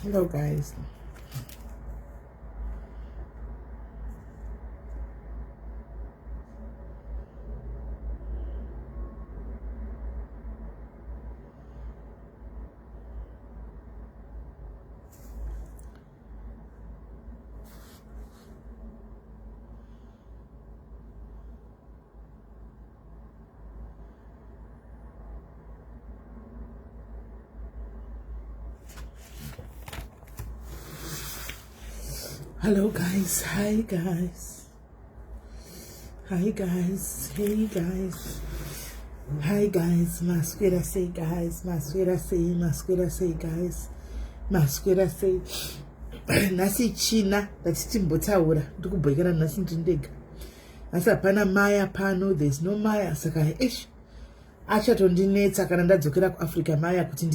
Hello guys. Hello guys, hi guys. Hi guys, hey guys. Hi guys, maswera sei guys, maswera sei, maswera sei guys. Maswera sei. Nhasi china ndati timbotaura, ndikubhoikana nhasi ndiri ndega. Asi hapana maya pano, there's no maya saka eish achatondinetsa kana ndadzokera kuAfrica maya kuti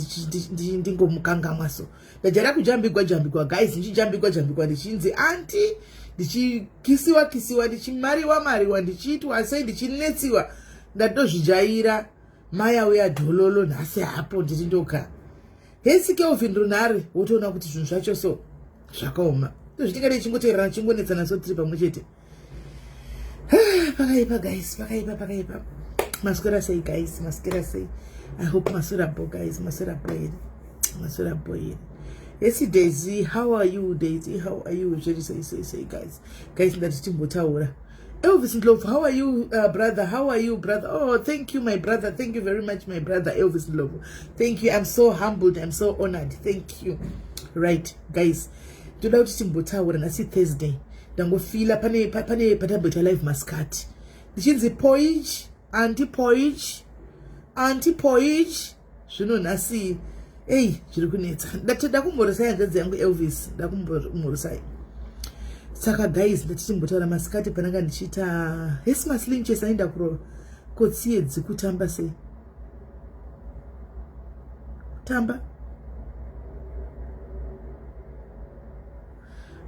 ndingomukangamwa so ndajaira kujambigwa jambigwa guys, ndichijambigwa jambigwa ndichinzi anti, ndichikisiwa kisiwa, ndichimariwa mariwa, ndichiitwa sei, ndichinetsiwa, ndatozvijaira. Maya uya dhololo nhasi hapo ndiri ndoga. Hesi Kelvin Runare, wotoona kuti zvinhu zvacho so zvakaoma. Zvitingade chingoteerana chingonetsana so tiri pamwe chete. Pakaipa guys, pakaipa pakaipa. Maswera sei guys, maswera sei. I hope maswera bo guys, maswera bo here. Maswera bo here. Hesi Daisy, how are you Daisy? How are you? Zviri sei sei sei guys. Guys ndati timbotaura. Elvis Ndlovu, how are you brother? How are you brother? Oh, thank you my brother. Thank you very much my brother Elvis Ndlovu. Thank you. I'm so humbled. I'm so honored. Thank you. Right guys. Toda kuti timbotaura nhasi Thursday. Ndangofila pane pane patamboita live maskati. Ndichinzi porridge, anti porridge, anti porridge. Zvino nhasi ei zviri kunetsa. Ndati ndakumhoresai hanzvadzi yangu Elvis, ndakumhoresai. Saka guys ndati timbotaura masikati pananga ndichiita hesi maslinches aenda kurova. Kotsiye dzikutamba sei? Kutamba.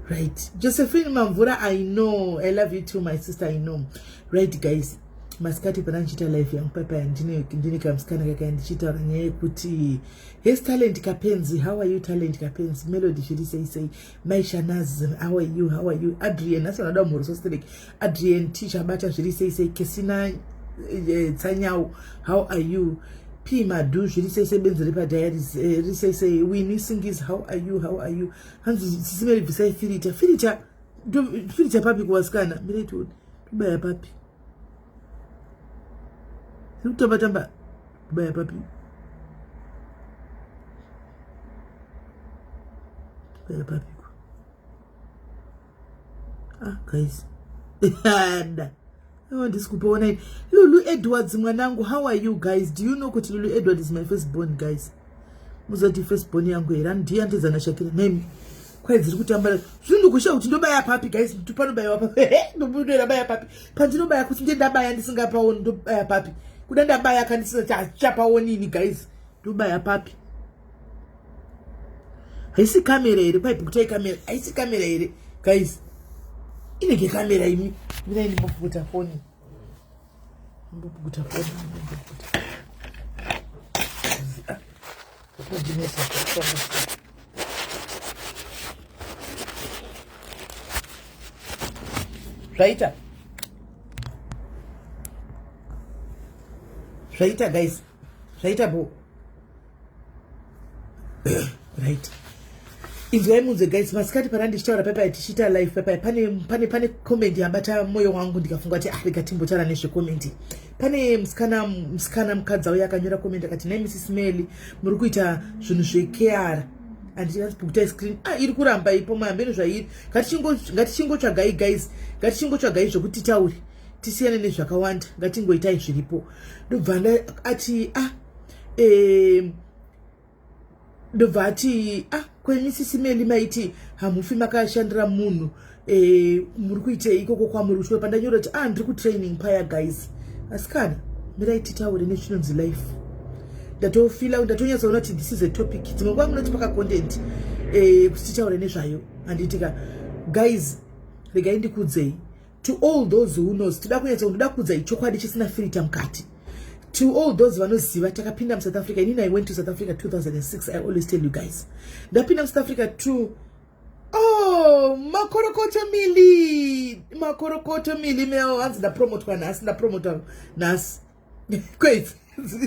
Right. Josephine Mamvura, I know. I love you too, my sister, I know. Right, guys. Masikati pana ndichiita live yangu papa ndine kamusikana kaka ndichitaura nyaya yekuti hes talent kapenzi, how are you talent kapenzi, Melody zviri sei sei, mai Shanaz, how are you, how are you, Adrian, nhasi vanoda mhoro so Adrian teacher bata zviri sei sei, Kesina Tsanyau, how are you, P Madu zviri sei sei, benzi repa diaries riri sei sei, Winnie Singis, how are you, how are you, hanzi sisi Mary bvisai filter, filter, filter papi kuvasikana, mirai tione, tobaya papi, tiri kutamba tamba, tobaya papi, tobaya papi, ah guys, da handisi kupaona ini. Lulu Edwards mwanangu, how are you guys? Do you know kuti Lulu Edwards is my first born guys? Muzoti first born yangu here? Ndiye andizana Shakira nemi. Kwai dziri kutamba zvino ndikusha kuti ndobaya papi guys, panobayiwa papi, ndobaya papi, pandinobaya kuti ndiye ndabaya ndisingapaoni, ndobaya papi, kuda ndabaya kandisina chapaoni ini guys, ndobaya papi? Haisi kamera here? Kwai pukutai kamera, haisi kamera here guys? Inenge kamera imi. Mirai ndimbopukuta foni, ndimbopukuta foni, ndimbopukuta. Zvaita zvaita guys, zvaita bo. Right, inzwai munzwe guys, masikati pana ndichitaura pepai tichiita live pepai pane pane pane comment yabata moyo wangu, ndikafunga kuti ah, rega timbotaura nezvecomment. Pane musikana musikana mukadzi auya akanyora comment akati, nai Mrs Mary, muri kuita zvinhu zvekr andinazibhukutai screen, ah, iri kuramba ipo mayambeno zvairi. Ngatichingotsvagai guys, ngatichingotsvagai zvekuti titaure tisiyane nezvakawanda, ngatingoitai zviripo. Ndobva ati ah ndobva ati ah, kwemisisi Meli maiti hamufi makashandira munhu, muri kuitei ikoko kwamuri kuchikoro? Pandanyora kuti ah, ndiri kutraining paya guys. Asikana, mirai titaure nezvinonzi life. Ndatofila, ndatonyatsoona kuti this is a topic. Dzimwe nguva munoti paka content kuti titaure nezvayo, handitika guys? Regai ndikudzei, to all those who knows, toda kunyatsa ndoda kuudzai chokwadi chisina filter mukati. To all those vanoziva, takapinda muSouth Africa. Inini, I went to South Africa 2006. I always tell you guys, ndapinda muSouth Africa to, oh, makorokoto mili, makorokoto mili meo. Hanzi ndapromotwa nhasi, ndapromotwa nhasi. Kwezi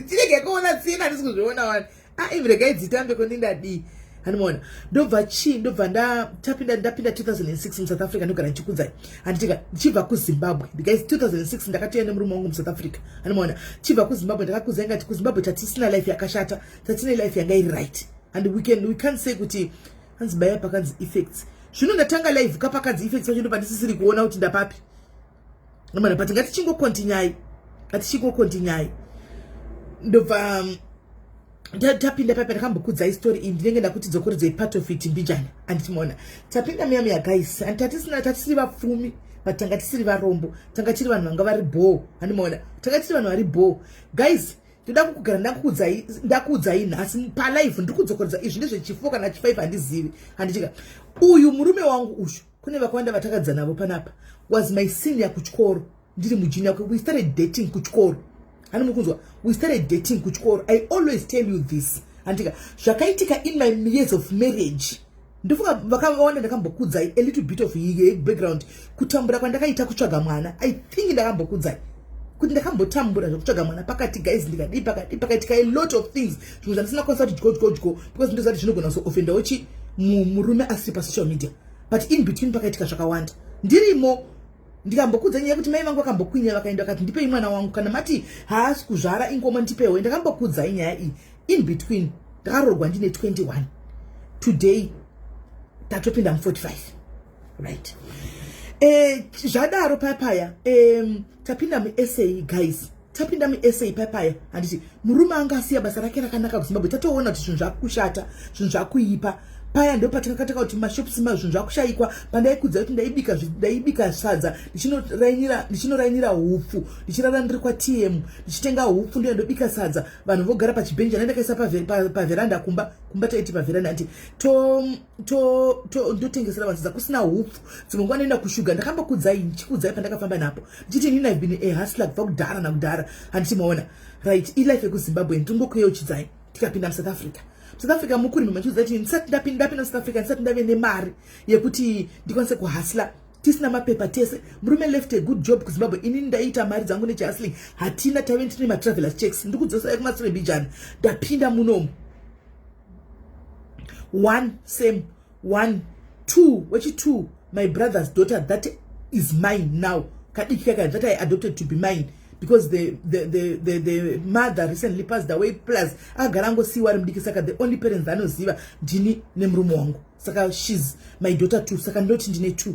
tinenge kuona tsina, handisi kuzviona wani. Ah, imi regai dzitambe, ko ndingadii? Handimaona. Ndobva chii? Ndobva ndatapinda, ndapinda 2006 muSouth Africa. Ndogara ndichikudzai, handitika? Ndichibva kuZimbabwe, guys, 2006 ndakatoya nemurume wangu muSouth Africa. Handimaona? Chibva kuZimbabwe, ndakakudzai ngati kuZimbabwe tatisina life yakashata, tatine life yanga iri right, and we can't say kuti hanzi baya pakanzi effects. Zvino ndatanga live kapakanzi effects pacho, ndopandisisiri kuona kuti ndapapi mana, but ngatichingokontinyai, ngatichingokontinyai. Ndobva tapinda papa, ndakambokudzai story iyi, ndinenge ndakuti dzokoredzei part of it mbijana, anditimaona? Tapinda muya muya, guys, and tatisina, tatisiri vapfumi, but tanga tisiri varombo, tanga tiri vanhu vanga vari bho. Handimaona? Tanga tiri vanhu vari bho, guys. Ndoda kugara ndakuudzai, ndakuudzai nhasi palive, ndiri kudzokoredza izvi ndezvechi4 kana chi5, handizivi, handitika? Uyu murume wangu uyu, kune vakawanda vatakadza navo panapa, was my senior kuchikoro. Ndiri mujunior, we started dating kuchikoro. Hani mukunzwa? We started dating kuchikoro. I always tell you this, handika? Zvakaitika in my years of marriage, ndofunga vakawanda ndakambokudzai a little bit of background, kutambura kwandakaita kutsvaga mwana. I think ndakambokudzai kuti ndakambotambura zvekutsvaga mwana pakati, guys. Ndikadii, pakadi pakaitika a lot of things, zvinhu zvandisina kwanisa kuti dyo dyo dyo, because ndoziva kuti zvinogona kuzoofendawo chi murume asiri pasocial media. But in between pakaitika zvakawanda ndirimo. Ndikambokudza nyaya yekuti mai vangu vakambokwinya, vakaenda vakati, "Ndipei mwana wangu, kana mati haasi kuzvara ingoma, ndipewo." Ndakambokudzai nyaya iyi. In between ndakaroorwa ndine 21, today tatopinda mu45, right? Zvadaro papaya, tapinda muSA, guys, tapinda muSA papaya, handiti? Murume anga asiya basa rake rakanaka kuZimbabwe. Tatoona kuti zvinhu zvakushata, zvinhu zvakuipa. Paya ndo patakataka kuti mashops, zvinhu zvakushayikwa. Pandaikudza kuti ndaibika sadza, ndichinorainira hupfu, ndichirara ndiri kwaTM, ndichitenga hupfu, ndoya ndobika sadza, vanhu vogara pachibhenji ndakaisa paveranda kumba. Kumba taiti paveranda, andi ndotengesera vanhu sadza kusina hupfu. Dzimwe nguva ndoenda kushuga. Ndakambokudzai, ndichikudzai pandakafamba napo, ndichiti inini I've been a hustler kubva kudhara nakudhara, handiti maona? Right, ilife yekuZimbabwe ndingokuyeuchidzai. Tikapinda muSouth Africa. South Africa mukurima, machiudza kuti ndisati ndapinda South Africa, ndisati ndave nemari yekuti ndikwanise kuhustler, tisina mapepa tese. Murume left a good job kuZimbabwe, inini ndaiita mari dzangu nechihustling. Hatina, tave tine matravelers checks. Ndikudzosai kumasrebijani. Ndapinda munomu, one same one two, wechi2, my brother's daughter that is mine now, kadiki kaka that I adopted to be mine because the mother recently passed away, plus akagara angosiyiwa ari mudiki, saka the only parents anoziva ndini nemurume wangu. Saka she's my daughter too. Saka ndoti ndine two,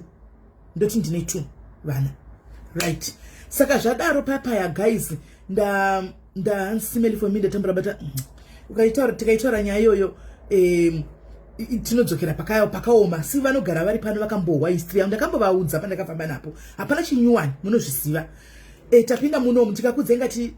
ndoti ndine two vana, right? Saka zvadaro papaya, guys, ndansimeli for me, ndatambura bata. Ukaitaura, tikaitaura nyaya iyoyo, tinodzokera pakaoma. Si vanogara vari pano vakambohwa history yangu, ndakambovaudza pandakafamba napo. Hapana chinyuwani, munozviziva. Tapinda munomu, tikakudzai ngati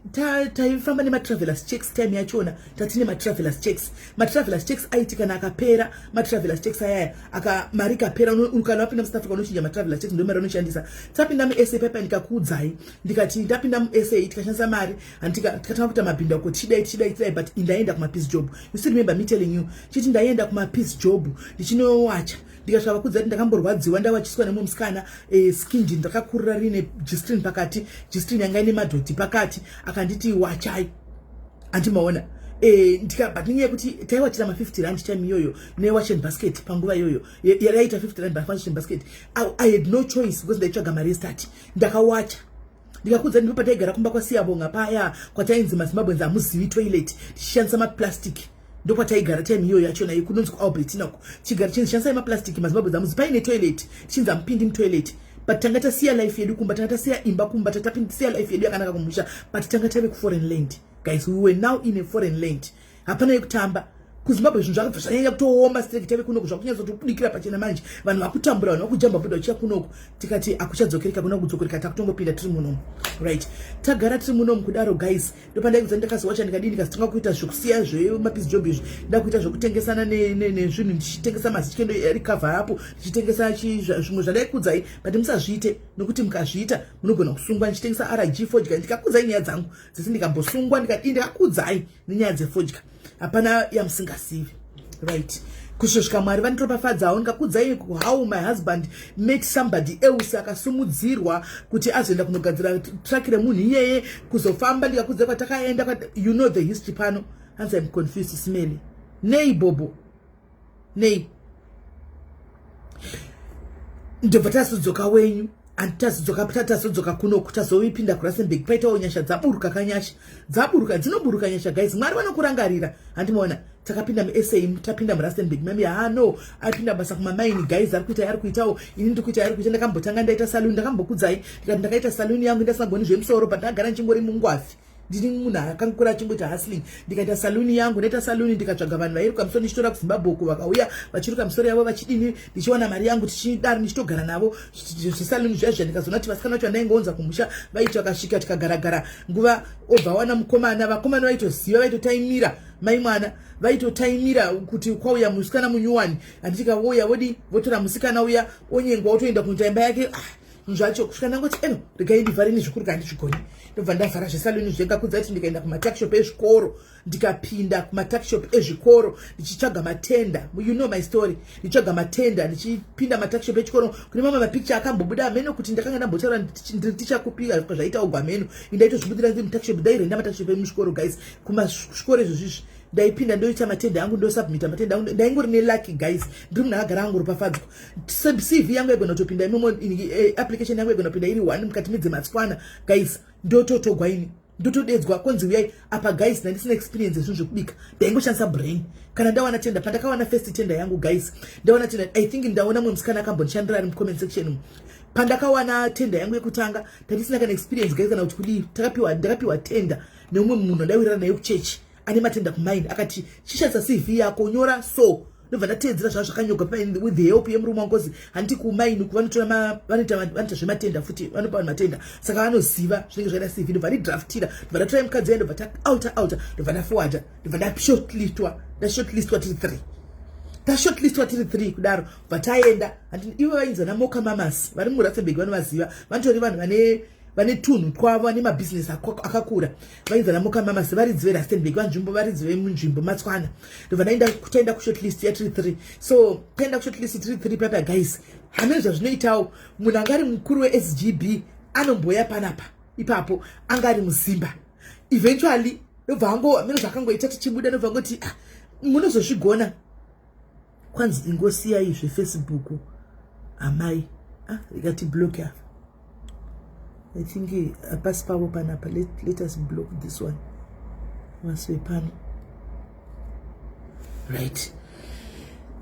taifamba nematravelers checks. Time yachona tatine matravelers checks. Matravelers checks aiti kana akapera matravelers checks ayaya, aka mari ikapera, kana wapinda muSouth Africa unochinja matravelers checks, ndo mari unoshandisa. Tapinda muSA paipa, ndikakuudzai ndikati ndapinda muSA, tikashandisa mari, tikatanga kuita mabhindauko, tichidai, tichidai, tichidai, but ndaenda kumapiece job. You still remember me telling you chiti ndaenda kumapiece job, ndichinowacha, ndikasvika vakudza kuti ndakamborwadziwa, ndawachiswa nemumwe musikana, skinji ndakakurira rine G-string pakati, G-string yanga ine madhoti pakati, akanditi wachai, andimaona? But nenyaya yekuti taiwachira ma50 rand time iyoyo newashing basket, panguva iyoyo yaita 50 rand washing basket, I had no choice because ndaitsvaga mari yestart. Ndakawacha. Ndikakudza ndipo pataigara kumba kwaSiyabonga paya, kwatainzi maZimbabweans hamuzivi toilet, tichishandisa maplastic. Ndokwataigara time iyoyo yachona, kunonzi kuAlbertina uko, chigara chinzi shandisai maplastic, maZimbabweans hamuzi paine toilet, tichinzi hamupindi mutoilet. But tanga tasiya life yedu kumba, tanga tasiya imba kumba, tatasiya life yedu yakanaka kumusha, but tanga tave kuforeign land, guys. We were now in a foreign land. Hapana yekutamba. KuZimbabwe zvinhu zvakabva zvanyanya kutooma straight. Tave kunoku zvakunyatsa kutobudikira pachena manje. Vanhu vakutambura, vanhu vakujamba buda vachiya kunoku. Tikati akuchadzokereka, kuna kudzokereka, takutongopinda tiri munomu. Right, tagara tiri munomu kudaro, guys, ndopandaikuza ndakazowacha, ndikadii, ndikazotanga kuita zvekusiya zvemapiece job izvi, ndakuita zvekutengesana nezvinhu, ndichitengesa mazichikendo recover apo, ndichitengesa zvimwe zvandaikudzai, but musazviite nokuti mukazviita munogona kusungwa. Ndichitengesa RG fodya, ndikakudzai nyaya dzangu dzese, ndikambosungwa, ndikadii, ndikakudzai nenyaya dzefodya, hapana yamusingazivi. Right, kusvika Mwari vandiropafadzawo, ndikakudzai how my husband met somebody else akasumudzirwa kuti azoenda kunogadzira truck remunhu iyeye, kuzofamba, ndikakudzai kwatakaenda. You know the history pano. Hanzi, "I'm confused, smelly." Nei, Bobo? Nei? Ndobva tazodzoka wenyu, handitazodzoka, tazodzoka kunoku, tazoipinda kuRustenburg. Paitawo nyasha dzaburuka, kanyasha dzaburuka, dzinoburuka nyasha, guys. Mwari vanokurangarira, handimaona? Takapinda muSA, tapinda muRustenburg, mami ha no apinda basa kumamaini, guys. Ari kuita, ari kuitawo, ini ndiri kuita, ari kuita. Ndakambotanga ndaita saluni, ndakambokudzai, ndikati ndakaita saluni yangu, ndasingagoni zvemusoro, but ndakagara ndichingori mungwafi, ndiri munhu akangokura achingoita hustling. Ndikaita saluni yangu, ndaita saluni, ndikatsvaga vanhu vairuka musoro, ndichitora kuZimbabwe uko, vakauya vachiruka misoro yavo, vachidini, ndichiwana mari yangu, tichidaro, ndichitogara navo zvesaluni zviya zviya. Ndikazoona kuti vasikana vacho vandaingoonza kumusha vaiti vakasvika, tikagaragara nguva, obva wana mukomana. Vakomana vaitoziva, vaitotaimira mai mwana, vaitotaimira kuti kwauya musikana munyuwani, handitika? Voya, vodi, votora musikana uya, onyengwa, otoenda kunoita imba yake. Ah, zvacho kusvika ndangoti, eno regai ndivhare nezvikuru, kandizvigoni. Ndobva ndavhara zvesaluni zvega. Kudza kuti ndikaenda kumatuckshop ezvikoro, ndikapinda kumatuckshop ezvikoro ndichitsvaga matender. You know my story. Ndichitsvaga matender, ndichipinda matuckshop echikoro. Kune mamwe mapicture akambobuda ameno kuti ndakanga ndambotaura ndiri ticha kupi, zvaita ugwa ameno. Indaitozvibudira ndiri mutuckshop, ndairenda matuckshop emuzvikoro, guys. Kumazvikoro izvozvizvi ndaipinda, ndoita matender angu, ndosubmita matender angu. Ndaingori nelucky, guys. Ndiri munhu akagara angoropafadzwa. CV yangu yaigona kutopinda imomo, application yangu yaigona kupinda iri one mukati medzematswana, guys. Ndototogwa ini, ndotodedzwa konzi uyai apa. Guys, ndandisina experience yezvinhu zvekubika, ndaingoshandisa brain. Kana ndawana tender, pandakawana first tender yangu, guys, ndawana tender, I think ndaona mumwe musikana akambondishandira ari mucomment section. Pandakawana tender yangu yekutanga, ndandisina kana experience, guys, kana kuti kudii. Takapiwa, ndakapiwa tender neumwe munhu andaiwirana naye kuchechi, ane matender kumaini. Akati, "Chishandisa CV yako, nyora so." Ndobva ndateedzera zvava zvakanyorwa with the help yemurume wangu, kozi handiti kumaini vanotora, vanoita zvematender futi, vanopa vanhu matender, saka vanoziva zvinenge zvakaita CV. Ndobva ndidraftira, ndobva ndatora mukadzi uya, ndobva taouta outa, ndobva ndaforwarda, ndobva ndashortlistwa. Ndashortlistwa tiri three, tashortlistwa tiri three kudaro, bva taenda. Ivo vainzi vana Moka Mamas, vari muRustenburg vanovaziva, vanotori vanhu vane tunhu twavo, vane mabhizinesi akakura. Vainzi vana Moka Mamas, varidzi veRustenburg, vanzvimbo, varidzi vemunzvimbo matswana. Ndobva ndaenda, taenda kushortlist yatiri three. So taenda kushortlist tiri three papa, guys, hamene zvazvinoitawo, munhu anga ari mukuru weSGB anomboya panapa ipapo, anga ari muZimba eventually. Ndobva ango, hamene zvakangoita, tichibuda, ndobva ngoti, "Ah, munozozvigona." Kwanzi, "Ingosiyai zveFacebook, amai." Ah, ikati block apa. I think hapasi pavo panapa. Let us block this one, vasi vepano. Right,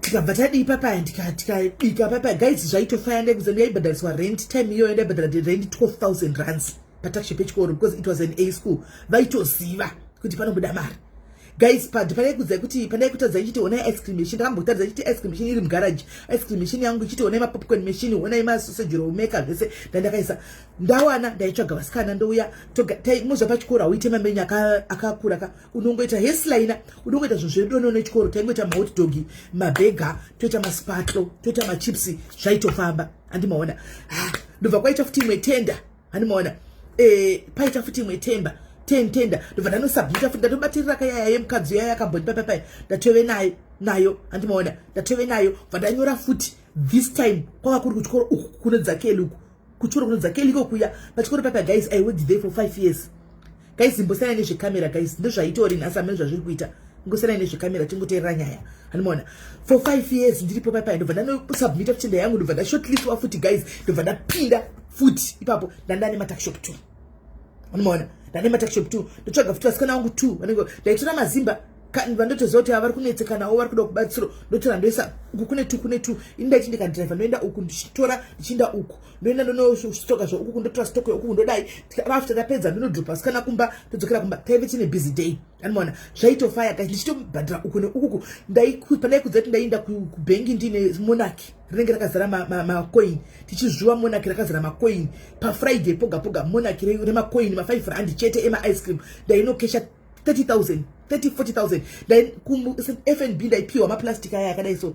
tikabva tadii papaya, tikabika papaya, guys, zvaitofaya. Ndaikuza ndaibhadhariswa rent time iyoyo, ndaibhadhara rent 12 000 rands patuckshop echikoro, because it was an A school. Vaitoziva kuti panobuda mari, guys. Panaikudzai kuti panaikutadzai ichiti, "Onai ice cream machine." Ndakambotadzai ichiti ice cream machine iri mugaraji, ice cream machine yangu ichiti, "Onai mapopcorn machine, onai masausage roll maker," zvese ndandakaisa. Ndawana, ndaitsvaga vasikana, ndouya mozva pachikoro hauite mamenyu akakura ka, unongoita heslina, unongoita zvinhu zvedono nechikoro. Taingoita mahot dog, maburger, toita masparkle, toita machips, zvaitofamba, handimaona? Ndobva kwaita futi imwe tender, handimaona? Paita futi imwe temba ten tender, ndobva ndanosubmita futi. Ndatobatirira kayaya yemukadzi uya yakambondipa papai, ndatove nayo nayo, handimaona? Ndatove nayo, bva ndanyora futi. This time kwava kuri kuchikoro uku kunodzakeli, uku kuchikoro kunodzakeli iko kuya pachikoro papa. Guys, I worked there for 5 years, guys. Imbosiyana nezvekamera, guys, ndozvaitori nhasi, amene zvazviri kuita. Ngosiyana nezvekamera, tingoteerera nyaya, handimaona? For 5 years ndiripo papai. Ndobva ndanosubmita futi tender yangu, ndobva ndashortlistwa futi, guys, ndobva ndapinda futi ipapo. Ndandane matuckshop two, anomaona? Ndane matuckshop two, ndotsvaga futi vasikana vangu two vanenge ndaitora mazimba. Vandotoziva kuti vari kunetsekanawo, vari kuda kubatsiro, ndotora ndoisa uku kune tu kune tu. Ini ndaiti ndikadhiraivha, ndoenda uku ndichitora, ndichienda uku, ndoenda ndonostoka zveuku, ndotora stock yeuku, ndodai. After ndapedza, ndinodropa sikana kumba, todzokera kumba. Taive tine busy day, anomaona zvaitofaya, guys. Ndichitobhadhira uku neukuku. Pandaikudza kuti ndaienda kubhengi ndine monarch rinenge rakazara macoin, tichizvuva monarch rakazara macoin paFriday poga poga, monarch remacoin ma5 rand chete emaice cream. Ndainokesha 30 000, 30 40 000 FNB. Ndaipiwa maplastic aya akadai so.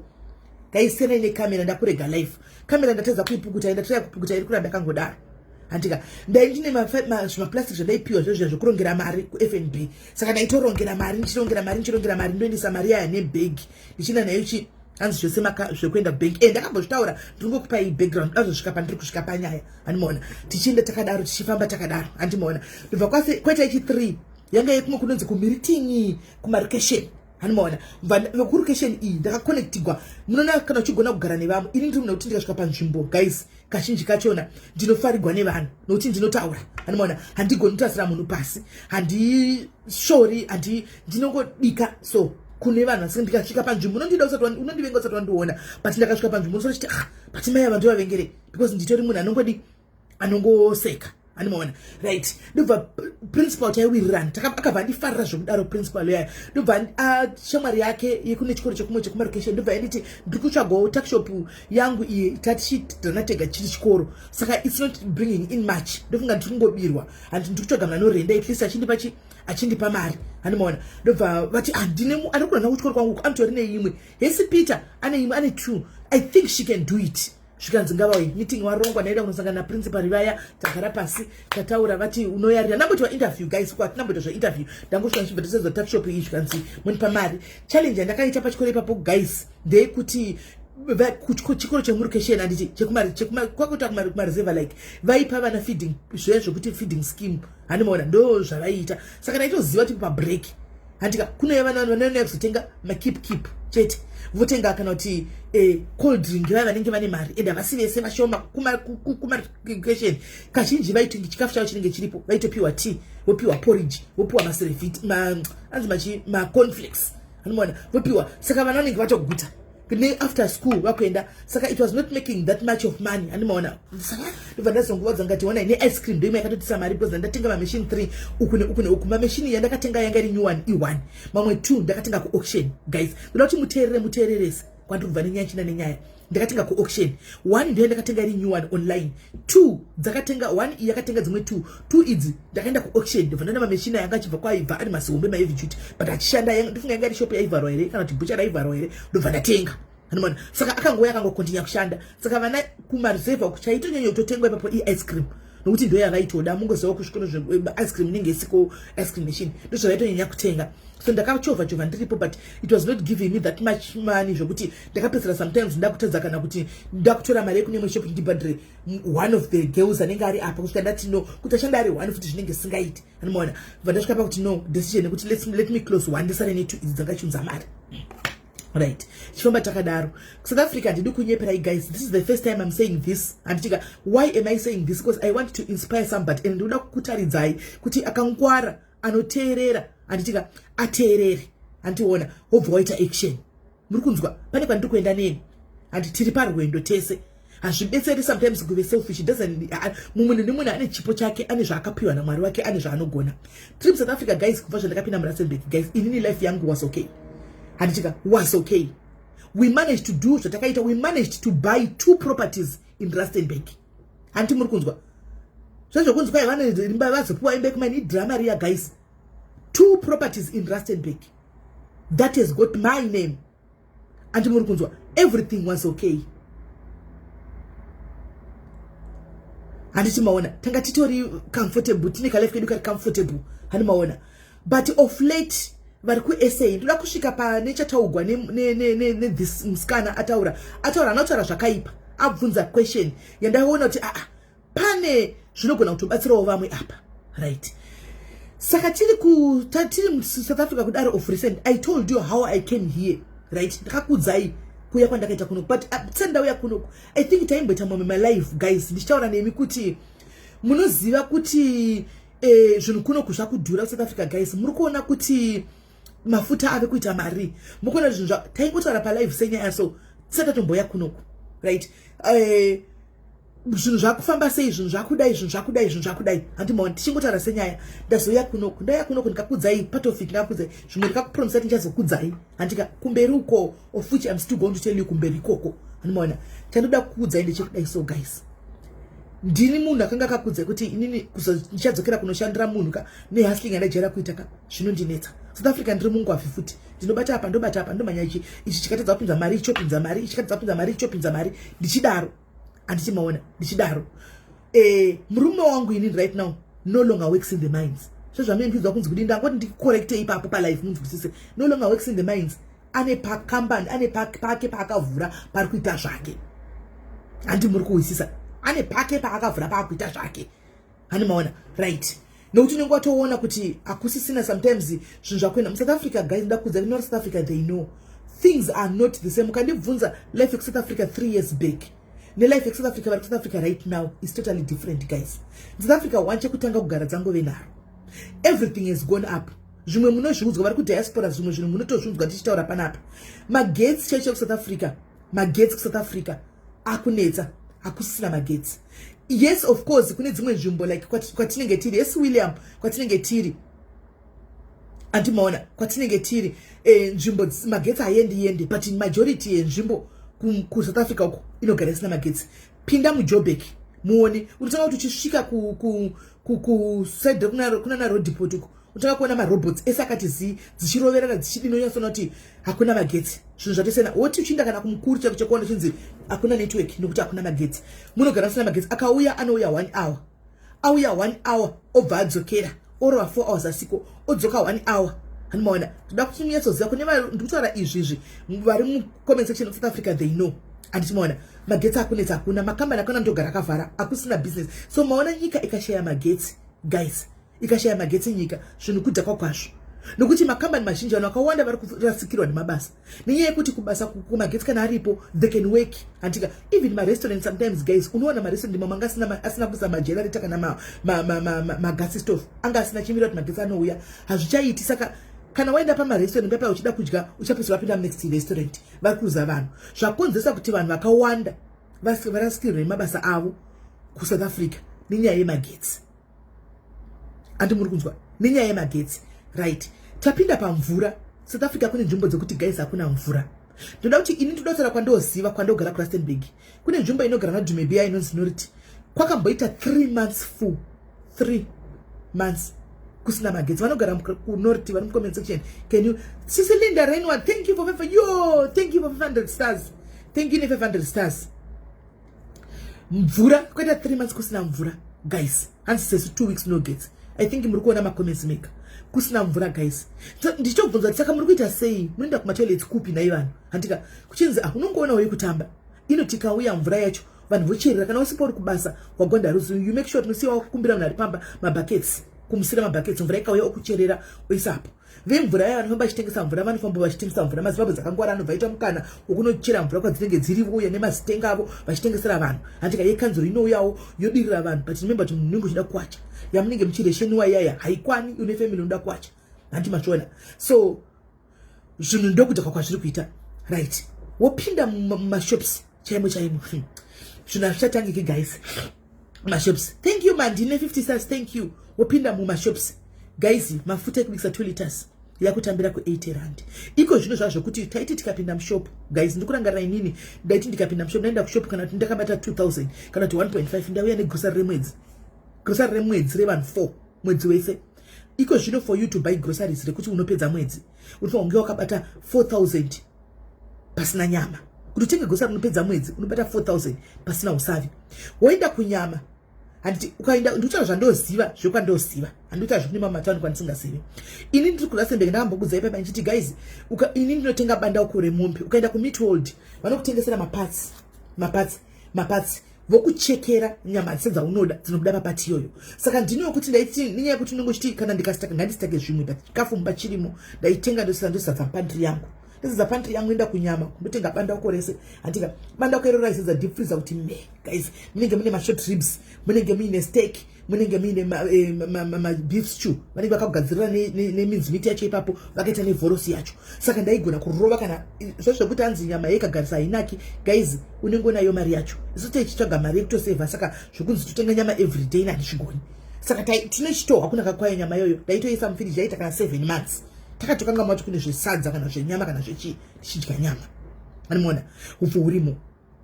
Ngaisiyana nekamera. Ndakurega life kamera, ndatadza kuipukuta. Ndatraya kupukuta, iri kuramba yakangodaro, handika? Ndai ndine zvimaplastic zvandaipiwa zvezviya zvekurongera mari kuFNB. Saka ndaitorongera mari, ndichirongera mari, ndichirongera mari, ndoendesa mari yaya nebhegi, ndichienda nayo chi hanzi zvese zvekuenda kubhengi. E, ndakambozvitaura, ndingokupai background azosvika pandiri kusvika panyaya, handimaona? Tichienda takadaro, tichifamba takadaro, handimaona? Ndobva kwaita ichi 3 yanga yekumwe kunonzi kumiritingi kumarokesheni, handimaona? Vekurokesheni iyi ndakakonektigwa. Munoona kana uchigona kugara nevamwe. Ini ndiri munhu wekuti ndikasvika panzvimbo, guys, kazhinji kachona ndinofarigwa nevanhu nokuti ndinotaura, handimaona? Handigoni kutarisira munhu pasi, handishori, handi ndinongodika. So kune vanhu vasika, ndikasvika panzvimbo, unondida unondivenga usati wandiona, but ndakasvika panzvimbo unosora chiti, "Ah, but mai ava ndovavengere," because nditori munhu anongodi anongoseka, handimaona? Right, ndobva principal taiwirirana, akabva andifarira zvekudaro principal yayo. Ndobva shamwari yake yekune chikoro chekumwe chekumarokesheni ndobva yanditi, "Ndiri kutsvagawo tuckshop yangu iyi. Tatichidhana tega chiri chikoro, saka it's not bringing in much. Ndofunga ndiri kungobirwa. Handi ndiri kutsvaga munhu anorenda, at least achindipa chi achindipa mari," handimaona? Ndobva vati, "Ah, ndine ari kurana kuchikoro kwangu, anotori neimwe hesi. Peter ane imwe, ane two. I think she can do it." Zvikanzi ngavauye. Meeting warongwa, ndaida kunosangana naprincipal vaya. Tagara pasi, tataura, vati unoyarira. Ndamboitwa interview, guys. Kwa tinamboita zvainterview, ndangosvika ndichibva tasaiza tuckshop iyi. Zvikanzi munipa mari. Challenge yandakaita pachikoro ipapo, guys, ndeyekuti chikoro chemurukesheni, handiti kwakuita kumareserve, like vaipa vana feeding, zviya zvokuti feeding scheme, handimaona? Ndo zvavaiita. Saka ndaitoziva kuti pabreak, handika, kunouya vana vanouya kuzotenga makip kip chete, votenga kana kuti cold drink. Vaya vanenge vane mari, ende havasi vese, vashoma. Kumarikesheni kazhinji vaiti chikafu chavo chinenge chiripo, vaitopiwa tea, vopiwa porridge, vopiwa maservit, anzi machi macornflakes, anomaona? Vopiwa. Saka vana vanenge vatoguta neafter school vakuenda. Saka it was not making that much of money, handimaona? Saka ndobva ndazongovadza ngati ona, neice cream ndoimwe yakatotisa mari, because ndatenga mamachine 3 uku neuku neuku. Mamachine yandakatenga yanga iri new one i1, mamwe 2 ndakatenga kuauction. Guys, ndoda kuti muteerere, muteererese kwandiri kubva nenyaya china nenyaya. Ndakatenga kuauction one, ndiyo ndakatenga iri new one online. Two dzakatenga, one iyi yakatenga dzimwe two. Two idzi ndakaenda kuauction, ndobva ndaona mamachine yanga achibva kwaibva ari masihombe, maheavy duty, but achishanda. Ndifunga yanga iri shop yaivharwa here, kana kuti bhucha raivharwa here, ndobva ndatenga, anomaona? Saka akangouya, akangokontinya kushanda. Saka vana kumareserve chaitonyanya kutotengwa ipapo iice cream, nokuti ndo yavaitoda. Mungoziva kuzvikoro ice cream inenge isiko, ice cream machine ndozvavaitonyanya kutenga. So ndakachovha chovha ndiripo, but it was not giving me that much money, zvokuti ndakapedzera sometimes ndakutadza kana kuti ndakutora mari yekune imwe shop ndibhadhire one of the girls anenge ari apa, kusvika ndati no, kuti ashanda ari one futi zvinenge zvisingaiti, anomaona? Bva ndasvika pakuti no, decision yekuti let me close one, ndisare netwo idzi dzangachunza mari. Right, chifamba takadaro. South Africa, handidi kunyeperai, guys. This is the first time I'm saying this, handitika? Why am I saying this? Because I want to inspire somebody, and ndinoda kukutaridzai kuti akangwara anoteerera, handitika? Ateerere, handiona? Wobva waita action. Muri kunzwa pane kwandiri kuenda neni? Handi tiri parwendo tese? Hazvibetseri sometimes kuve selfish. Doesn't mumwe nemunhu ane chipo chake, ane zvaakapiwa naMwari wake, ane zvaanogona. Tiri muSouth Africa, guys. Kubva zvandakapinda muRustenburg, guys, inini life yangu was okay, handitika? Was okay. We managed to do zvatakaita. We managed to buy two properties in Rustenburg, handiti muri kunzwa? Zvezvokunzwa vane vazopiwa imba yekumaini, idrama riya, guys. Two properties in Rustenburg that has got my name, andi muri kunzwa? Everything was okay, handiti maona? Tanga titori comfortable, tine kalife kedu kari comfortable, handi maona? But of late vari kuSA, ndoda kusvika pane chataugwa nethis musikana ataura. Ataura, haana kutaura zvakaipa, abvunza question yandaona kuti aa, pane zvinogona kutobatsirawo vamwe apa. Right, saka tiri muSouth Africa kudaro. Of recent I told you how I came here, right? Ndakakudzai kuuya kwandakaita kunoku, but tisati ndauya kunoku, I think taimboita mamwe malife, guys, ndichitaura nemi kuti munoziva kuti zvinhu kunoku zvakudhura kuSouth Africa. Guys, muri kuona kuti Mafuta ave kuita mari. Mukuona zvinhu taingotaura palive senyaya, so tisati tatomboya kunoku, right? Zvinhu zvakufamba sei, zvinhu zvakudai, zvinhu zvakudai, zvinhu zvakudai, handimaona? Tichingotaura senyaya. Ndazouya kunoku, ndauya kunoku, ndikakudzai part of it. Ndikakudzai zvimwe, ndikakupromisa kuti ndichazokudzai, handika, kumberi uko, of which I'm still going to tell you kumberi ikoko, handimaona? Chandoda kukudzai ndechekudai. So guys, ndini munhu akanga akakudzai kuti inini ndichadzokera kunoshandira munhu ka, nehustling yandajaira kuita ka, zvinondinetsa. South Africa ndiri mungwafi futi, ndinobata apa, ndobata apa, ndomanya ichi, ichi chikatadza kupinza mari, ichopinza mari, ichikatadza kupinza mari, ichopinza mari, ndichidaro, handiti maona? Ndichidaro. Murume wangu inini right now no longer works in the mines. Sezvamene kunzi kuti ndangoti ndikucorrecte ipapo palife, munzwisise. No longer works in the mines, ane pacompany, ane pake paakavhura, pari kuita zvake, handi muri kuhwisisa? Ane pake paakavhura, paakuita zvake, hani maona? Right, nokuti unenge watoona kuti hakusisina. Sometimes zvinhu zvakuenda muSouth Africa, guys, ndakudza kunora South Africa, they know things are not the same. Ukandibvunza life yekuSouth Africa 3 years back nelife yekuSouth Africa vari kuSouth Africa right now is totally different, guys. South Africa, one, chekutanga kugara dzangove nharo. Everything has gone up. Zvimwe munozviudzwa vari kudiaspora, zvimwe zvinhu munotozviudzwa tichitaura panapa. Magetsi chaicho kuSouth Africa, magetsi kuSouth Africa akunetsa, hakusisina magetsi. Yes, of course, kune dzimwe nzvimbo like kwatinenge tiri, yes William, kwatinenge tiri, andimaona? Kwatinenge tiri, nzvimbo magetsi haendi yendi, but majority yenzvimbo kuSouth Africa uko inogara isina magetsi. Pinda muJoburg muone, unotanga kuti uchisvika kuside kunana Roodepoort uko, unotanga kuona marobots ese akati zii, dzichiroverana, dzichidini, unyatsona kuti hakuna magetsi, zvinhu zvatosiyana. Woti uchiinda kana kumukuru chako chekuona, chinzi hakuna network nokuti hakuna magetsi, munogara musina magetsi. Akauya, anouya one hour, auya one hour, obva adzokera, orova 4 hours asiko, odzoka one hour, handimaona? Toda kuti munyatsoziva kune ndikutaura izvizvi, vari mucomment section of South Africa, they know, handichimaona? Magetsi akunetsa, hakuna makambani akana, ndogara akavhara, hakusina business. So maona, nyika ikashaya magetsi, guys, ikashaya magetsi nyika, zvinhu kudhakwa kwazvo, nokuti makambani mazhinji, vanhu vakawanda vari kurasikirwa nemabasa nenyaya yekuti kubasa kumagetsi kana aripo, they can work, handika? Even marestaurant sometimes, guys, unowana marestaurant mamwe anga asina kuisa magenerator kana magas stove, anga asina chimiro kuti magetsi anouya, hazvichaiti. Saka kana waenda pamarestaurant papa uchida kudya, uchapedzisira wapinda munext restaurant, vari kuruza vanhu. Zvakonzeresa kuti vanhu vakawanda varasikirwe nemabasa avo kuSouth Africa nenyaya yemagetsi, andi muri kunzwa? Nenyaya yemagetsi. Right, tapinda pamvura. South Africa kune nzvimbo dzekuti, guys, hakuna mvura. Ndoda kuti ini ndoda kutaura kwandoziva, kwandogara kuRustenburg. Kune nzvimbo inogara naDumebia inonzi Noriti. Kwakamboita 3 months full, 3 months kusina magetsi. Vanogara kuNoriti vari mucomment section, can you? Sisilinda Rainwa, thank you for five, yo, thank you for 500 stars. Thank you ne500 stars. Mvura, kwaita 3 months kusina mvura, guys. Hanzi sesu 2 weeks no getsi. I think muri kuona macomments maker, kusina mvura, guys. Ndichitobvunza kuti saka muri kuita sei, munoenda kumatoilets kupi nai vanhu, handika? Kuchinzi ah, unongoonawo yekutamba inoti ikauya mvura yacho, vanhu vocherera. Kana usipo, uri kubasa, wagonda ruzi, you make sure tinosiya wakukumbira munhu ari pamba mabuckets, kumusira mabuckets, mvura ikauya okucherera oisapo. Vemvura yaya vanofamba vachitengesa mvura, vanofamba vachitengesa mvura. MaZimbabwe dzakangwara anobva aita mukana wekunochera mvura kwadzinenge dziri, vouya nemazitenga avo vachitengesera vanhu, handika? Yekanzuro inouyawo yodirira vanhu, but remember kuti munhu unenge uchida kuwacha, yamunenge muchiresheniwa iyaya haikwani. Une family, unoda kuwacha, handi machiona? So zvinhu ndokudhakwa kwazviri kuita. Right, wopinda mumashops chaimo chaimo, zvinhu hazvichatangiki, guys. Mashops, thank you Mandine 50 stars, thank you. Wopinda mumashops, guys, mafuta ekubikisa 2 liters yakutambira ku80 rand iko zvino. Zvazvo kuti taiti tikapinda mushop, guys, ndikurangarira inini, ndaiti ndikapinda mushop, ndaenda kushop, kana kuti ndakabata 2000 kana kuti 1.5, ndauya negrosari remwedzi, grosari remwedzi revanhu 4, mwedzi wese. Iko zvino, for you to buy groceries rekuti unopedza mwedzi, unofanira kunge wakabata 4000 pasina nyama. Kuti utenge grosari unopedza mwedzi, unobata 4000 pasina usavi. Woenda kunyama, handiti? Ukaenda, ndikutaura zvandoziva, zvekwandoziva, handikutaura zvekune mamwe kwandisingazivi. Ini ndiri kuRustenburg, ndakambokudzai paipa ndichiti, guys, ini ndinotenga bandauko remombe. Ukaenda kuMeat World, vanokutengesera maparts, maparts, maparts, vokuchekera nyama dzese dzaunoda, dzinobuda papart iyoyo. Saka ndini wekuti ndaiti nenyaya yekuti unenge uchiti kana ndikastaka, ngandistake zvimwe, but chikafu mumba chirimo, ndaitenga, ndosisa, ndosisa pantry yangu. Ndazadza pantry yangu, enda kunyama kundotenga bandauko rese, handika? Bandauko iro raizadza deep freezer kuti me. Guys, munenge mune mashort ribs, munenge muine steak, munenge muine mabeef stew. Vanenge vakagadzirira nemince meat yacho ipapo, vakaita nevhorosi yacho. Saka ndaigona kurova kana zvo zvekuti hanzi nyama yekagarisa hainaki. Guys, unenge unayo mari yacho. Isu tichitsvaga mari yekutosevha, saka zvokunzi totenga nyama everyday nandichigoni. Saka tine chitohwa kunaka kwayo nyama iyoyo. Ndaitoisa mufiriji, yaita kana 7 months. Takatokanga macho kune zvesadza kana zvenyama kana zvechii, tichidya nyama. Animona upfu hurimo.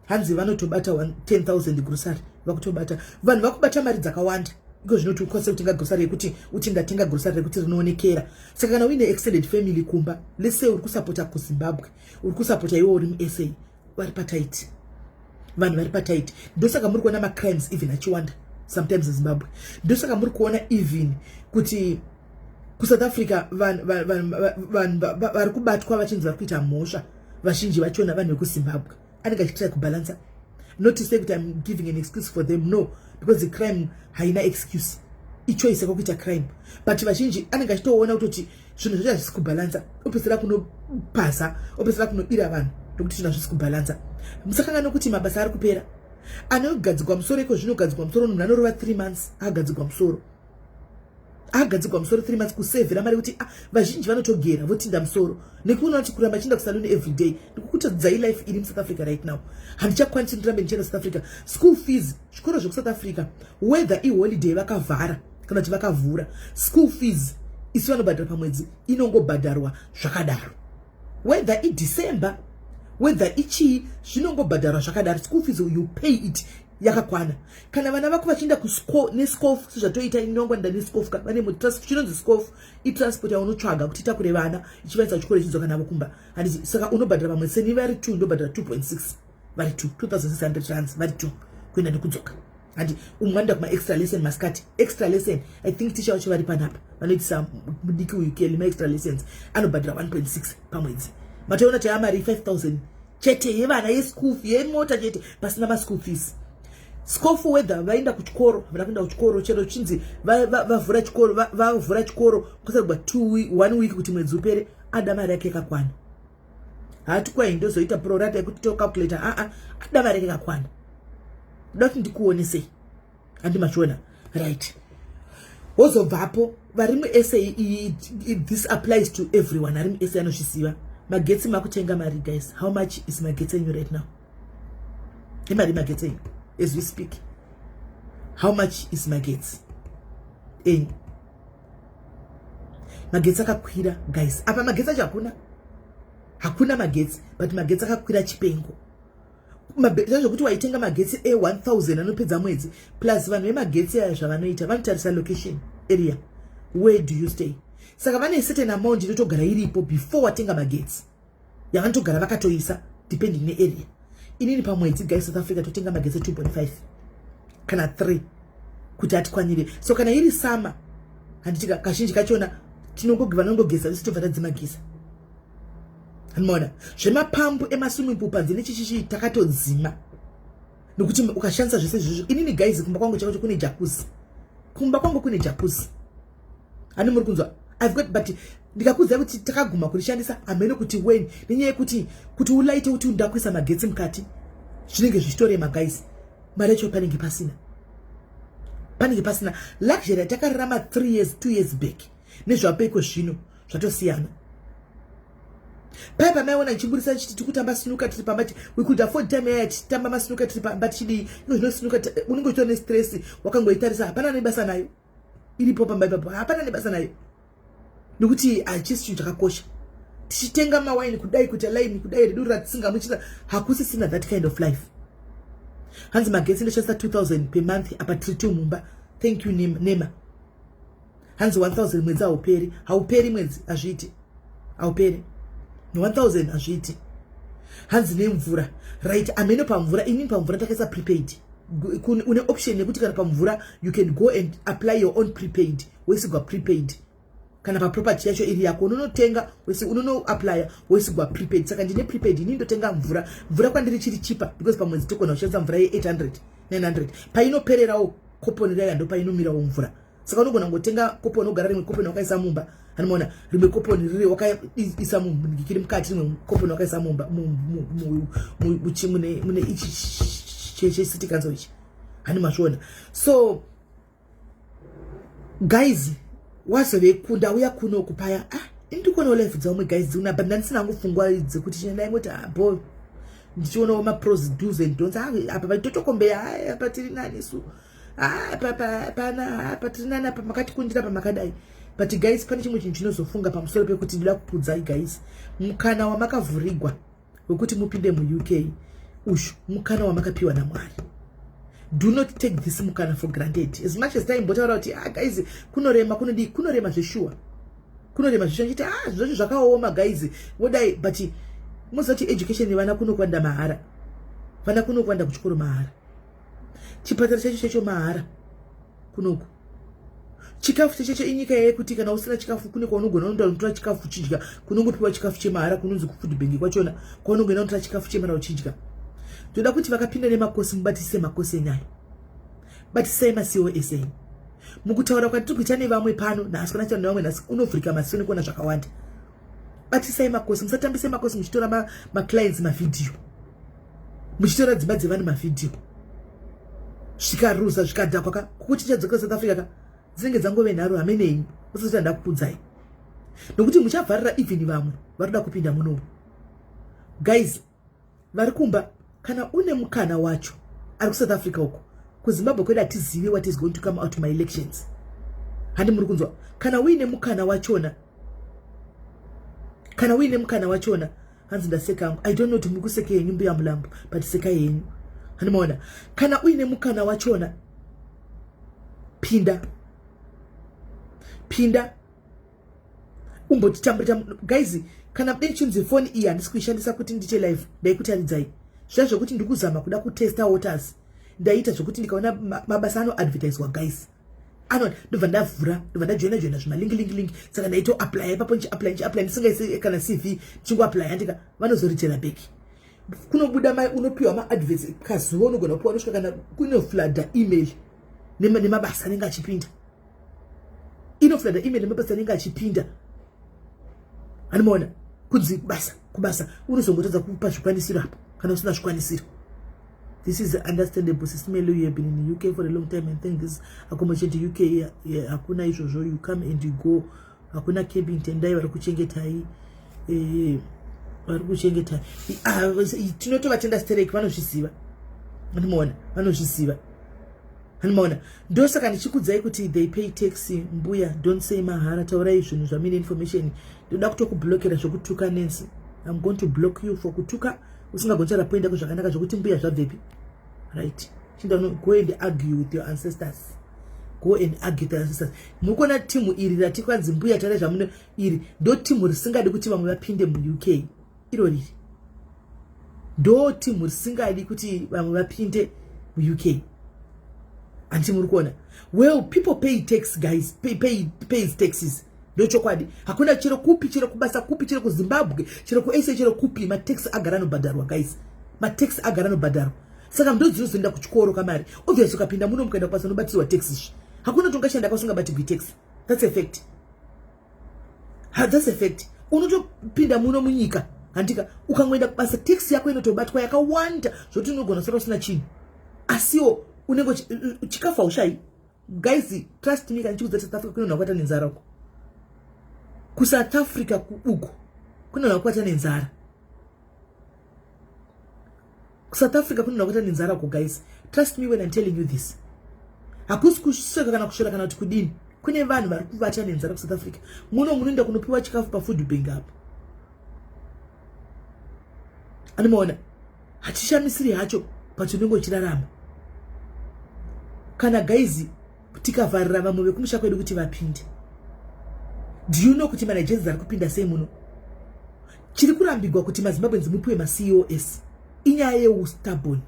Hanzi vanotobata 10 000 grocery, vakutobata vanhu vakubata mari dzakawanda iko zvinoti ukwanise kutenga grocery yekuti uti ndatenga grocery rekuti rinoonekera. Saka kana uine extended family kumba, let's say uri kusapota kuZimbabwe, uri kusapota iwo uri muSA, vari patight, vanhu vari patight. Ndosaka muri kuona macrimes even achiwanda sometimes eZimbabwe. Ndosaka muri kuona even kuti kuSouth Africa vanhu vari kubatwa vachinzi vari kuita mhosva, vazhinji vachona vanhu vekuZimbabwe anenge achitry kubhalansa. Not to say kuti I'm giving an excuse for them, no, because the crime haina excuse, ichoice yakakuita crime. But vazhinji anenge achitoona kutoti zvinhu zvacho hazvisi kubhalansa, opedzisira kunopaza, opedzisira kunobira vanhu nokuti zvinhu hazvisi kubhalansa. Musakanga nokuti mabasa ari kupera. Anogadzigwa musoro iko zvinogadzigwa musoro, munhu anorova 3 months agadzigwa musoro, agadzigwa musoro 3 months kusevhera mari kuti, ah, vazhinji vanotogera votinda musoro nekuona kuti kuramba chienda kusaluni every day. Ndikukutadzai life iri muSouth Africa right now. Handichakwanisi ndirambe ndichienda South Africa. School fees, zvikoro zvekuSouth Africa, whether iholiday vakavhara kana kuti vakavhura, school fees isu vanobhadhara pamwedzi inongobhadharwa zvakadaro. Whether iDecember, whether ichii, zvinongobhadharwa zvakadaro. School fees, you pay it yakakwana. Kana vana vako vachienda nescof, sezvatoita inongwanda nescof, vane chinonzi scof, itransport yaunotsvaga kuti itakure vana ichivaisa kuchikoro, ichidzoka navo kumba, handiti? Saka unobhadhara pamwe seni vari 2, ndobhadhara 2.6 vari 2, 2600 rands vari 2 kuenda nekudzoka, handi? Umwe anoenda kumaextra lesson masikati, extra lesson. I think ticha vacho vari panapa vanoitisa mudiki uyu Keli maextra lessons, anobhadhara 1.6 pamwedzi. Matoona taya mari 5000 chete yevana, yeschool fee, yemota chete, pasina maschool fees. Scof, whether vaenda kuchikoro, havana kuenda kuchikoro, chero chinzi vavhura chikoro, vavhura chikoro kwasarigwa one week kuti mwedzi upere, ada mari yake yakakwana. Haati kwai ndozoita prorata yekuti tocalculata. Aa, ada mari yake yakakwana. Ndoda kuti ndikuonesei, handi machiona? Right, wozobvapo vari muSA. This applies to everyone ari muSA anozviziva. Magetsi makutenga mari. Guys, how much is magetsi enyu right now? Imari magetsi enyu as we speak? How much is magetsi enyu? Magetsi akakwira, guys. Apa magetsi acho hakuna, hakuna magetsi, but magetsi akakwira chipengo zvokuti waitenga magetsi e1000 anopedza mwedzi. Plus vanhu vemagetsi aya, zvavanoita, vanotarisa location area, where do you stay. Saka vane certain amount inotogara iripo before watenga magetsi, yavanotogara vakatoisa depending nearea. Inini pamwedzi, guys, South Africa totenga magetsi 2.5 kana 3 kuti atikwanire. So kana iri summer, handitika, kazhinji kachona vanongogeza isi tobva tadzimagisa. Anomaona zvemapambu emaswimming pool panze nechichichi takatodzima nokuti ukashandisa zvese izvozvo. Inini, guys, kumba kwangu chakacho kune jacuzzi. Kumba kwangu kune jacuzzi, hani muri kunzwa? I've got, but ndikakuziva kuti takaguma kurishandisa hamene kuti when, nenyaya yekuti kuti ulaite kuti ndakuisa magetsi mukati zvinenge zvichitorema, guys. Mari yacho panenge pasina, panenge pasina. Luxury yatakararama 3 years, 2 years back nezvapeiko zvino zvatosiyana. Pai pamaiona ichiburisa chiti tikutamba snooker tiri pamba, we could afford time yaya tichitamba masnooker tiri pamba tichidii. Ino zvino snooker unenge uchitora nestress wakangoitarisa, hapana nebasa nayo iripo pamba ipapo, hapana nebasa nayo nekuti hachisi chinhu chakakosha. Tichitenga mawaini kudai, kuita laini kudai, redu ratisingamuchita, hakusisina that kind of life. Hanzi magetsi ndoshandisa 2000 per month, apa tiri two mumba. Thank you, Nema. Hanzi 1000 mwedzi hauperi, hauperi mwedzi, hazviiti, hauperi 1000, hazviiti. Hanzi nemvura, right, amene pamvura. Inini pamvura ndakaisa prepaid. Une option yekuti kana pamvura you can go and apply your own prepaid, woisigwa prepaid. Kana paproperty yacho iri yako, unonotenga, unonoapplya, woisigwa prepaid. Saka ndine prepaid inini, ndotenga mvura. Mvura kwandiri chiri cheaper because pamwedzi togona kushandisa mvura ye800, 900. Painopererawo koponi raya, ndo painomirawo mvura. Saka unogona kungotenga koponi, ogara rimwe koponi wakaisa mumba. Anomaona rimwe koponi riri wakaisa mundikiri mukati, rimwe koponi wakaisa mumba mune ichi checity council ichi. Hani mazviona? So guys, wazovekunda uya kuno kupaya, ah, indikuonawo life dzaumwe guys dziuna, but ndandisina hangu pfungwa dzekuti chindaingoti, ah, bo ndichionawo mapros, dos and don'ts. Ah, apa vaitotokombeya, apa tiri nani su, ah, pana apa tiri nani, apa makatikundira pamakadai. But guys, pane chimwe chinhu chinozofunga pamusoro pekuti ndinoda kukuudzai guys, mukana wamakavhurigwa wekuti mupinde muUK ushu, mukana wamakapiwa naMwari. Do not take this mukana for granted. As much as taimbotaura kuti, ah, guys, kunorema, kunodii, kunorema zveshuwa, kunorema zveshuwa, nchiti, ah, zvacho zvakaoma guys, wodai. But muziva kuti education yevana kunokwanda mahara, vana kunokwanda kuchikoro mahara, chipatara chacho chacho mahara kunoku, chikafu chacho. Inyika yekuti kana usina chikafu, kune kwaunogona unotora chikafu uchidya, kunongopiwa chikafu chemahara, kunonzi kufood bank kwachona, kwaunogona unotora chikafu chemahara uchidya. Toda kuti vakapinda nemakosi, mubatise makosi enyayo, batisai maCOS enyu. Mukutaura kwatiri kuita nevamwe pano nhasi, kana taura nevamwe nhasi, unovhurika masiso nekuona zvakawanda. Batisai makosi, musatambise makosi muchitora maclients mavhidhiyo, muchitora dzimba dzevanhu mavhidhiyo. Zvikaruza, zvikadhakwa ka, kukuti tichadzokera South Africa ka, dzinenge dzangove nharo hamenenyu. Usati ndakukudzai, nokuti muchavharira even vamwe vari kuda kupinda munomu. Guys vari kumba, kana une mukana wacho ari kuSouth Africa uko, kuZimbabwe kwedu hatizivi what is going to come out my elections. Handi muri kunzwa? Kana uine mukana wachona, kana uine mukana wachona. Hanzi ndaseka hangu. I don't know kuti muri kuseka henyu, mbuya Mulambo, but sekai henyu. Handimaona? Kana uine mukana wachona, pinda, pinda umbotitambura. Guys, kana dei chinzi foni iyi handisi kuishandisa kuti ndiite live, ndaikutaridzai zviya zvekuti ndiri kuzama kuda kutesta waters. Ndaita zvekuti ndikaona mabasa anoadvertiswa, guys, ano ndobva ndavhura, ndobva ndajoina joina zvimalink link link. Saka ndaitoapply ipapo, ndichiapply, ndichiapply, ndisingaisi kana CV, ndichingoapply. Handika vanozoritera back, kunobuda, unopiwa maadverts kazuva, unogona kupiwa unosvika kana kunoflooda email nemabasa anenge achipinda, inoflooda email nemabasa anenge achipinda. Anomaona kunzi basa kubasa, unozongotadza kupa zvikwanisiro apo kana usina zvikwanisiro. This is understandable. Sis Melo, you have been in the UK for a long time and think this accommodation to UK, hakuna izvozvo. You come and you go, hakuna cabin. Tendai vari kuchengetai, vari kuchengetai. Ah, tinotovatenda sterek, vanozviziva. Anomaona? Vanozviziva. Anomaona? Ndosaka ndichikudzai kuti they pay tax. Mbuya, don't say mahara, taurai zvinhu zvamine information. Ndoda kutokublokera zvokutuka, Nancy. I'm going to block you for kutuka usingagoni taura point yako zvakanaka zvokuti mbuya zvabvepi. Right, chinda go and argue with your ancestors, go and argue with your ancestors. Muri kuona timu iri rati kwanzi mbuya tare zvamuno, iri ndo timu risingadi kuti vamwe vapinde muUK. Iro riri ndo timu risingadi kuti vamwe vapinde muUK. Handiti muri kuona? Well, people pay tax, guys. Pays taxes, ndochokwadi. Hakuna chero kupi, chero kubasa kupi, chero kuZimbabwe, chero kuSA, chero kupi, matax agara anobhadharwa. Guys, matax agara anobhadharwa. Saka ndo dzinozoenda kuchikoro kamari. Obviously ukapinda muno, mukaenda kubasa, unobatirwa tax. Izvi hakuna tongashanda kausingabatirwi tax. That's a fact, that's a fact. Unotopinda muno munyika, handika? Ukangoenda kubasa, tax yako inotobatwa yakawanda zvokuti unogona sara usina chinhu, asiwo unenge chikafu haushayi. Guys, trust me kana chikudza, South Africa kune vanhu vakwata nenzara uko. KuSouth Africa uko kune vanhu vakwata nenzara. KuSouth Africa kune vanhu vakwata nenzara uko. Guys, trust me when I'm telling you this. Hakusi kusveka kana kushora kana kuti kudini. Kune vanhu vari kuvata nenzara kuSouth Africa. Muno munoenda kunopiwa chikafu pafood bank apo. Anomaona? Hachishamisiri hacho pachinenge uchirarama. Kana guys tikavharira vamwe vekumusha kwedu kuti vapinde, do you know kuti maNigerians ari kupinda sei muno? Chiri kurambigwa kuti maZimbabweans mupiwe maCOS inyaya yeustubborn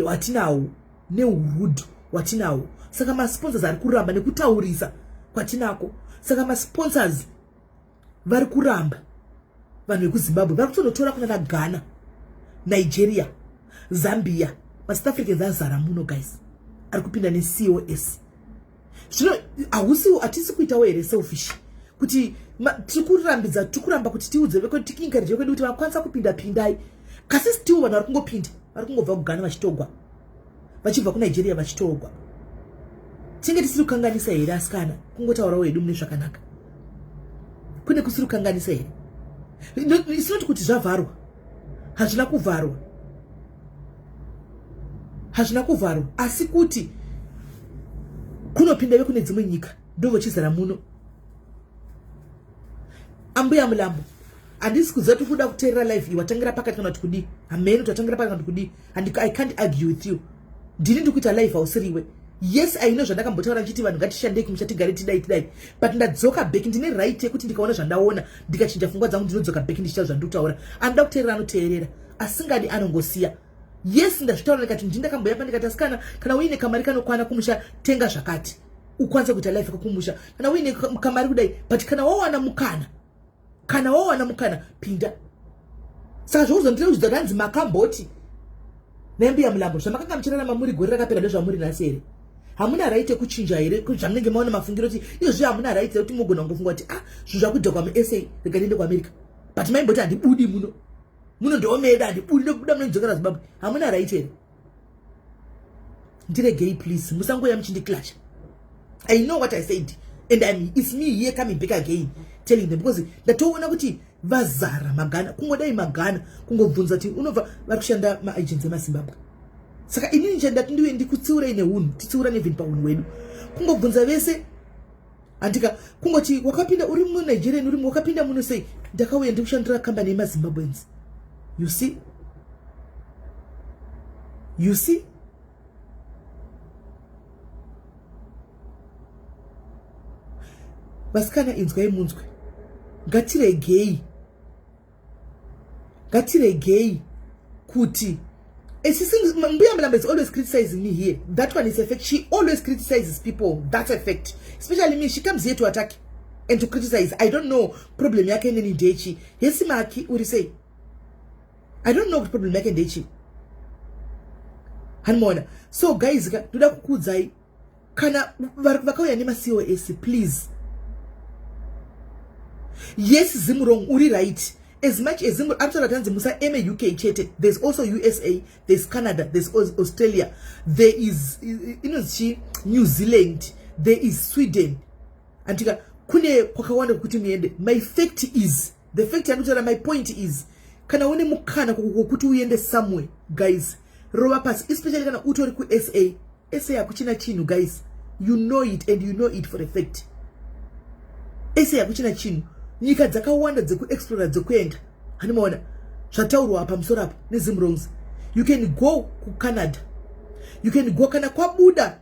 watinawo neurude watinawo. Saka masponsors ari kuramba nekutaurisa kwatinako. Saka masponsors vari kuramba vanhu vekuZimbabwe, vari kutonotora kunana Ghana, Nigeria, Zambia. MaSouth Africans azara muno, guys, ari kupinda neCOS. Zvino hausi hatisi kuitawo here selfish kuti Kuti tiri kurambidza, tiri kuramba kuti tiudze vekwedu, tikiencourage vekwedu kuti vakwanisa kupinda, pindai. Kasi still vanhu vari kungopinda, vari kungobva kuGhana vachitogwa, vachibva kuNigeria vachitogwa. Tinge tisiri kukanganisa here, asikana? Kungotaurawo hedu mune zvakanaka, kune kusiri kukanganisa here? It's not kuti zvavharwa. Hazvina kuvharwa, hazvina kuvharwa, asi kuti kunopinda vekune dzimwe nyika ndovochizara muno. Ambuya Mulambo, handisi kuziva kuti kuda kuteerera live iyi watangira pakati kana kuti kudii. Hamene kuti watangira pakati kana kuti kudii, and I can't argue with you. Ndini ndikuita live, hausiriwe. Yes, I know zvandakambotaura ndichiti vanhu ngatishandei kumusha, tigare, tidai tidai, but ndadzoka back. Ndine right yekuti ndikaona zvandaona, ndikachinja pfungwa dzangu, ndinodzoka back ndichitaura zvandikutaura. Anoda kuteerera anoteerera, asingadi anongosiya. Yes, ndazvitaura ndikati ndindakamboya pandikati, asikana, kana uine kamari kanokwana kumusha, tenga zvakati ukwanise kuita life kumusha. Kana uine kamari kudai, but kana wawana mukana, kana wawana mukana, pinda. Saka zvokuzondireudza ranzi makamboti nembuya Mulambo, zvamakanga muchirarama muri gore rakapera ndezvamuri nhasi here? Hamuna right yekuchinja here zvamunenge maona mafungiro kuti iyozvi hamuna right yekuti mugona kungofunga kuti, ah, zvinhu zvakudhakwa muSA, rega ndiende kuAmerica? But maimboti handibudi muno, muno ndomeda, handibudi, ndokubuda munoidzokera Zimbabwe. Hamuna right here? Ndiregei please, musangoya muchindiclasha. I know what I said and it's me here coming back again telling them, because ndatoona kuti vazara maGhana. Kungodai maGhana kungobvunza kuti unobva, vari kushanda maagency emaZimbabwe. Saka inini chandati ndiwe ndikutsiurei neunhu, titsiurane even paunhu hwedu. Kungobvunza vese, handika kungoti wakapinda uri muNigerian, uri wakapinda muno sei? Ndakauya ndikushandira kambani yemaZimbabweans. You see, you see, vasikana, inzwai munzwe. Ngatiregei, ngatiregei kuti Mbuya Mulamba is always criticizing me here. That one is a fact. She always criticizes people. That's a fact. Especially me. She comes here to attack and to criticize. I don't know problem yake neni ndechi. Hesi Maki, uri sei? I don't know problem yake ndechi. Hanimona. So guys, ndoda kukuudzai, kana vakauya nemaCOS, please. Yes, Zimurong, uri right. As much as aritaura tanzi musaeme UK chete, there's also USA, there's Canada, there's Australia, there is inonzi chi, New Zealand, there is Sweden. Andika kune kwakawanda kwekuti muende. My fact is, the fact yandikutaura, my point is, kana une mukana wokuti uende somewhere, guys, rova pasi, especially kana utori kuSA. SA hakuchina chinhu, guys. You know it and you know it for a fact. SA hakuchina chinhu. Nyika dzakawanda dzekuexplora, dzekuenda, handimaona zvataurwa pamusoro apo neZimrongs. You can go kuCanada, you can go kana kwabuda,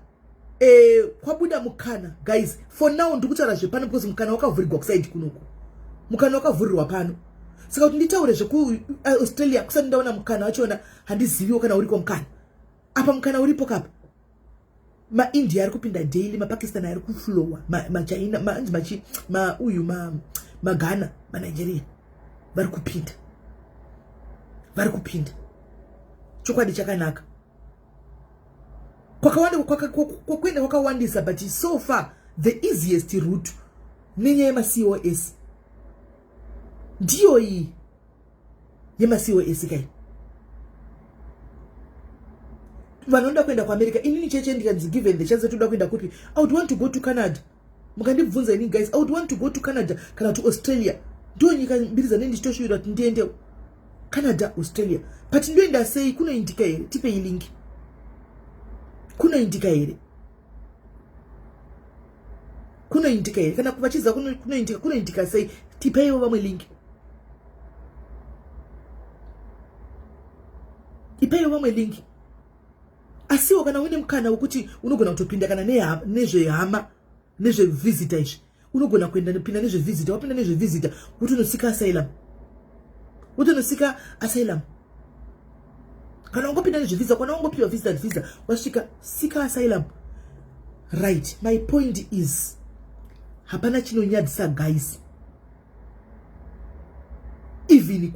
kwabuda mukana. Guys, for now ndikutaura zvepano because mukana wakavhurirwa kuside kunoku, mukana wakavhurirwa pano. Saka kuti nditaure zvekuAustralia kusati ndaona mukana wachona, handiziviwo kana uriko mukana apa. Mukana uripo kapa, maIndia ari kupinda daily, maPakistan ari kuflowa, maChina, manzi machi, mauyu, maGhana, maNigeria vari kupinda, vari kupinda. Chokwadi chakanaka, kwakawanda kwekuenda kwakawandisa, but so far the easiest route nenyaya yemaCOS ndiyo iyi yemaCOS kai. Vanoda kuenda kuAmerica, inini cheche ndikanzi given the chance toda kuenda kupi, I would want to go to Canada. Mukandibvunza ini, guys, I would want to go to Canada kana to Australia. Ndo nyika mbiri dzanei ndichitoshuvira kuti ndiendewo, Canada, Australia. But ndoenda sei? Kunoindika here? Tipei link. Kunoindika here? Kunoindika here? Kana vachiziva kunoindika, kunoindika sei? Tipeiwo vamwe link, ipeiwo vamwe link. Asiwo kana uine mukana wekuti unogona kutopinda kana nezvehama, nezvevisitor izvi, unogona kuenda pinda nezvevisitor. Wapinda nezvevisitor, kuti unosika asylum, kuti unosika asylum. Kana ungopinda nezvevisa, kana ungopiwa visitor visa, wasvika, sika asylum, right? My point is, hapana chinonyadzisa, guys, even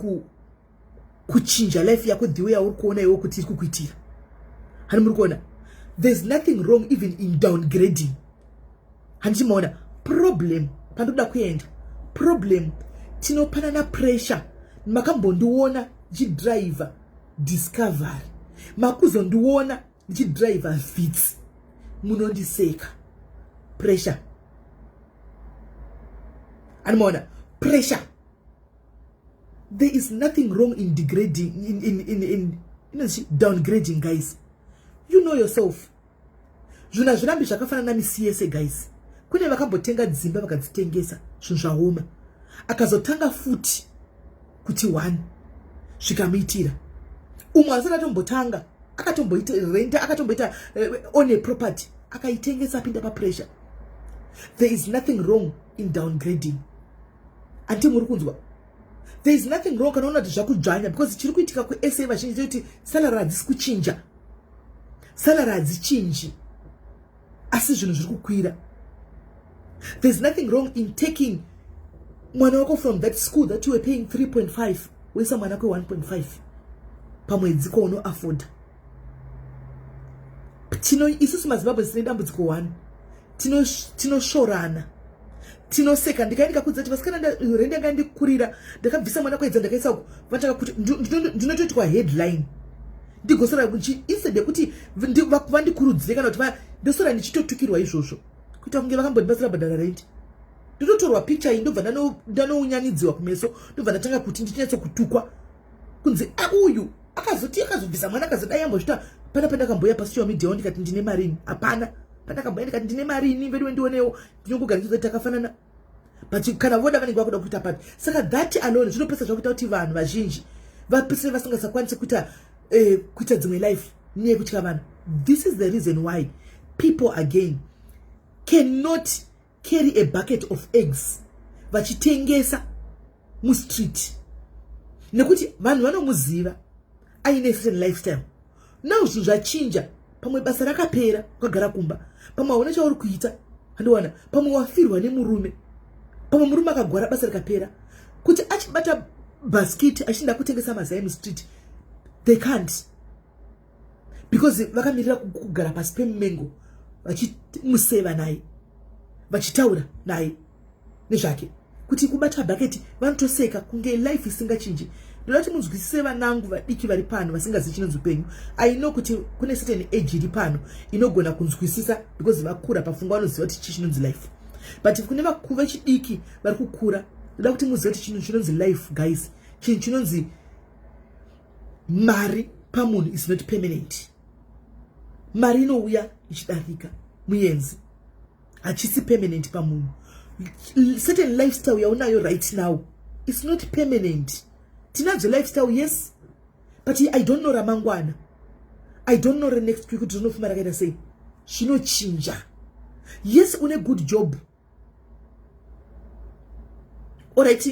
kuchinja life yako the way yauri kuona iwe kuti iri kukuitira. Hani muri kuona there's nothing wrong even in downgrading? Handichimaona problem pandoda kuenda. Problem, tinopanana pressure. Makambondiona ndichidriver Discovery, makuzondiona ndichidriver Vits, munondiseka. Pressure, animaona pressure. There is nothing wrong in degrading, in downgrading, guys. You know yourself, zvinhu hazvirambi zvakafanana misi yese, guys. Kune vakambotenga dzimba vakadzitengesa, zvinhu zvaoma, akazotanga futi kuti one zvikamuitira. Umwe asati atombotanga akatomboita renta, akatomboita own a property, akaitengesa, apinda papressure. There is nothing wrong in downgrading. Anti muri kunzwa? There is nothing wrong kana una kuti zvakudzvanya, because chiri kuitika kuSA, vazhinji kuti salary hadzisi kuchinja, salary hadzichinji, asi zvinhu zviri kukwira. There is nothing wrong in taking mwana wako from that school that you were paying 3.5, woisa mwana kwe1.5 pamwedzi kwaunoafforda. Tino isusu maZimbabwe tine dambudziko 1, tinosvorana, tinoseka. Ndikai ndikakudza kuti vasikana, rendi yanga ndikurira, ndakabvisa mwana kwaedza, ndakaisa uku, vataka kuti ndinotoitwa headline, ndigosora instead yekuti vandikurudzire kana kuti ndosora ndichitotukirwa izvozvo, kuita kunge vakambondibatsira bhadhara rendi. Ndototorwa picture iyi, ndobva ndanounganidziwa kumeso, ndobva ndatanga kuti ndichinyatsokutukwa kunzi uyu akazoti akazobvisa mwana, akazodai, ambozvita pana. Pandakamboya pasocial media ndikati ndine marini, hapana. Pandakamboya ndikati ndine marini, veduwe, ndionewo, ndinongogara ndichizoti takafanana, but kana voda vanenge vakuda kuita papi. Saka that alone zvinopesa zvakuita kuti vanhu vazhinji vapesere vasingasakwanisi kuita dzimwe life neyekutya vanhu. This is the reason why people again cannot carry a bucket of eggs vachitengesa mustreet, nekuti vanhu vanomuziva aine certain lifestyle. Now zvinhu zvachinja, pamwe basa rakapera, ukagara kumba, pamwe hauna chauri kuita, handiwana, pamwe wafirwa nemurume, pamwe murume akagwara, basa rikapera, kuti achibata bhasikiti achinda kutengesa mazai mustreet, they can't, because vakamirira kugara pasi pemumengo vachimuseva naye, vachitaura naye nezvake kuti kubata bhaketi, vanotoseka kunge life isingachinji. Ndoda kuti munzwisise, vanangu vadiki vari pano vasingazivi chinonzi upenyu. I know kuti kune certain age iri pano inogona kunzwisisa because vakura pafungwa, vanoziva kuti chii chinonzi life, but kune vechidiki vari kukura, ndoda kuti muzive kuti chinhu chinonzi life, guys, chinhu chinonzi mari pamunhu is not permanent. Mari inouya ichidarika muenzi, hachisi permanent pamunhu. Certain lifestyle yaunayo right now, it's not permanent. Tinadzo lifestyle, yes, but I don't know ramangwana, I don't know renext week kuti rinofuma rakaita sei. Zvinochinja. Yes, une good job, alright,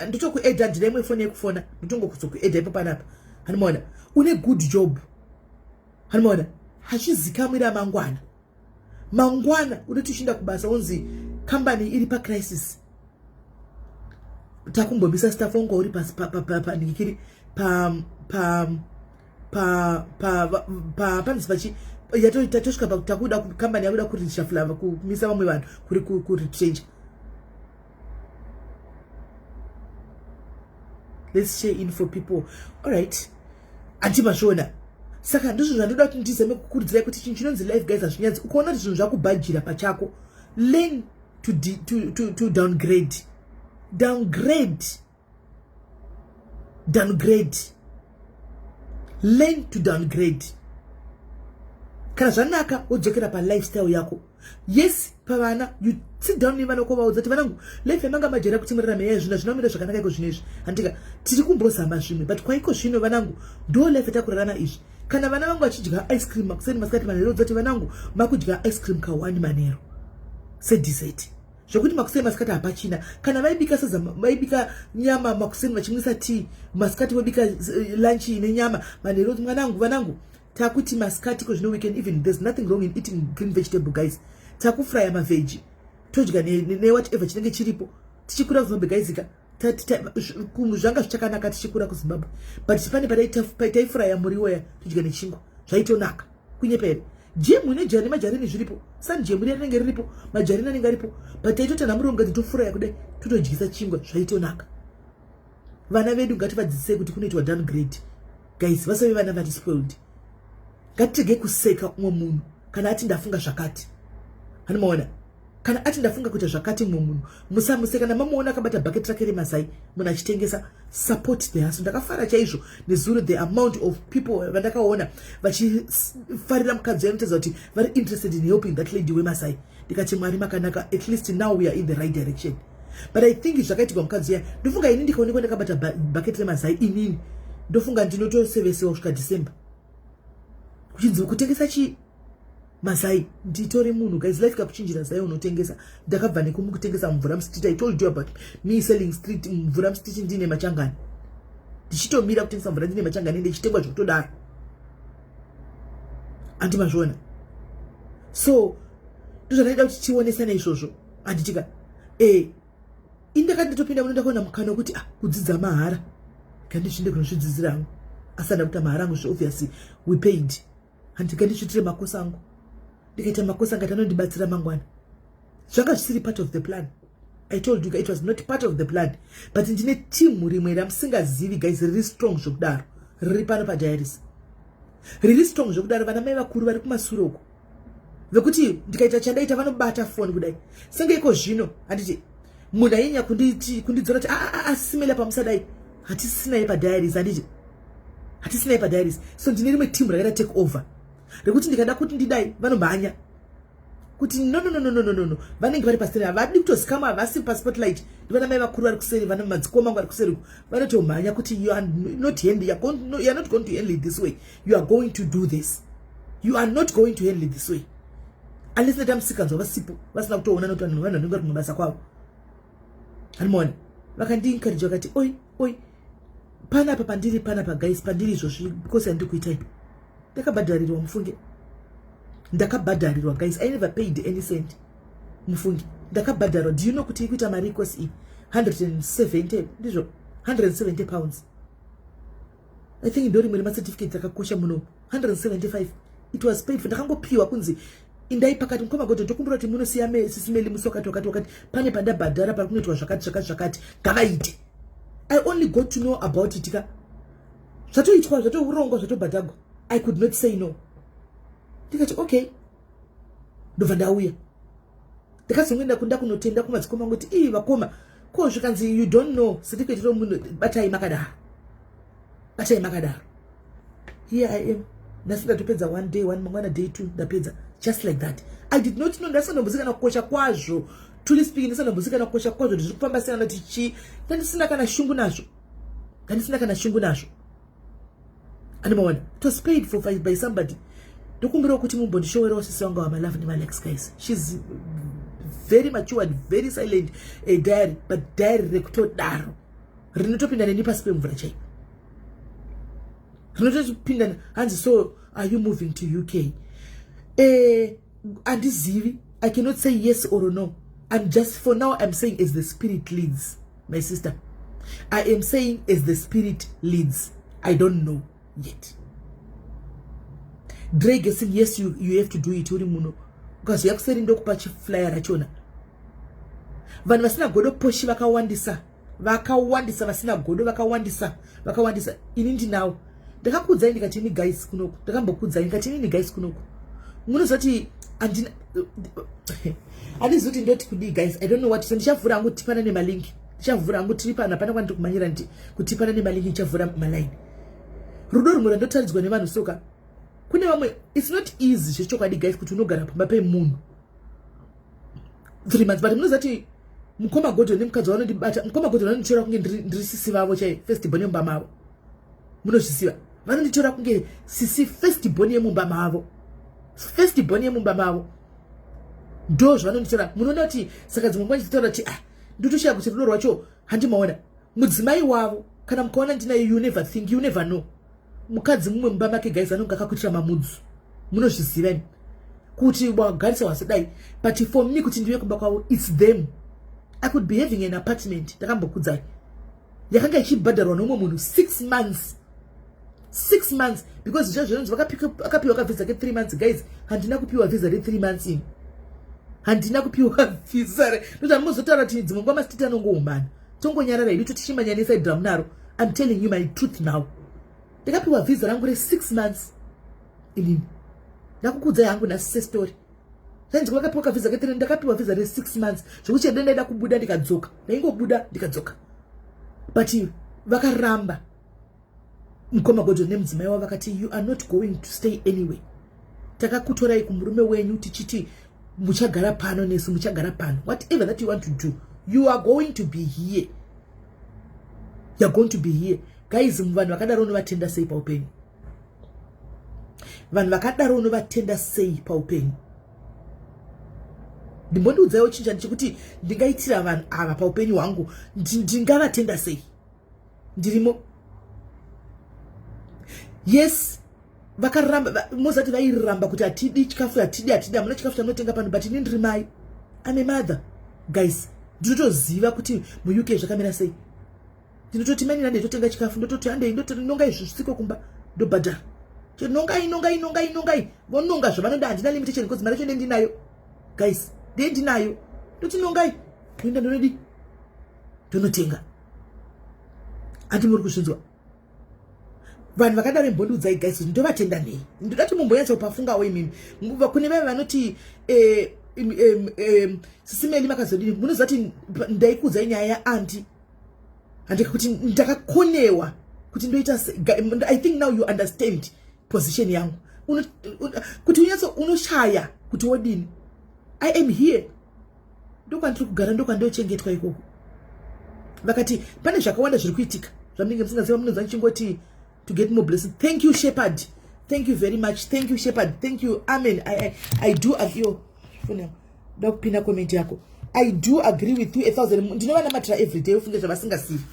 ndotokuedha, ndina imwe foni yekufona, ndotongokuzokuedha ipo panapa. Hanimaona une good job, hanimaona hachizikamwi ramangwana. Mangwana unoti uchienda kubasa, unzi kambani iri pacrisis, takumbomisa staff, wanga uri panhikiri panzi pachi tatosvika, takuda kambani yakuda kureshuffla, kumisa vamwe vanhu, kuretrencha. Let's share in for people. Alright, anti mazviona. Saka ndizvo zvandoda kuti ndizame kukurudzirai kuti chinhu chinonzi life, guys, hazvinyadzi. Ukaona kuti zvinhu zvakubhajira pachako, learn to downgrade, downgrade, downgrade. Learn to downgrade. Kana zvanaka, wodzokera palifestyle yako. Yes, pavana, you sit down nevana kwavaudza kuti, "Vanangu, life yamanga majera kuti murarame yayo zvino zvinomira zvakanaka iko zvino izvi, handika tiri kumbozama zvimwe, but kwaiko zvino, vanangu, ndo life yatakurarama izvi." Kana vana vangu vachidya ice cream makuseni, masikati, manheru, udza kuti, "Vanangu, makudya ice cream kawani manheru sedessert, zvokuti makuseni, masikati hapachina." Kana vaibika sadza, vaibika nyama makuseni, vachimwisa tii, masikati vobika lunch nenyama, manheru, "Mwanangu, vanangu, takuti masikati ko zvino we can even, there's nothing wrong in eating green vegetable, guys. Takufraya mavheji, todya newhatever chinenge chiripo." Tichikura kuZimbabwe, guys ka, zvanga zvichakanaka tichikura kuZimbabwe, but pane pataifuraya muriwo ya, todya nechingwa, zvaitonaka. Kunyepa here? Jemu nejari, majarini zviripo, SunJam riya rinenge riripo, majarini anenge aripo, but taitotana murongo titofuraya kudai, totodyisa chingwa, zvaitonaka. Vana vedu ngativadzidzisei kuti kunoitwa downgrade, guys. Vasave vana vari spoiled. Ngatitegei kuseka umwe munhu kana ati ndafunga zvakati. Hanimaona kana ati ndafunga kuita zvakati, mumwe munhu musamuseka. Kana mamuona akabata bhaketi rake remazai, munhu achitengesa, support the hustle. Ndakafara chaizvo nezuro, the amount of people vandakaona vachifarira mukadzi anotaridza kuti vari interested in helping that lady wemasai. Ndikati, "Mwari makanaka, at least now we are in the right direction." But I think zvakaitirwa mukadzi uya, ndofunga ini ndikaonekwa ndakabata bhaketi remazai, inini ndofunga ndinotosevesewa kusvika December, kuchinzi kutengesa chii, mazai. Nditori munhu, guys. Life kakuchinjira zai unotengesa. Ndakabva nekumukutengesa mvura mustreet. I told you about me selling street mvura mustreet ndine machangani, ndichitomira kutengesa mvura ndine machangani, ndichitengwa zvekutodaro. Handimazviona? So ndozvandaida kuti tionesane izvozvo, handitika? Ini ndakati nditopinda muno, ndakaona mukana wekuti, ah, kudzidza mahara, kandizvinde kunozvidzidzira hangu. Asi andakuita mahara angu, zveobviously we paid. Handikandisvitire makosi angu, ndikaita makosi angati anondibatsira mangwana. Zvanga zvisiri part of the plan. I told you, it was not part of the plan, but ndine timu rimwe ramusingazivi, guys, riri strong zvekudaro, riri pano padiaries, riri strong zvekudaro. Vana mai vakuru vari kumasure uko, vekuti ndikaita chandaita vanobata foni kudai. Senge iko zvino, handiti, munhu ainyanya kundidzora kuti asimela pamusadai, hatisinaye padiaries, handiti? Hatisinai padiaries. So ndine rimwe timu rakaita take over, rekuti ndikada kuti ndidai, vanomhanya kuti no, no, no, no, no, no, no. Vanenge vari paseri, havadi kutozikamwa, havasi paspotlight. Ndivana mai vakuru vari kuseri, vana madzikoma angu vari kuseri, vanotomhanya kuti you are not handle, you are not going to handle it this way, you are going to do this, you are not going to handle it this way, unless ndaita musikanzwa vasipo, vasina kutoona, nokuti vanhu vanenge vari kumabasa kwavo. Hanimona vakandiencourage, vakati, "Oi, oi, panapa pandiri panapa, guys, pandiri izvozvi, because yandiri kuitai, ndakabhadharirwa." Mufunge, ndakabhadharirwa, guys. I never paid any cent. Mufunge, ndakabhadharwa. Do you know kuti ikuita mari ikosi iyi 170? Ndizvo, £170, I think. Ndo rimwe remacertificate akakosha muno, 175. It was paid for. Ndakangopiwa kunzi indai pakati, mukoma goto, tokumbura kuti munosiya Sisi Melly musi wakati wakati wakati, pane pandabhadhara, pari kunoitwa zvakati zvakati zvakati, ngavaite. I only got to know about it ka zvatoitwa, zvatourongwa, zvatobhadhagwa. I could not say no. Ndikati, "Okay." Ndobva ndauya, ndakazongoenda kunda kunotenda kumadzikoma angu kuti, "Ii, vakoma, ko?" Zvikanzi, "You don't know certificate romunhu, batai makadaro, batai makadaro." Here I am nhasi, ndatopedza one day one, mangwana day two, ndapedza just like that. I did not know. Ndasandombozikanwa kukosha kwazvo. Truly speaking, ndasandombozikanwa kukosha kwazvo, ndizviri kufamba sena kuti chii. Ndandisina kana shungu nazvo, ndandisina kana shungu nazvo. Andimaona, it was paid for by somebody. Ndokumbirawo kuti mumbondishowerawo sisi wangu wamalove nemalikes, guys. She's very matured, very silent, a diary, but diary rekutodaro rinotopinda neni pasi pemvura chaipo, rinotopinda. Hanzi, "So are you moving to UK?" Andizivi. I cannot say yes or no. I'm just, for now I'm saying as the Spirit leads, my sister. I am saying as the Spirit leads. I don't know yet. Drake saying yes, you have to do it. Uri muno, ukazoya kuseri, ndokupa chiflyer rachona. Vanhu vasina godo poshi vakawandisa, vakawandisa. Vasina godo vakawandisa, vakawandisa. Ini ndinawo. Ndakakuudzai ndikati, "Ini guys kunoku." Ndakambokuudzai ndikati, "Inini guys kunoku." Munozoti handina, handizivi kuti ndoti kudii, guys. I don't know what. So ndichavhura hangu, tipana nemalinki. Ndichavhura hangu, tiri pana, hapana kwandiri kumanyira, ndi kutipana nemalinki. Ndichavhura malaini. Rudo rumwe randotaridzwa nevanhu soka, kune vamwe it's not easy zvechokwadi, guys, kuti unogara pamba pemunhu 3 months. But munoziva kuti mukoma Godho nemukadzi vanondibata, mukoma Godho vanonditora kunge ndiri sisi vavo chai, first born yemumba mavo. Munozviziva, vanonditora kunge sisi, first born yemumba mavo, first born yemumba mavo, ndo zvavanonditora. Munoona kuti saka dzimwe nguva ndichitaura kuti, ah, ndotoshaya kuti rudo rwacho handimaona. Mudzimai wavo, kana mukaona ndinayo, you never think, you never know. Mukadzi mumwe mumba make, guys, anonge akakuitira mamudzu. Munozviziva imi kuti wagarisa wasidai. But for me kuti ndive kumba kwavo, it's them. I could be having an apartment, ndakambokudzai, yakanga ichibhadharwa nomumwe munhu 6 months. 6 months, because zvicha zvinonzi vakapiwa kavhisa ke3 months. Guys, handina kupiwa vhisa re3 months ini, handina kupiwa vhisa re ndokuti muzotaura kuti dzimwe nguva masititi anongoumana, tongonyarara hedu, totichimanya neside ramunaro. I'm telling you my truth now. Ndakapiwa vhisa rangu re6 months inini. Ndakukudzai hangu nhasi sestory. Zvainzi vakapiwa kavhisa ke3, ndakapiwa vhisa re6 months, zvokuti chede ndaida kubuda ndikadzoka, ndaingobuda ndikadzoka, but vakaramba. Mukoma Godon nemudzimai wavo vakati, "You are not going to stay anyway. Takakutorai kumurume wenyu tichiti muchagara pano nesu, muchagara pano. Whatever that you want to do, you are going to be here, you are going to be here." Guys, vanhu vakadaro unovatenda sei paupenyu? Vanhu vakadaro unovatenda sei paupenyu? Ndimbondiudzaiwo chinhu chekuti ndingaitira vanhu ava paupenyu hwangu, ndingavatenda sei? Ndirimo, yes. Vakaramba, mozati vairamba kuti hatidi chikafu, hatidi, hatidi, hamuna chikafu chamunotenga pano. But ini ndiri mai, I'm a mother, guys. Ndinotoziva kuti muUK zvakamira sei. Ndinototi mani nande totenga chikafu, ndototi handei, ndotinonga izvi zvisiko kumba, ndobhadhara. Nongai, nongai, nongai, nongai, vononga zvavanoda. Handina limitation because mari yacho ndendinayo, guys, ndendinayo. Ndoti nongai, ndoenda, ndonodi, ndonotenga. Handi muri kuzvinzwa? Vanhu vakadaro, imbondiudzai, guys, ndovatenda nei? Ndoda kuti mumbonyatsopafungawo imimi. Kune vaya vanoti, "Sisi Melly, makazodini?" Munoziva kuti ndaikuudzai nyaya yaaunty, handika kuti ndakakonewa kuti ndoita. I think now you understand position yangu, kuti unyatso unoshaya kuti wodini. I am here, ndokwandiri kugara, ndokwandochengetwa ikoko. Vakati pane zvakawanda zviri kuitika zvamunenge musingaziva. Munonzwa ndichingoti to get more blessing. Thank you, Shepherd. Thank you very much. Thank you, Shepherd. Thank you. Amen. I do agree. Da kupinda comment yako. I do agree with you a thousand. Ndinovanamatira everyday, ufunge zvavasingasivi.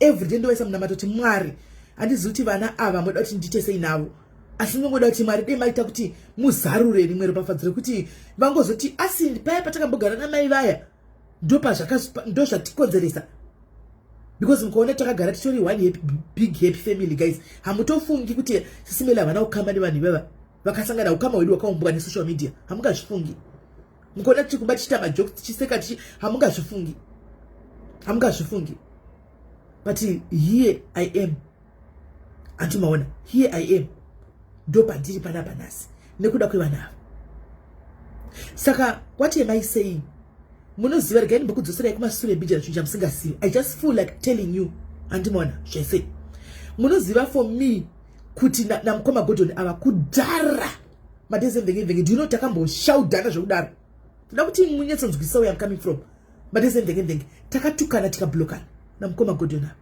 Everyday ndovaisa munamato kuti, "Mwari, handizivi kuti vana ava moda kuti ndiite sei navo, asi ndinongoda kuti, Mwari, dei maita kuti muzarure rimwe ropafadzo rekuti vangozoti asi paya patakambogara namai vaya, ndo zvatikonzeresa." Because mukaona takagara titori one happy, big happy family, guys. Hamutofungi kuti Sisi Melly havana kukamba nevanhu ivava vakasangana. Ukama hwedu hwakaumbwa nesocial media, hamungazvifungi. Mukaona tichikumba tichiita majokes, tichiseka, tichi, hamungazvifungi, hamungazvifungi. But here I am, handimaona? Here I am, ndo pandiri panapa nhasi nekuda kwevana ava. Saka what am I saying? Munoziva, regai ndimbokudzoserai kumasure mbijana, chinhu chamusingazivi. I just feel like telling you, handimaona zvese? Munoziva, for me kuti namukoma Godon ava kudhara madhezi emvenge, do you know takamboshaudhana zvekudaro? Toda kuti munyatsonzwisisa where I'm coming from. Madhezi emvenge takatukana, tikablokana namukoma Godon ava,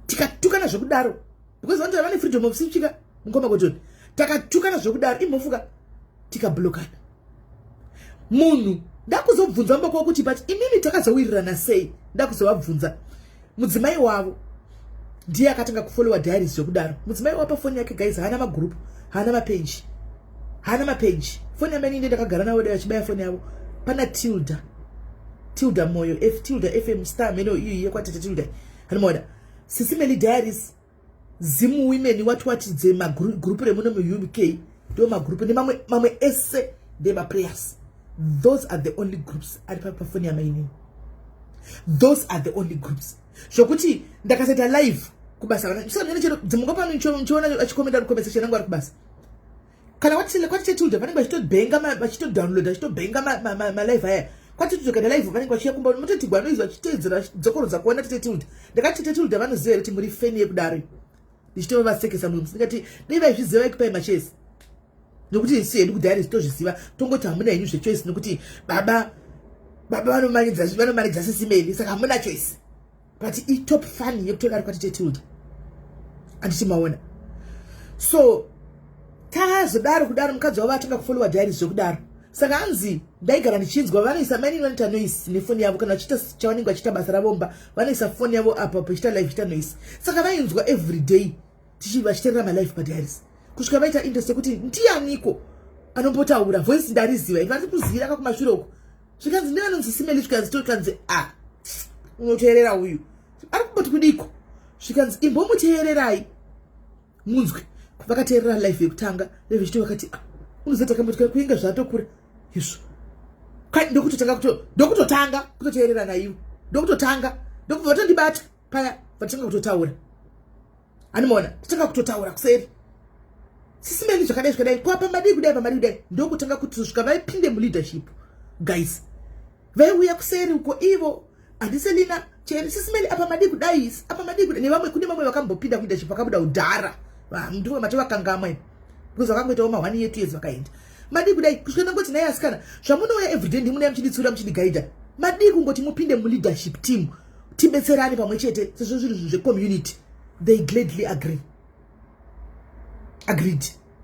tikatukana zvekudaro, because vanhu vane freedom of speech ka. Mukoma Godon, takatukana zvekudaro, imhofuka, tikablokana. Munhu ndakuzobvunza mboko kuti, "But imimi takazowirirana sei?" Ndakuzovabvunza, mudzimai wavo ndiye akatanga kufollowa Diaries zvekudaro. Mudzimai wavo pafoni yake, guys, haana magroup, haana mapeji, haana mapeji. Foni yamani inde ndakagara navo dai vachibaya foni yavo, pana Tilda, Tilda Moyo F, Tilda FM Star meno iyo yekwatete Tilda, hanimaona? Sisi Melly Diaries, Zimu Women, what what, dzemagroup remuno muUK, ndo magroup nemamwe mamwe ese ndemaprayers. Those are the only groups ari pafoni yamainini. Those are the only groups zvokuti ndakasaita live kubasa chero dzimwe pano nchiona achikomenda comment section yangu ari kubasa, kana kwatite Tilda, vanenge vachitobhenga, vachitodownload, vachitobhenga malive aya. Kwatiti kana live vanenge vachiya kumba, mutoti gwanoizwa, vachiteedzera, vachidzokorodza kuona tite Tilda. Ndakati, "Tete Tilda, vanoziva here kuti muri fan yekudaro?" Ndichitovasekesa mumwe musi, ndikati, "Dei vaizviziva vaikupai machesi, nokuti isu hedu kuDiaries tozviziva, tongoti hamuna henyu zvechoice, nokuti baba vanomanidza Sisi Melly, saka hamuna choice." But itop fan yekutodaro kwatite Tilda, handiti maona? So tazodaro kudaro, mukadzi wavo atanga kufollowa Diaries zvekudaro. Saka hanzi ndaigara ndichinzwa vanoisa, mainini vanoita noise nefoni yavo kana vachiita chavanenge vachiita basa ravo mba, vanoisa foni yavo apa pachiita live, chiita noise. Saka vainzwa every day vachiteerera malive paDiaries, kusvika vaita interest yekuti ndianiko anombotaura voice ndariziva, vari kuzivira kakumashure uko. Zvikanzi nevanonzi Sisi Melly, zvikanzi tokanzi, "A, unoteerera uyu ari kumboti kudiko?" Zvikanzi imbomuteererai munzwe. Vakateerera life yekutanga, live yechito vakati ah, unoziva takambotika kuinga zvatokura izvo. Ndokutotanga ndokutotanga kutoteerera naivo, ndokutotanga ndokubva vatondibata paya, vatanga kutotaura. Animaona totanga kutotaura kuseri, sisimeni zvakadai zvakadai, kwa pamadii kudai, pamadii kudai, ndokutanga kutosvika vaipinde muleadership. Guys, vaiuya kuseri uko ivo handiselina cheri sisimeni apa madii kudai, apa madii kudai, nevamwe. Kune vamwe vakambopinda kuleadership vakabuda udhara, ndivo matovakangamwa because vakangoitawo ma 1 year, 2 years vakaenda. Madii kudai, kusvika ndangoti naye, asikana, zvamunouya everyday ndimunouya muchinditsura, muchindigaidha, madii kungoti mupinde muleadership team, tibetserane pamwe chete sezvo zviri zvinhu zvecommunity. They gladly agreed.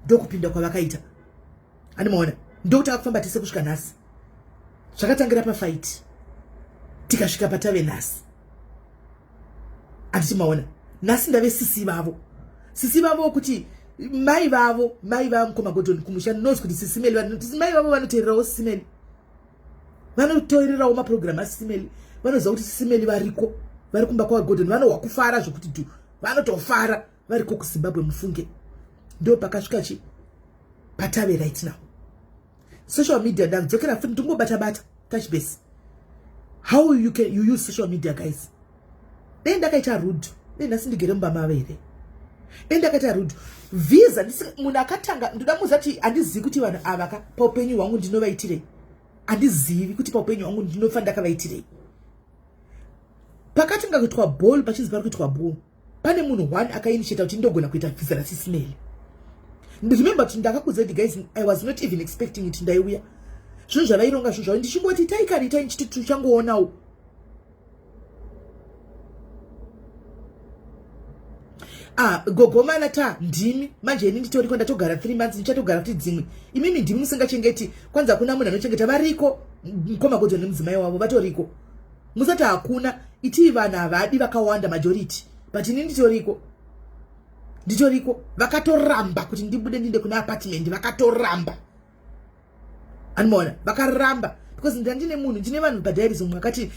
Ndokupinda kwavakaita. Animaona, ndokutanga kufamba tese kusvika nhasi. Zvakatangira pafight, tikasvika patave nhasi. Handiti maona, nhasi ndave sisi vavo, sisi vavo kuti mai vavo, mai vamukoma Godon kumusha knows kuti Sisimeli, mai vavo vanoteererawo Sisimeli, vanotoererawo mapurogiramu aSisimeli, vanoziva kuti Sisimeli variko, vari kumba kwaGodon, vanohwa kufara zvokuti dhu, vanotofara variko kuZimbabwe. Mufunge, ndo pakasvika chi patave right now. Social media, ndadzokera futi, ndingobata bata, touch base how you can you use social media. Guys, dai ndakaita rude, dai nhasi ndigere mumba mavo here? Dai ndakaita rude, visa munhu akatanga. Ndoda muziva kuti handizivi kuti vanhu ava ka paupenyu hwangu ndinovaitirei. Handizivi kuti paupenyu hwangu ndinofa ndakavaitirei. Pakatanga kuitwa ball, pachinzi pari kuitwa ball, pane munhu one akainitiata kuti ndogona kuita visa raSisimeli. Remember kuti ndakakudza kuti, guys, I was not even expecting it. Ndaiuya zvinhu zvavaironga, zvinhu zvavo, ndichingoti itai kani, itai, ndichiti tuchangoonawo. Ah, gogomana ta ndimi manje. Ini nditoriko, ndatogara 3 months, ndichatogara kuti dzimwe. Imimi ndimi musingachengeti. Kwanza hakuna munhu anochengeta, variko mukoma Godzo nemudzimai wavo, vatoriko. Musati hakuna, itii vanhu havadi, vakawanda majority, but ini nditoriko, nditoriko. Vakatoramba kuti ndibude ndiende kune apartment, vakatoramba. Anomaona, vakaramba because ndandine munhu, ndine vanhu padiaries umwe akati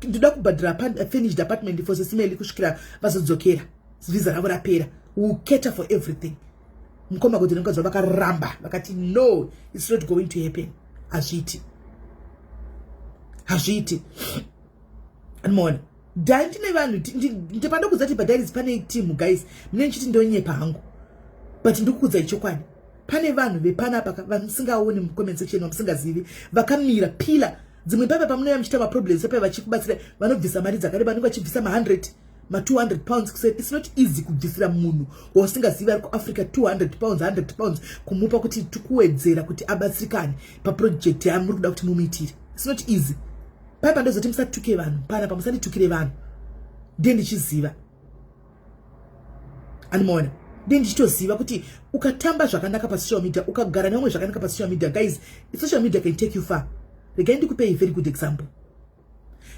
ndoda kubhadhira finished apartment for Sisimeli kusvikira vazodzokera, visa ravo rapera, will cater for everything. Mukoma kuti nemukadzi vakaramba, vakati no, it's not going to happen, hazviiti, hazviiti. Anomaona, dai ndine vanhu ndipandokudza kuti padiaries pane team. Guys, mune ndichiti ndonyepa hangu, but ndikukudzai chokwadi. Pane vanhu vepanapa vamusingaoni mucomment section, vamusingazivi, vakamira pila dzimwe paipa pamunouya muchiita maproblems epai vachikubatsirai, vanobvisa mari dzakareba, vanenge vachibvisa ma100, ma200 pounds. Kuseri it's not easy kubvisira munhu wausingazivi ari kuAfrica £200, £100, kumupa kuti tikuwedzera kuti abatsirikane paproject yamuri kuda kuti mumuitire. It's not easy. Paipa ndozoti musatuke vanhu panapa, musanditukire vanhu. Ndiye ndichiziva, animaona, ndi ndichitoziva kuti ukatamba zvakanaka pasocial media, ukagara nevamwe zvakanaka pasocial media, guys, social media can take you far. Regai ndikupei very good example.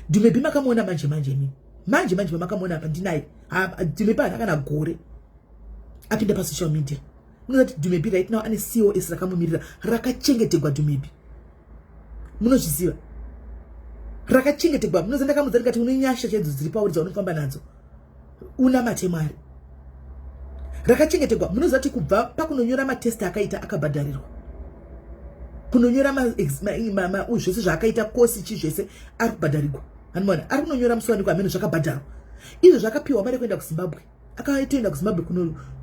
Dumebi makamuona manje manje, imi manje manje pamakamuona apa ndinaye. Dumebi haana kana gore apinda pasocial media. Munoziva kuti Dumebi right now ane cos rakamumirira, rakachengetegwa. Dumebi munozviziva, rakachengetegwa. Munoziva ndakamudza ndikati une nyasha chaidzo dziri pauri dzaunofamba nadzo, unamate Mwari. Rakachengetegwa. Munoziva kuti kubva pakunonyora matest akaita, akabhadharirwa kunonyora zvese zvaakaita, kosi chi zvese ari kubhadharirwa. Anomaona ari kunonyora musi wanikwa amene, zvakabhadharwa izvo, zvakapiwa mari yekuenda kuZimbabwe, akatoenda kuZimbabwe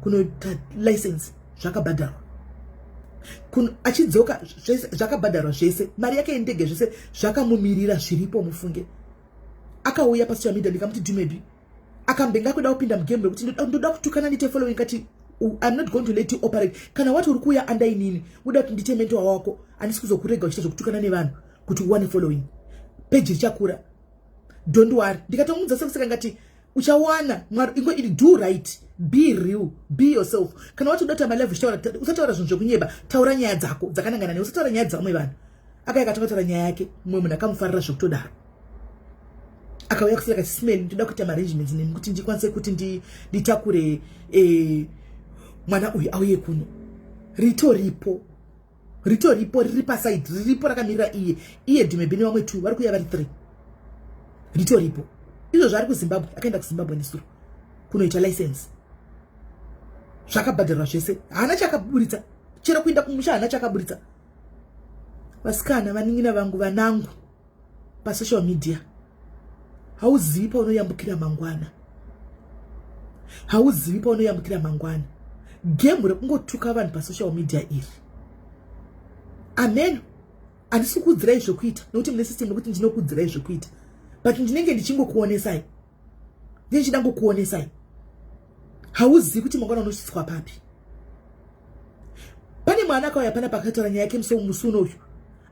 kunoita license, zvakabhadharwa. Achidzoka zvakabhadharwa zvese, mari yake yendege, zvese zvakamumirira, zviripo. Mufunge, akauya pasocial media, ndikamuti Dumebi akambenga kuda kupinda mugame rekuti ndoda kutukana ndiite following. Kati I'm not going to let you operate. Kana wati uri kuuya anda inini, uda kuti ndiite mentor wako, handisi kuzokurega uchiita zvekutukana nevanhu kuti uwane following. Peji richakura, don't worry. Ndikatomudza sekuseka ngati uchawana Mwari ingo ili. Do right, be real, be yourself. Kana wati uda kutamba live uchitaura, usataura zvinhu zvekunyeba, taura nyaya dzako dzakanangana newe, usataura nyaya dzavamwe vanhu. Akauya akatanga nyaya yake, mumwe munhu akamufarira zvekutodaro, akauya kusira kati, "Smell, ndoda kuita maarrangements nemi kuti ndikwanise kuti nditakure mwana uyu auye kuno." Ritoripo, ritoripo, riri paside, riripo rakamirira iye. Iye Dumebi nevamwe two vari kuuya vari three. Ritoripo izvo zvaari kuZimbabwe, akaenda kuZimbabwe nesuro. Kunoita license, zvakabhadharwa zvese, haana chakaburitsa. Chero kuenda kumusha, haana chakaburitsa. Vasikana, vanin'ina vangu, vanangu pasocial media, hauzivi paunoyambukira mangwana, hauzivi paunoyambukira mangwana. Game rekungotuka vanhu pasocial media iri, amen. Handisi kukuudzirai zvekuita, nekuti mune system yekuti ndinokuudzirai zvekuita, but ndinenge ndichingokuonesai, ndinenge ngokuonesai. Hauzivi kuti mangwana unosvitswa papi. Pane mwana akauya pana pakataura nyaya yake musi unoyu,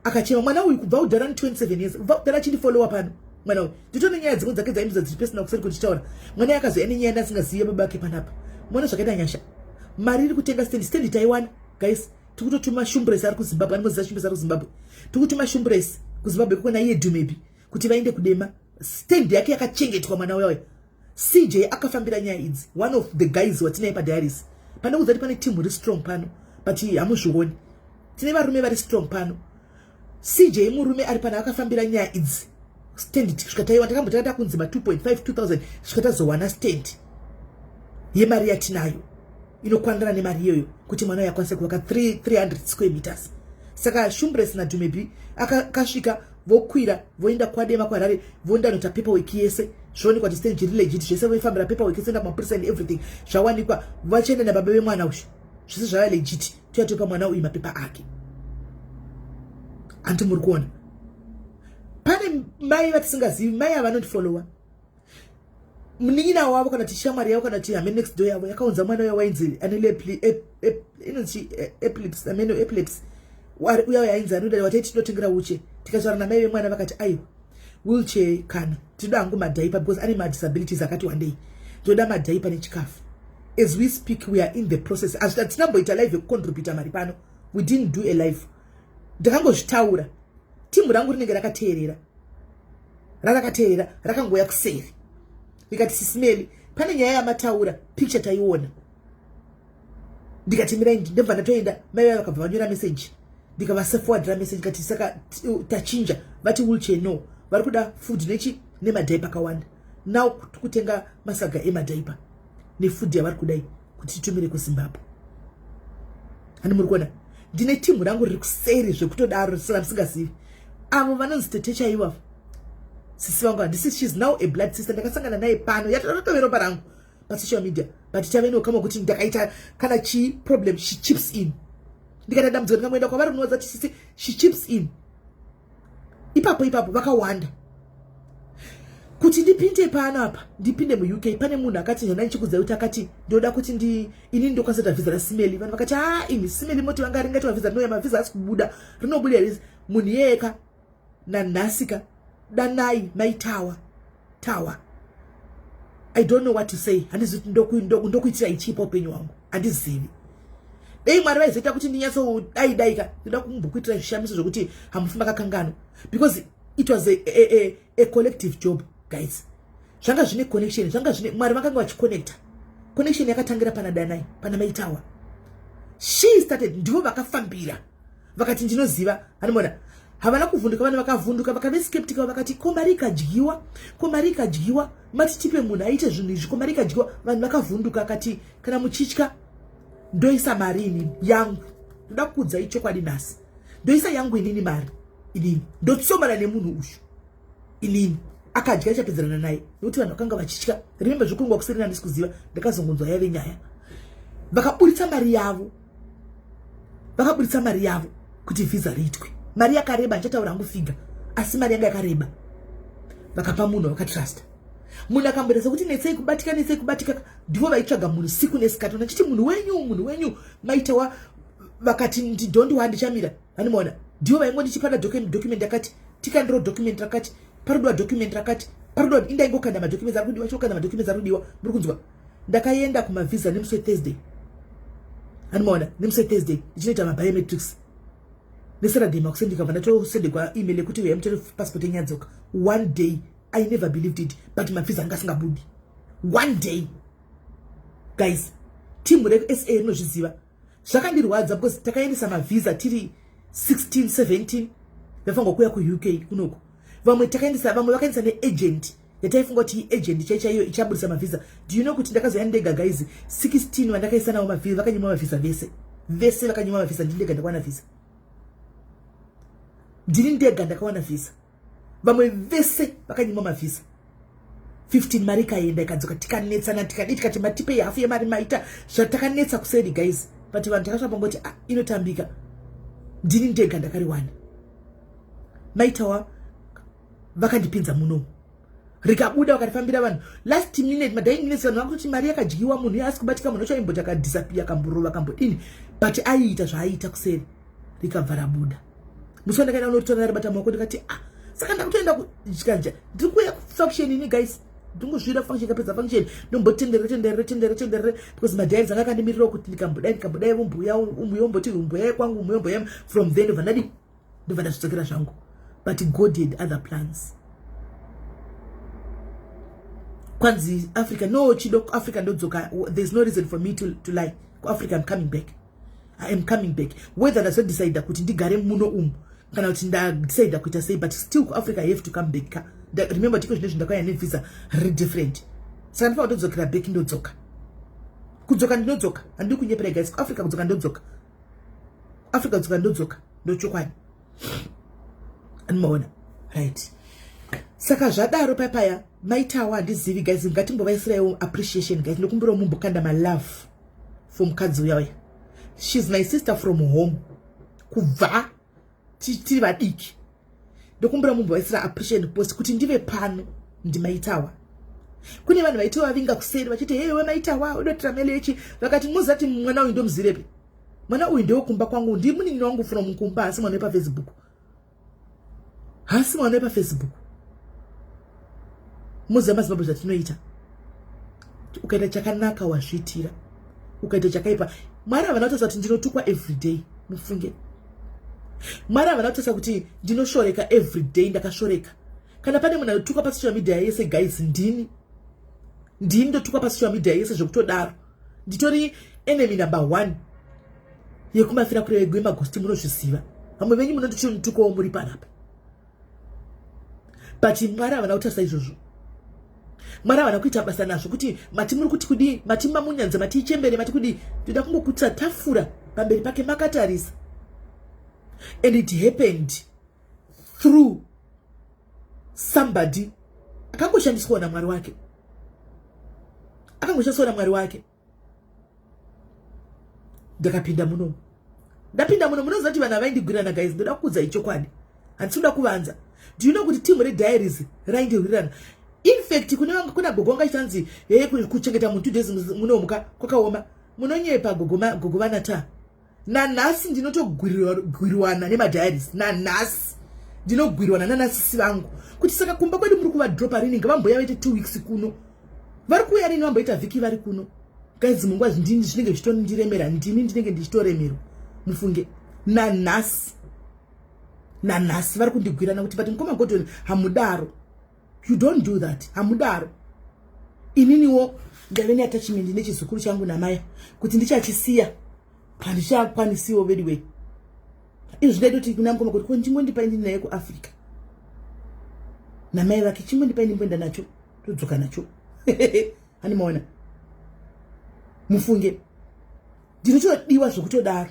akachema mwana uyu kubva kudhara, ni 27 years, kubva kudhara achindifollowa pano mwana uyu. Nditone nyaya dzimwe dzake dzaimbiza dziri pesina kuseri kuchitaura. Mwana akazoya nenyaya ndasingazivi baba vake panapa. Mwana zvakaita nyasha, mari iri kutenga stand. Stand taiwana, guys. Tikutotuma Shumbresi ari kuZimbabwe. Anomoziva Shumbresi ari kuZimbabwe. Tikutuma Shumbresi kuZimbabwe kukona iye Dumebi kuti vaende kuDema. Stand yake yakachengetwa. Mwana uya CJ akafambira nyaya idzi, one of the guys watinaye padiaries. Pane kuudza kuti pane team ri strong pano, but hamuzvioni. Tine varume vari strong pano. CJ murume ari pano, akafambira nyaya idzi. Stand svika taiwa, takambotaka kunzi ma 2.5 2000, svika tazowana stand yemari yatinayo inokwanirana nemari iyoyo kuti mwana uyo akwanise kuvaka 300 square meters. Saka Shumbres naDumebi akasvika, vokwira, voenda kwaDema, kuHarare, voenda paperwork yese, zvoonekwa kuti stand chiri legit zvese. Voifambira paperwork yese, enda kumapurisa and everything, zvawanikwa. Vachienda nababa vemwana uyu, zvese zvava legit. Toyatopa mwana uyu mapepa ake. Hanti muri kuona pane mai vatisingazivi, mai avanondifollowa, munin'ina wavo kana kuti shamwari yavo kana kuti hame next door yavo yakaunza mwana uya wainzi ane inonzi epilepsy, amene epilepsy uya yainzi anoda wataiti tinotengera wheelchair. Tikataura namai vemwana, vakati, "Aiwa, wheelchair kana tinoda hangu madiaper, because ane madisabilities akati wandei, toda madiaper nechikafu." As we speak, we are in the process. Hatinamboita live yekucontributa mari pano. We didn't do a live, ndakangozvitaura. Team rangu rinenge rakateerera, rarakateerera, rakangoya kuseri rikati, "Sis Melly, pane nyaya yamataura, picture taiona." Ndikati, "Mirai." Ndobva ndatoenda. Mai vaya vakabva vanyora message, ndikavaforwardira message, ndikati, "Saka tachinja, vati wheelchair no, vari kuda food nechi nemadiaper akawanda." Now kutenga masaga emadiaper nefood yavari kudai kuti titumire kuZimbabwe. Hani muri kuona ndine team rangu riri kuseri zvekutodaro risina musingazivi. Avo vanonzi tete chaivo, sisi vangu, handisi, she's now a blood sister. Ndakasangana naye pano, yatotove ropa rangu pasocial media, but tave neukama kuti ndakaita kana chi problem, she chips in. Ndikaita dambudziko, ndingangoenda kwavari kunowadza kuti, "Sisi." She chips in ipapo ipapo. Vakawanda. Kuti ndipinde pano apa, ndipinde muUK, pane munhu akati, nhana ndichikudzai kuti akati, "Ndoda kuti ndi inini ndokwanisa kuita vhisa raSis Melly." Vanhu vakati, "A, ini Sis Melly moti vanga ringati mavhisa rinouya, mavhisa asi kubuda rinobuda here?" Munhu iyeyeka nanhasika. Danai maitawa tawa, I don't know what to say. Handizivi kuti ndokuitira ichipa upenyu hwangu, handizivi. Dei Mwari vaizoita kuti ndinyatsodai daika, ndoda kumbokuitira zvishamiso zvokuti hamufi makakanganwa, because it was a collective job, guys. Zvanga zvine connection, zvanga zvine Mwari vakanga vachiconnecta. Connection yakatangira pana Danai, pana Maitawa. She started, ndivo vakafambira, vakati, "Ndinoziva." Anomona havana kuvhunduka. Vanhu vakavhunduka, vakave skeptical, vakati, "Ko mari ikadyiwa? Ko mari ikadyiwa? Mati tipe munhu aite zvinhu izvi, ko mari ikadyiwa?" Vanhu vakavhunduka. Akati, "Kana muchitya, ndoisa mari inini yangu." Ndoda kukuudzai chokwadi nhasi, ndoisa yangu inini mari, inini ndotsomana nemunhu uyu inini. Akadya, chapedzerana naye, nekuti vanhu vakanga vachitya. Remember, zvekurungwa kuseri handisi kuziva. Ndakazongonzwa yave nyaya. Vakaburitsa mari yavo, vakaburitsa mari yavo kuti vhisa riitwe. Mari yakareba, ndichataura hangu figure, asi mari yanga yakareba. Vakapa munhu vakatrusta. Munhu akamboita sekuti netsei kubatika, netsei kubatika. Ndivo vaitsvaga munhu siku nesikati, vachiti, "Munhu wenyu, munhu wenyu Maitawa." Vakati, "Ndidhondi wandichamira." Vanomaona, ndivo vaingondichipada document yakati, tikandiro document rakati, parodiwa document rakati, parodiwa. Indaingokanda madocuments ari kudiwa, chokanda madocuments ari kudiwa. Muri kunzwa? Ndakaenda kumavhisa nemusi weThursday, anomaona, nemusi weThursday ndichinoita mabiometrics. NeSaturday makuseni ndikabva ndatosendegwa email yekuti uyai mutore passport yenyadzoka. One day, I never believed it, but mavhisa anga asingabudi. One day, guys, team reSA rinozviziva. Zvakandirwadza because takaendesa mavhisa tiri 16 17, vafanirwa kuuya kuUK kunoko. Vamwe takaendesa, vamwe vakaendesa neagent. Yataifunga kuti iagent chaichaiyo ichabudisa mavhisa. Do you know kuti ndakazoya ndega, guys? 16 vandakaisa navo mavhisa vakanyimwa mavhisa vese, vese vakanyimwa mavhisa. Ndini ndega ndakawana vhisa, ndini ndega ndakawana vhisa. Vamwe vese vakanyimwa mavhisa 15. Mari ikaenda, ikadzoka, tikanetsana, tikadii, tikati matipei hafu yemari, maita zvatakanetsa kuseri, guys. But vanhu takasvamba ngoti, ah, inotambika. Ndini ndega ndakariwana. Maitawa vakandipinza munomu, rikabuda, vakarifambira vanhu last minute, madying minutes. Vanhu vakutoti mari yakadyiwa, munhu asi kubatika, munhu wacho aimboti akadisappear, akamborova, akambodini, but aiita zvaaiita kuseri, rikabva rabuda. Musi wandakaenda unotora ribata maoko, ndikati, ah, saka ndakutoenda kujikanja, ndiri kuuya kufunction ini, guys. Ndingozvira function, kapedza function, ndombotenderere tenderere tenderere tenderere, because madiaries anga akandimirirawo kuti ndikambodai, ndikambodai, vombuya umbuya, omboti umbuya kwangu, umbuya omboya. From there ndobva ndadi, ndobva ndazvidzokera zvangu. But God had other plans. Kwanzi Africa, no, chido Africa ndodzoka. There's no reason for me to lie. KuAfrica I'm coming back, I am coming back, whether ndazodecida kuti ndigare muno umu kana kuti ndadecida kuita sei, but still kuAfrica I have to come back. Remember, tiko zvine zvindakauya nevisa riri different, saka ndifana kutodzokera back. Ndodzoka, kudzoka ndinodzoka, handidi kunyepera, guys. KuAfrica kudzoka ndodzoka, Africa kudzoka ndodzoka, ndochokwadi, anomaona, right? Saka zvadaro papaya maitawo, handizivi, guys. Ngatimbovaisiraiwo appreciation, guys. Ndokumbirawo mumbokanda malove for mukadzi uya uya. She's my sister from home, kubva tiri vadiki. Ndokumbira mumbovaisira appreciation post kuti ndive pano. Ndimaitawa kune vanhu vaitovavinga kuseri vachiti, "Hey, wemaitawa udotira melechi." Vakati, "Muzati mwana uyu ndomuzirepi? Mwana uyu ndewekumba kwangu, ndimunin'ina wangu from kumba. Asi mwana wepaFacebook, hasi mwana wepaFacebook." Muziva maZimbabwe zvatinoita, ukaita chakanaka wazviitira, ukaita chakaipa, Mwari havana kutarisa kuti ndinotukwa everyday. Mufunge, Mwari havana kutarisa kuti ndinoshoreka everyday. Ndakashoreka. Kana pane munhu anotukwa pasocial media yese, guys, ndini. Ndini ndotukwa pasocial media yese zvekutodaro. Nditori enemy number one yekumafira kure yemagosti, munozviziva. Vamwe venyu munondichinotukawo muri panapa, but Mwari havana kutarisa izvozvo. Mwari havana kuita basa nazvo kuti mati muri kuti kudii, mati mamunyanza, mati ichembere, mati kudii. Ndoda kungokutira tafura pamberi pake makatarisa. And it happened through somebody akangoshandiswawo naMwari wake, akangoshandiswawo naMwari wake. Ndakapinda munomu, ndapinda muno, munoziva kuti vanhu havaindigwirana, guys. Ndoda kukudzai chokwadi, handisi kuda kuvanza. Do you know kuti team rediaries raindirwirana? Infact, kuna gogo wanga chitanzi, he, kuchengeta munhu 2 days munomuka kwakaoma. Munonyepa, gogo vanata. Nanhasi ndinotogwirwana nemadiaries, nanhasi ndinogwirwana nanasisi vangu kuti, "Saka kumba kwedu muri kuvadropa rini? Ngavamboya vaite 2 weeks kuno. Vari kuuya rini? Vamboita vhiki vari kuno." Guys, munguva ndini zvinenge zvichitondiremera, ndini ndinenge ndichitoremerwa, mufunge. Nanhasi, nanhasi vari kundigwirana kuti, "But mukoma Godon, hamudaro. You don't do that, hamudaro." Ininiwo ndave neattachment nechizukuru changu namaya, kuti ndichachisiya handichakwanisiwo vediway. Izvi ndaitoti kuna mukoma kuti, "Ko chingondipai ndini naye kuAfrica namai vake, chingondipai ndimboenda nacho, todzoka nacho." Handimaona, mufunge. Ndinotodiwa zvekutodaro,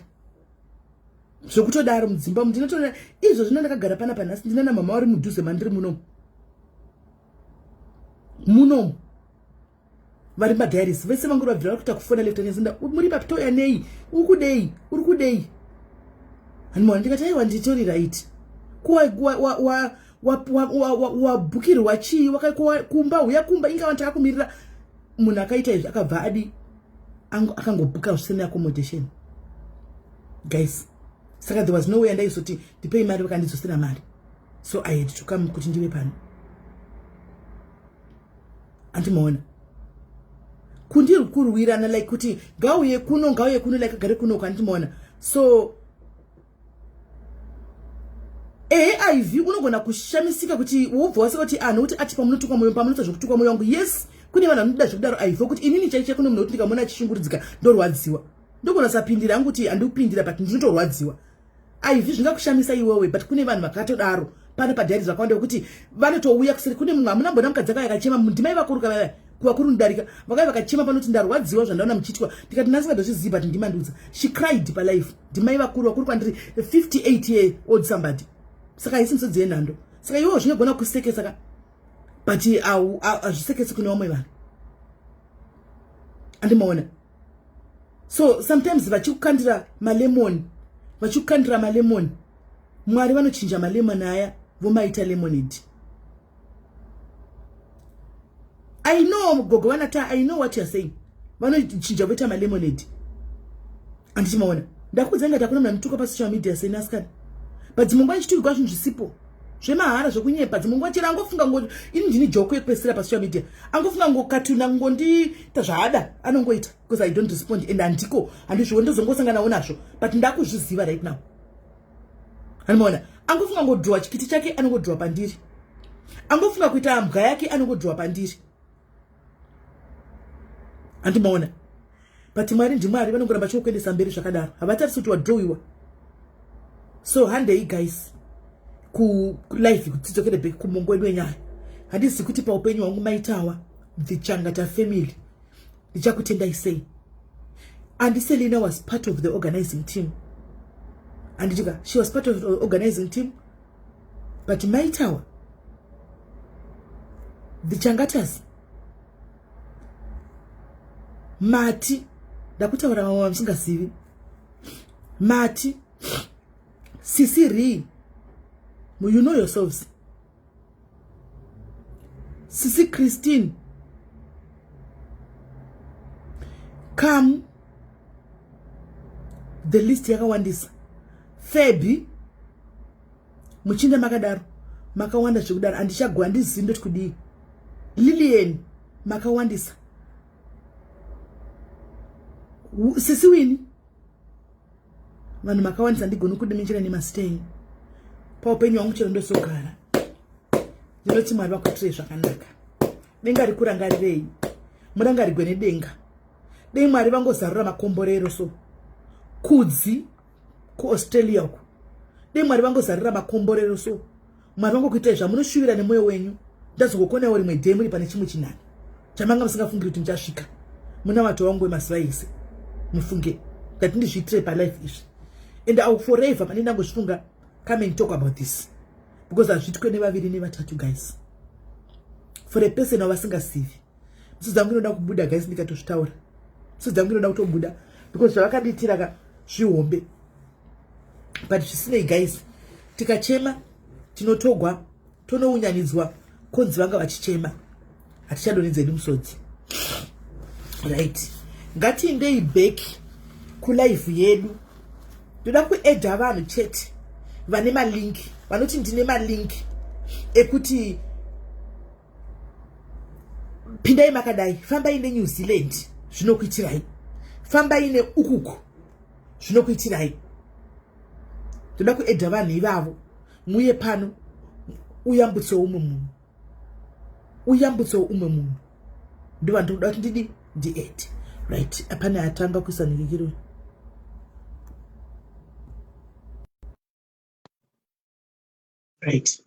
zvekutodaro mudzimba umu. Ndinotoona izvo zvino ndakagara panapa nhasi, ndina namama vari mudhuze mandiri munomu, munomu vari madiaries vese vangu vabvira vari kuita kufona left and center, "Muri papi? Touya nei? Uri kudei? Uri kudei?" Handimaona, ndikati, "Aiwa, nditori right." Wabhukirwa chii kumba? Uya kumba, ingava takakumirira. Munhu akaita izvi akabva adi akangobhuka zvisina accommodation, guys. Saka there was no way andaizoti ndipei mari vakandidzosera mari, so I had to come kuti ndive pano. Andimaona kundiri kurwirana like kuti ngauye kuno, ngauye kuno, like agare kunoko. Andimaona. So ehe, iv unogona kushamisika kuti wobva waseka kuti ah, nokuti ati pamunotukwa moyo, pamunoita zvokutukwa moyo wangu. Yes, kune vanhu vanoda zvekudaro iv, kuti inini chaichai kune munhu wekuti ndikamuona achishungurudzika ndorwadziwa. Ndogona sapindira hangu kuti handikupindira, but ndinotorwadziwa. Iv zvingakushamisa iwewe, but kune vanhu vakatodaro. Pano padhairis vakawanda vekuti vanotouya kuseri kune mumwe. Hamuna mbona mukadzi akauya akachema, ndimai vakuru kavaya kuvakuru ndarika, vakauya vakachema panoti ndarwadziwa zvandaona muchiitwa. Ndikati ndasingandozvizivi, but ndimandiudza. She cried palife. Ndimai vakuru vakuru kwandiri, 58 year old somebody. Saka haisi misodzi yenhando. Saka iwewo zvinogona kusekesa ka, but hazvisekesi kune vamwe vanhu, andimaona. So sometimes vachikukandira malemon, vachikukandira malemon, Mwari vanochinja malemon aya vomaita lemonade. I know, gogo vanata, I know what you are saying. Vanochinja voita malemonade, andichimaona. Ndakudza ngati hakuna munhu anotuka pasocial media seni, asikana, but dzimwe nguva ndichitukirwa zvinhu zvisipo, zvemahara, zvekunyepa. Dzimwe nguva chero angofunga ngo ini ndini joko yekupedzisira pasocial media, angofunga ngokatuna ngondiita zvaada anongoita, because I don't respond and handiko handizviwo, ndozongosanganawo nazvo, but ndakuzviziva right now. Anomaona, angofunga ngodrowa chikiti chake, anongodrowa pandiri. Angofunga kuita mbwa yake, anongodrowa pandiri, handimaona. But Mwari ndiMwari, vanongoramba chiokuendesa mberi zvakadaro, havatarisi kuti wadrowiwa. So handei guys kulive, kuti tidzokere back kumongo wedu wenyaya. Handizivi kuti paupenyu hwangu maitawa the Changata family ndichakutendai sei. Auntie Selina was part of the organizing team, handitika? She was part of the organizing team, but maitawa the Changatas, mati ndakutaura vamwe vamusingazivi, mati sisi ri, you know yourselves, sisi Christine, come, the list yakawandisa. Febi, muchinda makadaro, makawanda zvekudaro. Handichagwa, handizivi ndoti kudii. Lilian, makawandisa. Sisi Wini, vanhu makawandisa, ndigoni kudiminjira nemazita enyu. Paupenyu hwangu chero ndosogara ndinoti Mwari vakuitirei zvakanaka, denga rikurangarirei, murangarigwe nedenga. Dei Mwari vangozarura makomborero. So kudzi kuAustralia uku, dei Mwari vangozarura makomborero. So Mwari vangokuitai zvamunoshuvira nemwoyo wenyu. Ndazongokonawo rimwe day muri pane chimwe chinhano chamanga musingafungiri kuti muchasvika. Munamato wangu wemazuva ese, mufunge ngati ndizviitire palife izvi, and I will forever pane ndangozvifunga come and talk about this, because hazviitwe nevaviri nevatatu guys, for a person wavasingazivi. Misodzi yangu inoda kubuda guys, ndikatozvitaura misodzi yangu inoda kutobuda, because zvavakadiitira ka zvihombe. But zvisinei guys, tikachema tinotogwa, tonounyanidzwa konzi vanga vachichema. Hatichadonhedzedu musodzi, right? Ngatiindei back kulive yedu. Ndoda kuadda vanhu chete vane malink, vanoti ndine malink ekuti pindai makadai, fambai neNew Zealand zvinokuitirai, fambai neukuku zvinokuitirai. Ndoda kuadda vanhu ivavo, muye pano uyambutsewo umwe munhu, uyambutsewo umwe munhu. Ndova ndinoda kuti ndidi ndiadde, right? Apane atanga kuisa nhirikiro. Right,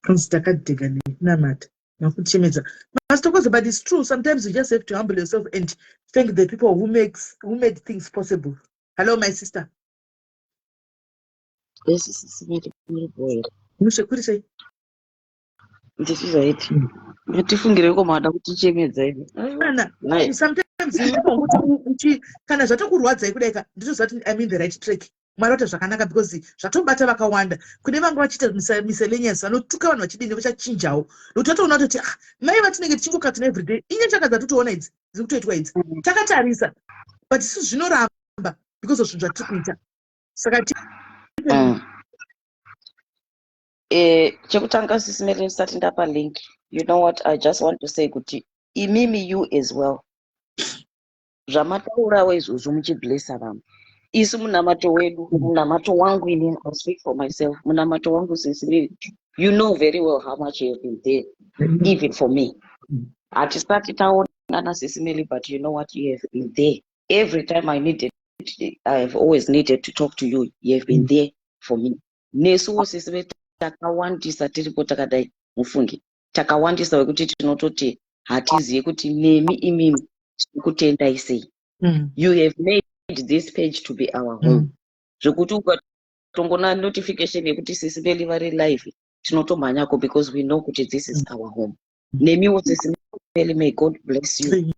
anzi takadhega nekunamata makuchemedza masitokoza, but it's true, sometimes you just have to humble yourself and thank the people who made things possible. Hello my sister. Yes, sisi, muri bho. Mushe, kuri sei? Ndiri right. Ngatifungire mada kutichemedza imi. Kana sometimes unongoti kana zvatokurwadzai kudai ka, nditoziva kuti I'm in the right track. Mwari vata zvakanaka, because zvatobata vakawanda. Kune vanga vachiita miscellaneous, vanotuka vanhu vachidini, vachachinjawo, nokuti vatoona kutoti, ah, mai vatinenge tichingokatuna everyday, inyachaka dzatotoona idzi dziri kutoitwa idzi, takatarisa, but isu zvinoramba because of zvinhu zvatiri kuita. Saka Chekutanga sisi Mary, ndisati ndapa link, you know what I just want to say, kuti imimi, you as well, zvamataurawo izvozvo muchiblessa vamwe, isu munamato wedu, munamato wangu inini, I'll speak for myself, munamato wangu sisi Mary, you know very well how much you have been there even for me. Hatisati taonana sisi Mary, but you know what, you have been there every time I needed. I have always needed to talk to you, you have been there. For me, nesuwo sisi vedu takawandisa tiripo takadai. Mufunge, takawandisa wekuti tinototi hatizive kuti nemi imimi tinokutendai sei. You have made this page to be our home, zvekuti ukatongona notification yekuti Sisi Meli vari live, tinotomhanyako because we know kuti this is our home. Nemiwo, Sisi Meli, may God bless you.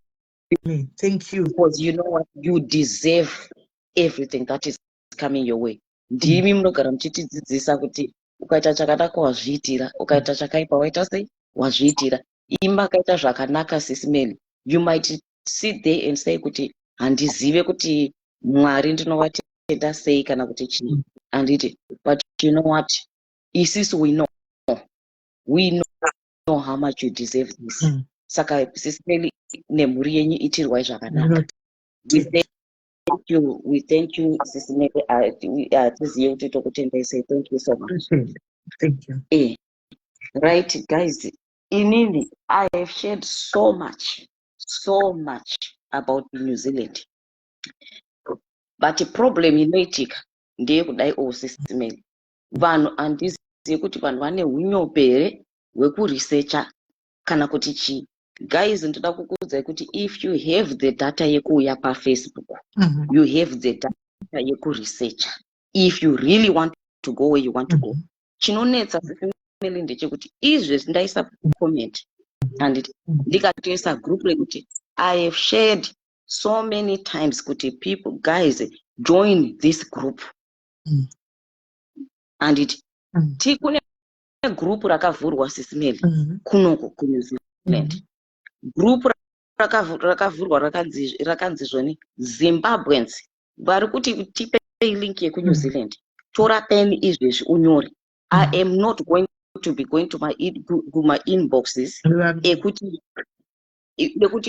Amen. Thank you. Because you know what? You deserve everything that is coming your way. Ndimi munogara muchitidzidzisa kuti ukaita chakanaka wazviitira, ukaita chakaipa waita sei? Wazviitira. Imi akaita zvakanaka, Sisi Meli, you might sit there and say kuti handizive kuti Mwari ndinovatenda sei kana kuti chii, handiti? But you know what? Isisu we know how much you deserve this. Saka Sisi Meli nemhuri yenyu, itirwai zvakanaka. We thank you, we thank you, Sisi Meli. Hatizive kuti tokutendai sei. Thank you so much. Thank you. Right guys, inini I have shared so much, so much about New Zealand, but problem inoitika ndeyekudai o, Sisi Meli, vanhu handizive kuti vanhu vane unyope here hwekuresearcha kana kuti chii. Guys, ndoda kukuudzai kuti if you have the data yekuuya paFacebook, you have the data yekuresearcha if you really want to go where you want to go. Chinonetsa, Sisi Meli, ndechekuti izvezvi ndaisa comment, handiti? Ndikatoisa group rekuti I have shared so many times kuti people, guys, join this group, handiti? Kune group rakavhurwa, Sisi Meli, kunoko kuNew Zealand. Group rakavhurwa rakanzi zvoni Zimbabweans vari kuti tipei link yekuNew Zealand. Tora peni izvezvi unyore. I am not going to be going to my inboxes ekuti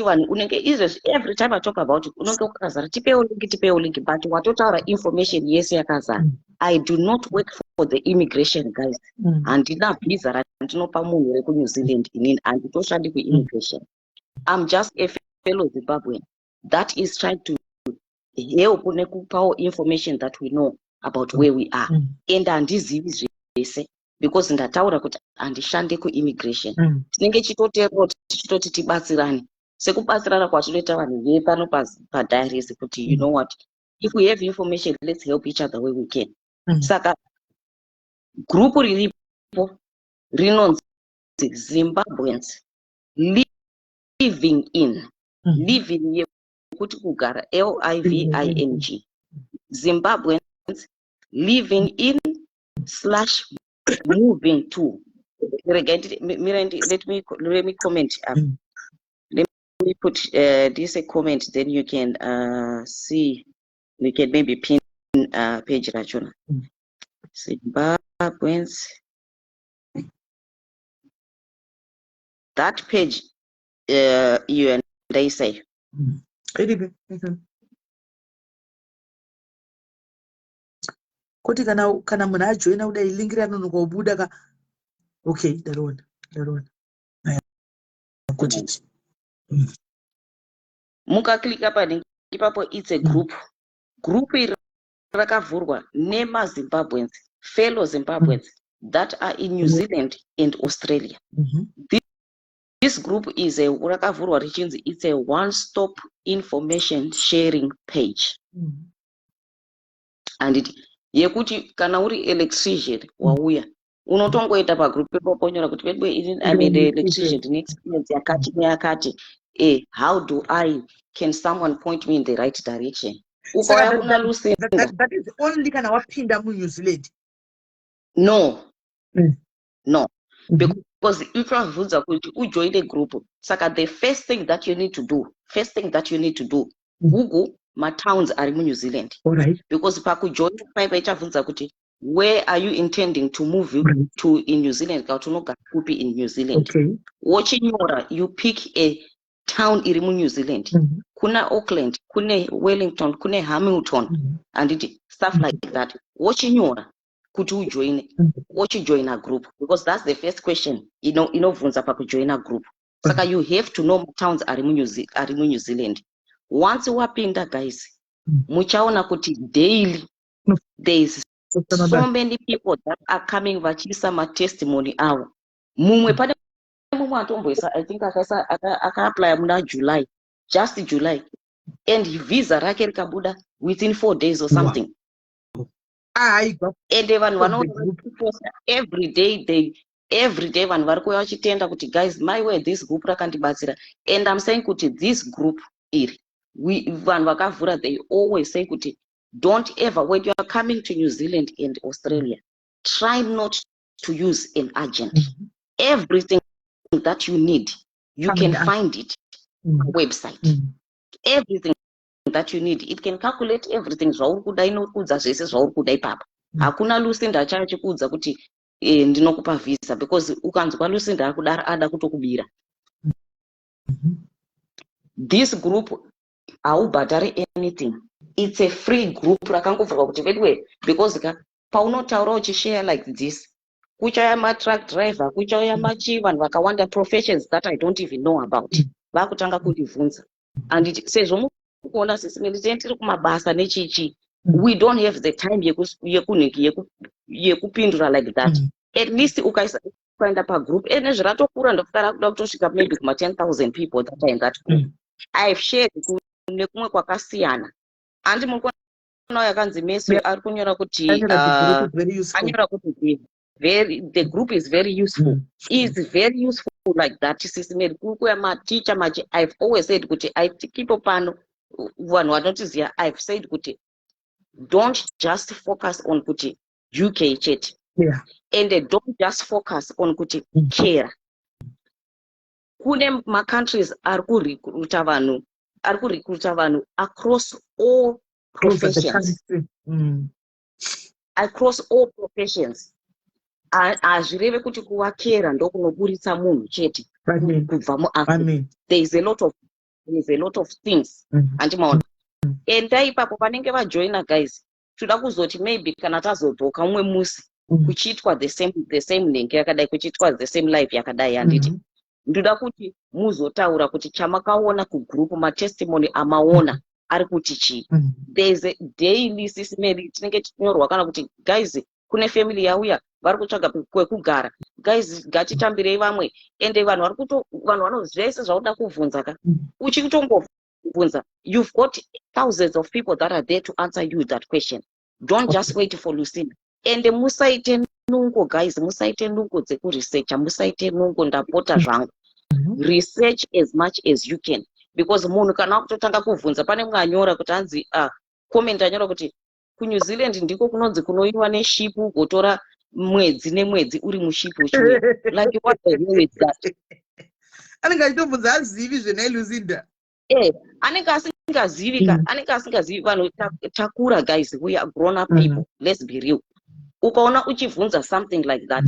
vanhu unenge izvezvi every time I talk about it unenge wakazara, "Tipewo link, tipewo link," but watotaura information yese yakazara. I do not work for the immigration, guys. Handina vhisa randinopa munhu wekuNew Zealand. Inini handitoshandi kuimmigration. I'm just a fellow Zimbabwean that is trying to help nekupawo information that we know about where we are. And handizivi zvese because ndataura kuti handishande kuimmigration. Tinenge chitoteerera, tichitoti tibatsirane sekubatsirana kwatinoita vanhu vepano padiaries kuti you know what, if we have information, let's help each other where we can. Saka group riripo rinonzi Zimbabweans Living In, living yekuti kugara, living, Zimbabweans Living In slash Moving To. Regai mira, let me comment up. Let me put this a comment, then you can see, we can maybe pin page rachona. Zimbabweans, that page iyo yandaisai. Iripi? Kuti kana munhu ajoina kudai, link ranonoka kubuda ka. Okay, ndariona, ndariona. Kuti Mukaklika panenge ipapo, it's a group. Group iri rakavhurwa nemaZimbabweans, fellow Zimbabweans that are in New Zealand and Australia. This group is a rakavhurwa richinzi it's a one stop information sharing page, handiti? Yekuti kana uri electrician wauya, unotongoenda pagroup ipapo onyora kuti pedwe ini I'm an electrician, ndine experience yakati neyakati, how do I can someone point me in the right direction? Ukauya kuna Lucinda. That is only kana wapinda muNew Zealand? No. No, because ichavhunza kuti ujoine group. Saka the first thing that you need to do, first thing that you need to do, google matowns ari muNew Zealand, because pakujoina paipa ichavhunza kuti where are you intending to move to in New Zealand, kana kuti unogara kupi in New Zealand. Wochinyora, you pick a town iri muNew Zealand. Kuna Auckland, kune Wellington, kune Hamilton, handiti? Stuff like that. Wochinyora kuti ujoine. Wochijoina group because that's the first question inobvunza pakujoina group. Saka you have to know towns ari muNew Zealand. Once wapinda, guys, muchaona kuti daily there is So many people that are coming vachiisa matestimony avo. Mumwe, pane mumwe atomboisa, I think akaisa, akaapplya muna July, just July, and visa rake rikabuda within 4 days or something. Ende vanhu vanoposta every day. They, every day vanhu vari kuuya vachitenda kuti, "Guys, my way, this group rakandibatsira." And I'm saying kuti this group iri, vanhu vakavhura, they always say kuti don't ever, when you are coming to New Zealand and Australia, try not to use an agent. Everything that you need, you can find it website. Everything that you need, it can calculate everything zvauri kuda. Inokuudza zvese zvauri kuda ipapa. Hakuna Lucinda achachikuudza kuti ndinokupa visa, because ukanzwa Lucinda akudaro, ada kutokubira. This group haubhadhari anything. It's a free group rakangovhurwa kuti vedwe, because ka paunotaura uchishare like this, kuchauya matruck driver, kuchauya machi, vanhu vakawanda, professions that I don't even know about, vakutanga kundibvunza. Anditi sezvo mukuona, Sis Melly, tiri kumabasa nechichi, we don't have the time yekupindura like that. At least ukaisa, ukaenda pagroup, ene zviratokura, ndokuti rakuda kutosvika maybe kuma 10,000 people that are in that group. I've shared nekumwe kwakasiyana. Handi muri kuona yakanzi Messi ari kunyora kuti anyora kuti very, the group is very useful. Is very useful like that, Sis Mary. Kuri kuya maticha machi. I've always said kuti aitikipo pano, vanhu vanotiziva, I've said kuti don't just focus on kuti UK chete and don't just focus on kuti care. Kune macountries ari kurecruita vanhu, ari kurecruita vanhu across all professions. Across all professions. Hazvireve kuti kuvakera ndokunoburitsa munhu chete kubva muAfrica. There is a lot of things. Handimaona? Endai ipapo vanenge vajoina. Guys, toda kuzoti maybe kana tazodzoka umwe musi, kuchiitwa the same nenge yakadai, kuchiitwa the same life yakadai, handiti? Ndoda kuti muzotaura kuti chamakaona kugroup, matestimony amaona ari kuti chii. There is a daily, Sis Mary, tinenge tichinyorwa kana kuti, "Guys, kune family yauya, vari kutsvaga kwekugara. Guys, ngatitambirei vamwe." Ende vanhu vari kuto, vanhu vano zvese zvauda kubvunza ka, uchitongobvunza, you've got thousands of people that are there to answer you that question. Don't just wait for Lucinda. Ende musaite nungo, guys, musaite nungo dzekuresearcha, musaite nungo, ndapota zvangu. Research as much as you can, because munhu kana wakutotanga kubvunza, pane mumwe anyora kuti hanzi, comment anyora kuti kuNew Zealand ndiko kunonzi kunoiwa neship, ugotora mwedzi nemwedzi uri muship uchiuya. Like, what the hell is that? Anenge achitobvunza azivi zvenai Lucinda. Anenge asingazivi ka. Anenge asingazivi. Vanhu takura, guys, we are grown up people. Let's be real. Ukaona uchibvunza something like that,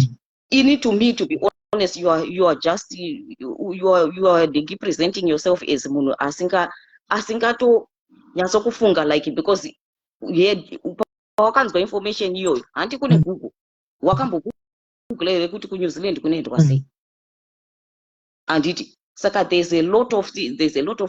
ini, to me, to be honest, you are just, you are presenting yourself as munhu asinga asingatonyatsokufunga, like, because pawakanzwa information iyoyo, handi kune Google? Wakambogoogle here kuti kuNew Zealand kunoendwa sei? Handiti? Saka there's a lot of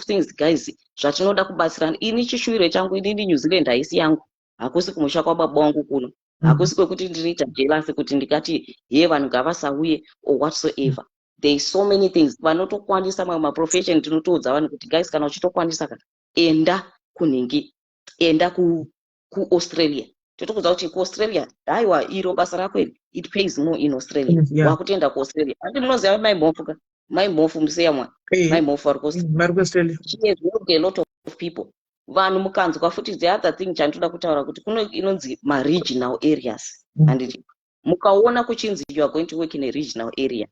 things, guys, zvatinoda kubatsirana. Ini chishuwiro changu, inini New Zealand haisi yangu, hakusi kumusha kwababa wangu kuno, hakusi kwekuti ndinoita jealous kuti ndikati ye vanhu ngavasauye or whatsoever. There is so many things. Vanotokwanisa mamwe maprofession, tinotoudza vanhu kuti, guys, kana uchitokwanisa ka, enda kunhingi, enda kuAustralia. Totokuudza kuti kuAustralia, haiwa, iro basa rako iri, it pays more in Australia. Wakutoenda kuAustralia. Handi munoziva Mai Mhofu ka? Mai Mhofu museyamwa. Mai Mhofu vari kuAustralia. She has helped a lot of people. Vanhu mukanzwa futi, the other thing chandinoda kutaura kuti kuno inonzi maregional areas. Handiti mukaona kuchinzi you are going to work in a regional area,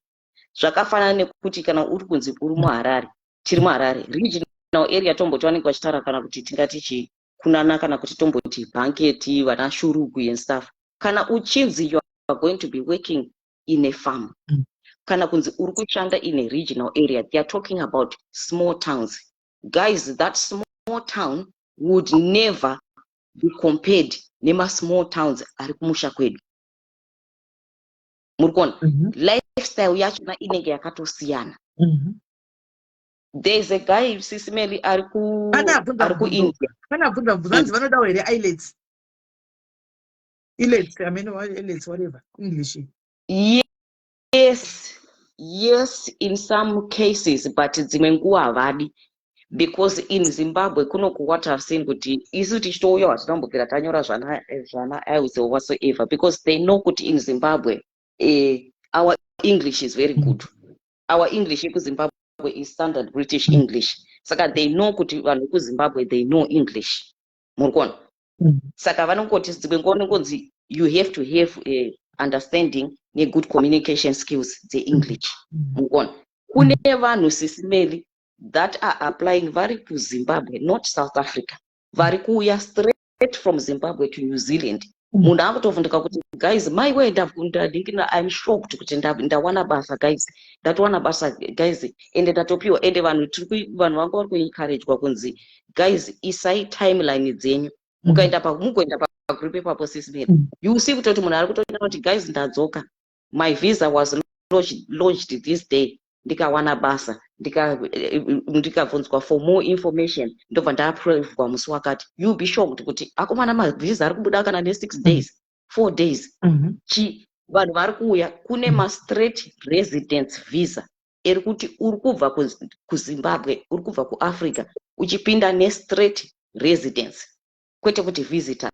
zvakafanana nekuti kana uri kunzi uri muHarare, tiri muHarare regional area, tomboti vanenge vachitaura kana kuti tingati chii kunana, kana kuti tomboti Banket, vana Shurugwi and stuff. Kana uchinzi you are going to be working in a farm, kana kunzi uri kushanda in a regional area, they are talking about small towns. Guys, that small town would never be compared nemasmall towns ari kumusha kwedu. Muri kuona? Lifestyle yachona inenge yakatosiyana. There is a guy, Sis Melly, ari ku Pane abvunza ari mubvunzo. kuIndia. Pane abvunza mubvunzo, hanzi vanodawo here IELTS? IELTS, I mean, IELTS, whatever, English. Yes, in some cases, but dzimwe nguva havadi, because in Zimbabwe kunoku, what I've seen kuti isu tichitouya hatinombobvira tanyora zvana IELTS or whatsoever, because they know kuti in Zimbabwe our English is very good. Our English yekuZimbabwe is standard British English, saka they know kuti vanhu vekuZimbabwe, they know English, muri kuona? Saka vanongoti dzimwe nguva unongonzi you have to have a understanding negood communication skills dzeEnglish. Mukuona kune vanhu, Sisi Melly, that are applying vari kuZimbabwe, not South Africa, vari kuuya straight from Zimbabwe to New Zealand. Munhu akutovhunduka kuti, "Guys, maiwe, ndadingina, I'm shocked kuti ndawana basa, guys, ndatowana basa, guys, ende ndatopiwa." Ende vanhu vanhu vanga vari kuencouragwa kunzi, "Guys, isai timeline dzenyu." Mukaenda pa mugoenda pagroup ipapo, Sisi Melly, you see kutoti munhu ari kutoenda kuti, "Guys, ndadzoka. My visa was lodged this day, ndikawana basa, ndikabvunzwa for more information, ndobva ndaaprovwa musi wakati." You be shocked kuti akomana, mavhisa ari kubuda kana ne6 days, 4 days. Chi vanhu vari kuuya kune mastraight residence visa eri kuti uri kubva kuZimbabwe, uri kubva kuAfrica, uchipinda nestraight residence, kwete kuti visitors.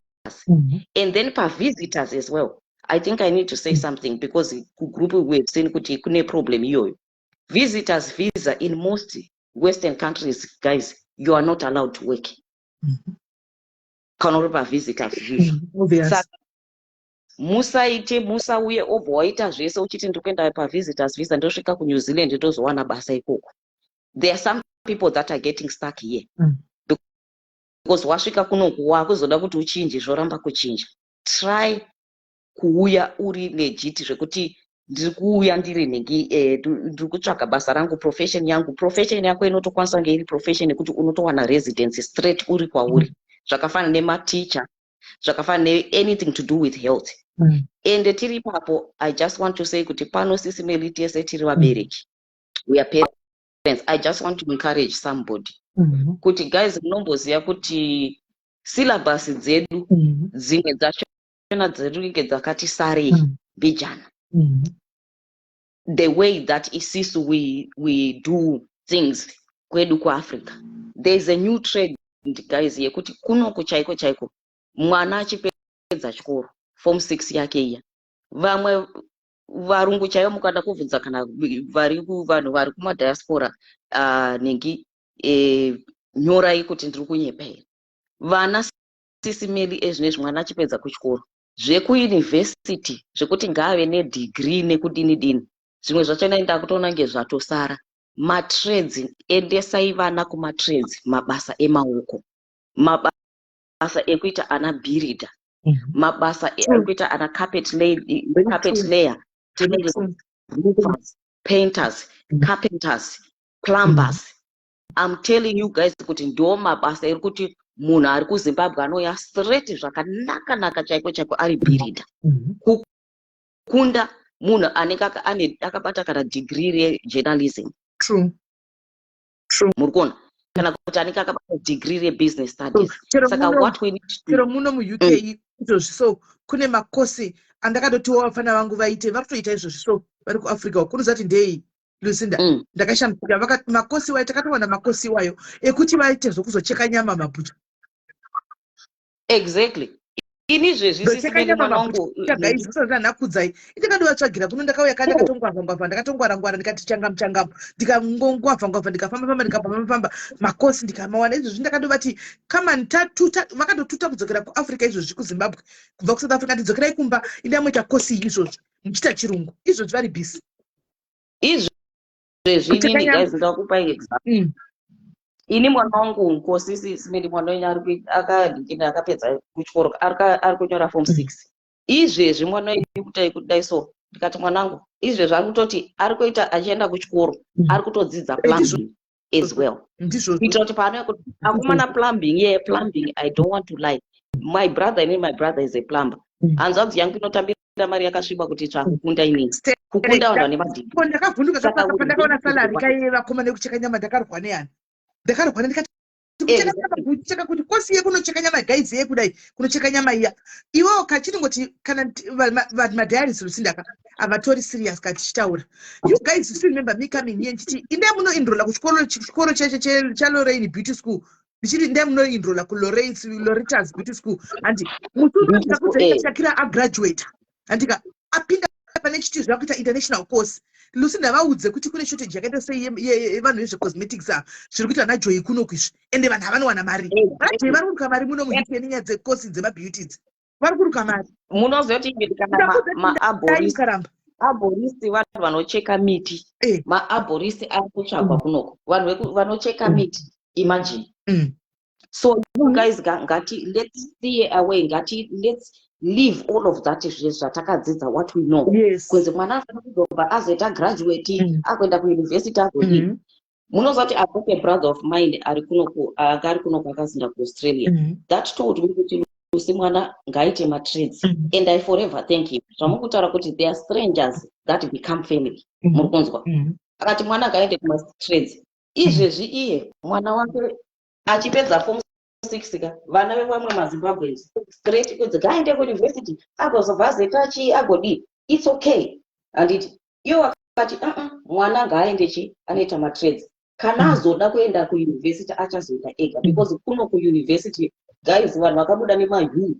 And then pavisitors as well, I think I need to say something, because kugroup we have seen kuti kune problem iyoyo. Visitors visa in most Western countries, guys, you are not allowed to work kana uri pavisitors visa. Obvious. Saka musaite, musauye obva waita zvese uchiti ndiri kuenda pavisitors visa, ndosvika kuNew Zealand, ndozowana basa ikoko. There are some people that are getting stuck here because wasvika kunoku, wakuzoda kuti uchinje, zvoramba kuchinja. Try kuuya uri legit, zvekuti ndiri kuuya ndiri nhingi, ndiri kutsvaga basa rangu, profession yangu. Profession yako inotokwanisa kunge iri profession yekuti unotowana residence straight uri kwauri, zvakafanana nematicha, zvakafanana neanything to do with health. Ende tiri ipapo, I just want to say kuti pano, Sisi Melly, tese tiri vabereki, we are parents. I just want to encourage somebody kuti, guys, munomboziva kuti syllabus dzedu dzimwe dzachona dzinenge dzakati sarei mbijana, the way that isisu we do things kwedu kuAfrica. There is a new trend, guys, yekuti kunoku chaiko chaiko mwana achipedza chikoro, form 6 yake iya, vamwe varungu chaivo, mukada kubvunza kana vari vanhu vari kumadiaspora, nhingi, nyorai kuti ndiri kunyepa here. Vana, Sisi Melly, ezvinezvi mwana achipedza kuchikoro, zvekuyunivhesiti, zvekuti ngaave nedegree nekudini dini, zvimwe zvachona ndakutoona nge zvatosara. Matrades, endesai vana kumatrades, mabasa emaoko, mabasa ekuita ana bhiridha, mabasa ekuita ana carpet lay, carpet layer, roofers, painters, carpenters, plumbers. I'm telling you guys kuti ndo mabasa eri kuti munhu ari kuZimbabwe anouya straight zvakanaka naka chaiko chaiko ari bhiridha, kukunda munhu anenge akabata kana degree rejournalism. True. True. Muri kuona, kana kuti anenge akabata degree rebusiness studies. Chero Saka what we need to chero muno muUK izvozvi, so kune makosi andakatotiwo vafana vangu vaite, vari kutoita izvozvi. So vari kuAfrica uku, kunozati ndei, Lucinda? Ndakashamisika, makosi wayo, takatowana makosi iwayo ekuti vaite zvokuzocheka nyama, mabhucha. Exactly. Ini izvezvi, Ndocheka Sisi Melly, nyama mwana wangu mabhucha, guys, usati nakudzai, indakatovatsvagira kuno. Ndakauya ka, ndakatongwavha ngwavha, ndakatongwara ngwara, ndikati changamu changamu, ndikangongwavha ngwavha, ndikafamba famba, ndikafamba famba, makosi ndikamawana. Izvozvi ndakatovati kamani tatuta, vakatotuta kudzokera kuAfrica izvozvi, kuZimbabwe kubva kuSouth Africa. Ndidzokerai kumba, indamoita kosi iyi izvozvi, muchiita chirungu izvozvi, vari busy. Izvezvi Kucheka inini, nyama. guys, ndakupai example. Ini mwana wangu Nkosi, Sisi Melly, mwana wenyu akadikina, akapedza kuchikoro, ari kunyora form 6 izvezvi. Mwana wenyu kudai kudai, so ndikati, "Mwanangu," izvezvi ari kutoti ari kuita achienda kuchikoro, ari kutodzidza plumbing as well, Ndizvozvo. kuitira kuti paanouya kuti akomana, plumbing, yeah, plumbing, I don't want to lie, my brother, inini my brother is a plumber. Hanzvadzi yangu inotambira mari yakasviba kuti tsva kukunda inini, kukunda vanhu vane madegree. Ko ndakavhunduka Saka pandakaona salary kaiye vakoma nekucheka nyama. Ndakarwa neyani, ndakarwa, ndikati Kucheka, kuti course yekunocheka nyama, guys, yekudai kunocheka nyama iya, iwewo kachinongoti kana vanhu madiaries, Lucindaka, havatori serious kati tichitaura. You guys still remember me coming here ndichiti indai munoenrola kuchikoro, chikoro cheche chaLorraine Beauty School, ndichiti ndai munoenrola kuLoretta's Beauty School. Handi musi Beauty. Shakira agraduate, handika apinda pane chiti zvakuita international course. Lucinda, vaudze kuti kune shortage yakaita sei yevanhu vezvecosmetics ava, zviri kuita naJoy kunoku izvi, ende vanhu havanowana mari. VanaJoy vari kuruka mari muno muUK nenyaya dzecourse dzemabeauties, vari kuruka mari. Munoziva kuti even kana Ndakudza maarborist, ukaramba. Arborist vanhu vanocheka miti. Maarborist ari kutsvagwa kunoko, vanhu vanocheka miti, imagine. So you guys, ngati let's steer away, ngati let's leave all of that, zve zvatakadzidza, what we know, kunzi mwana afana kuzobva azoita graduate, akuenda kuuniversity, azodii. Munoziva kuti I've got a brother of mine ari kunoku, anga ari kunoku, akazinda kuAustralia, that told me kuti, "Lucy, mwana ngaaite matrades." And I forever thank him. Zvamuri kutaura kuti they are strangers that become family, muri kunzwa? Akati mwana ngaende kumatrades. Izvezvi iye mwana wake achipedza form 6 ka, vana vevamwe maZimbabweans straight kunzi ngaende kuuniversity, agozobva azoita chii, agodii. It's okay, handiti? Iwo akati, mwana ngaaende chi anoita matrades. Kana azoda kuenda kuuniversity, achazoenda ega," because kuno kuuniversity, guys, vanhu vakabuda nemaU,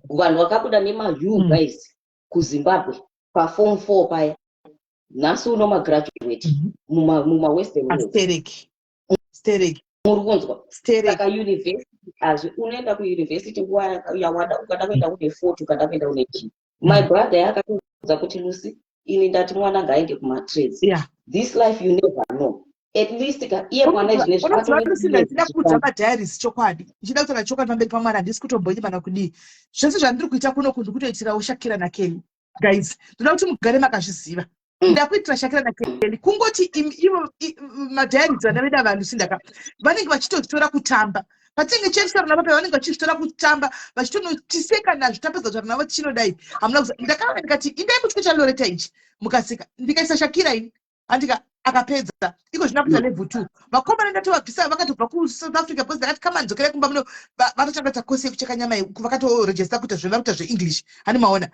vanhu vakabuda nemaU, guys, kuZimbabwe paform 4 paya, nhasi uno magraduate mumawestern world. Astereki, stereki. Muri kunzwa? Stereki. Saka university hazvi, unoenda kuuniversity nguva yawada. Ukada kuenda une 40, ukada kuenda une chii. My brother yakatoudza kuti, "Lucy, ini ndati mwana ngaaende kumatrades. This life, you never know." At least ka iye mwana izvinezvi Unoziva, atove Lucinda, ndida kuudza years. Madiaries chokwadi, ndichida kutaura chokwadi pamberi pamwari, handisi kutomboimana kudii. Zvese zvandiri kuita kunoku ndikutoitirawo Shakira naKelly. Guys, ndoda kuti mugare makazviziva. Ndakuitira Shakira naKelly. Kungoti ivo madiaries, vana vedu ava, Lucinda ka, vanenge vachitozitora kutamba. Patinenge tichitaura navo paya, vanenge vachizvitora kutamba, vachitonotiseka nazvo. Tapedza kutaura navo, tichinodai, hamuna kuza. Ndakava ndikati indai muchiko chaLoretta ichi, mukaseka. Ndikaisa Shakira ini, handika akapedza iko zvino kuita level 2. Vakomana ndatovabvisa, vakatobva kuSouth Africa, because ndakati, "Kama dzokerai kumba muno." Vatotanga kuita course yekucheka nyama iyi, vakatoregister kuita zvevari kuita zveEnglish. Hani maona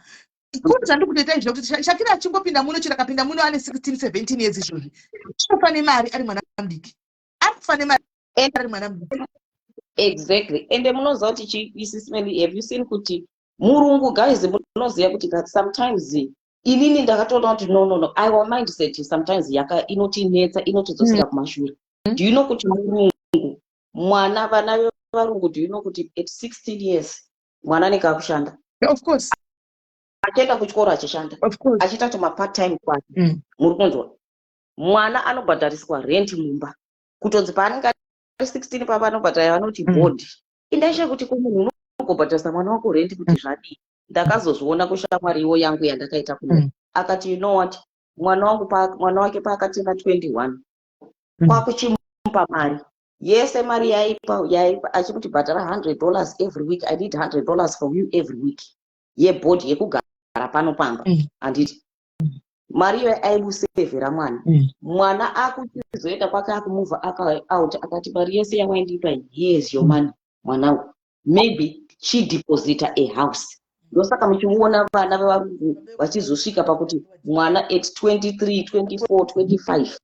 kuri zvandiri kutoita izvi, kuti Shakira achingopinda muno, chero akapinda muno ane 16 17 years izvozvi, anofa nemari ari mwana mudiki, ari kufa nemari ari mwana mudiki. Exactly. Ende munoziva kuti isisimeli, have you seen kuti murungu, guys, munoziva kuti that sometimes inini ndakatoona kuti no, no, no, our mindset sometimes yaka inotinetsa, inotidzosera kumashure. Do you know kuti murungu mwana, vana vevarungu, do you know kuti at 16 years mwana anenge akushanda? Of course. Achienda kuchikoro achishanda, Of course. achiita tumapart time kwake. Muri kunzwa? Mwana anobhadhariswa rent mumba, kutonzi paanenge ari 16 papa anobhadhara, vanoti board. Indaisha kuti ko munhu unogobhadharisa mwana wako rent kuti zvadii? Ndakazozviona kushamwariwo yangu yandakaita kuno. Akati, "You know what, mwana wangu mwana wake paakatenga 21, kwakuchimupa mari yese, mari yaipa yaipa, achimuti bhadhara $100 every week. I need $100 from you every week yeboard yekugara pano pamba." Handiti mari iyoyo aimusevhera mwana? Mwana akuchizoenda kwake, akumuvha out, akati, "Mari yese yawaindipa, here's your money, mwanangu, maybe chideposita a house." Ndosaka muchiona vana vevarungu vachizosvika pakuti mwana at 23, 24, 25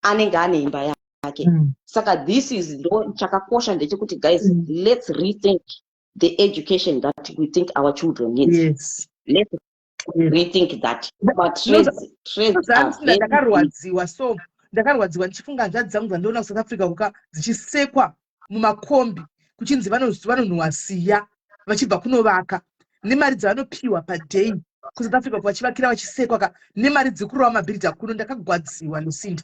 anenge ane imba yake. Saka this is ndo chakakosha ndechekuti, guys, let's rethink the education that we think our children needs. Let's rethink that. Matrades, trades are Lucinda, very ndakarwadziwa, so ndakarwadziwa ndichifunga hanzvadzi dzangu dzandiona kuSouth Africa kuka dzichisekwa mumakombi, kuchinzi vanonhuhwa siya vachibva kunovaka nemari dzavanopiwa paday kuSouth Africa, vachivakira, vachisekwa ka nemari dzekurova mabhiridha kuno. Ndakagwadziwa, Lucinda,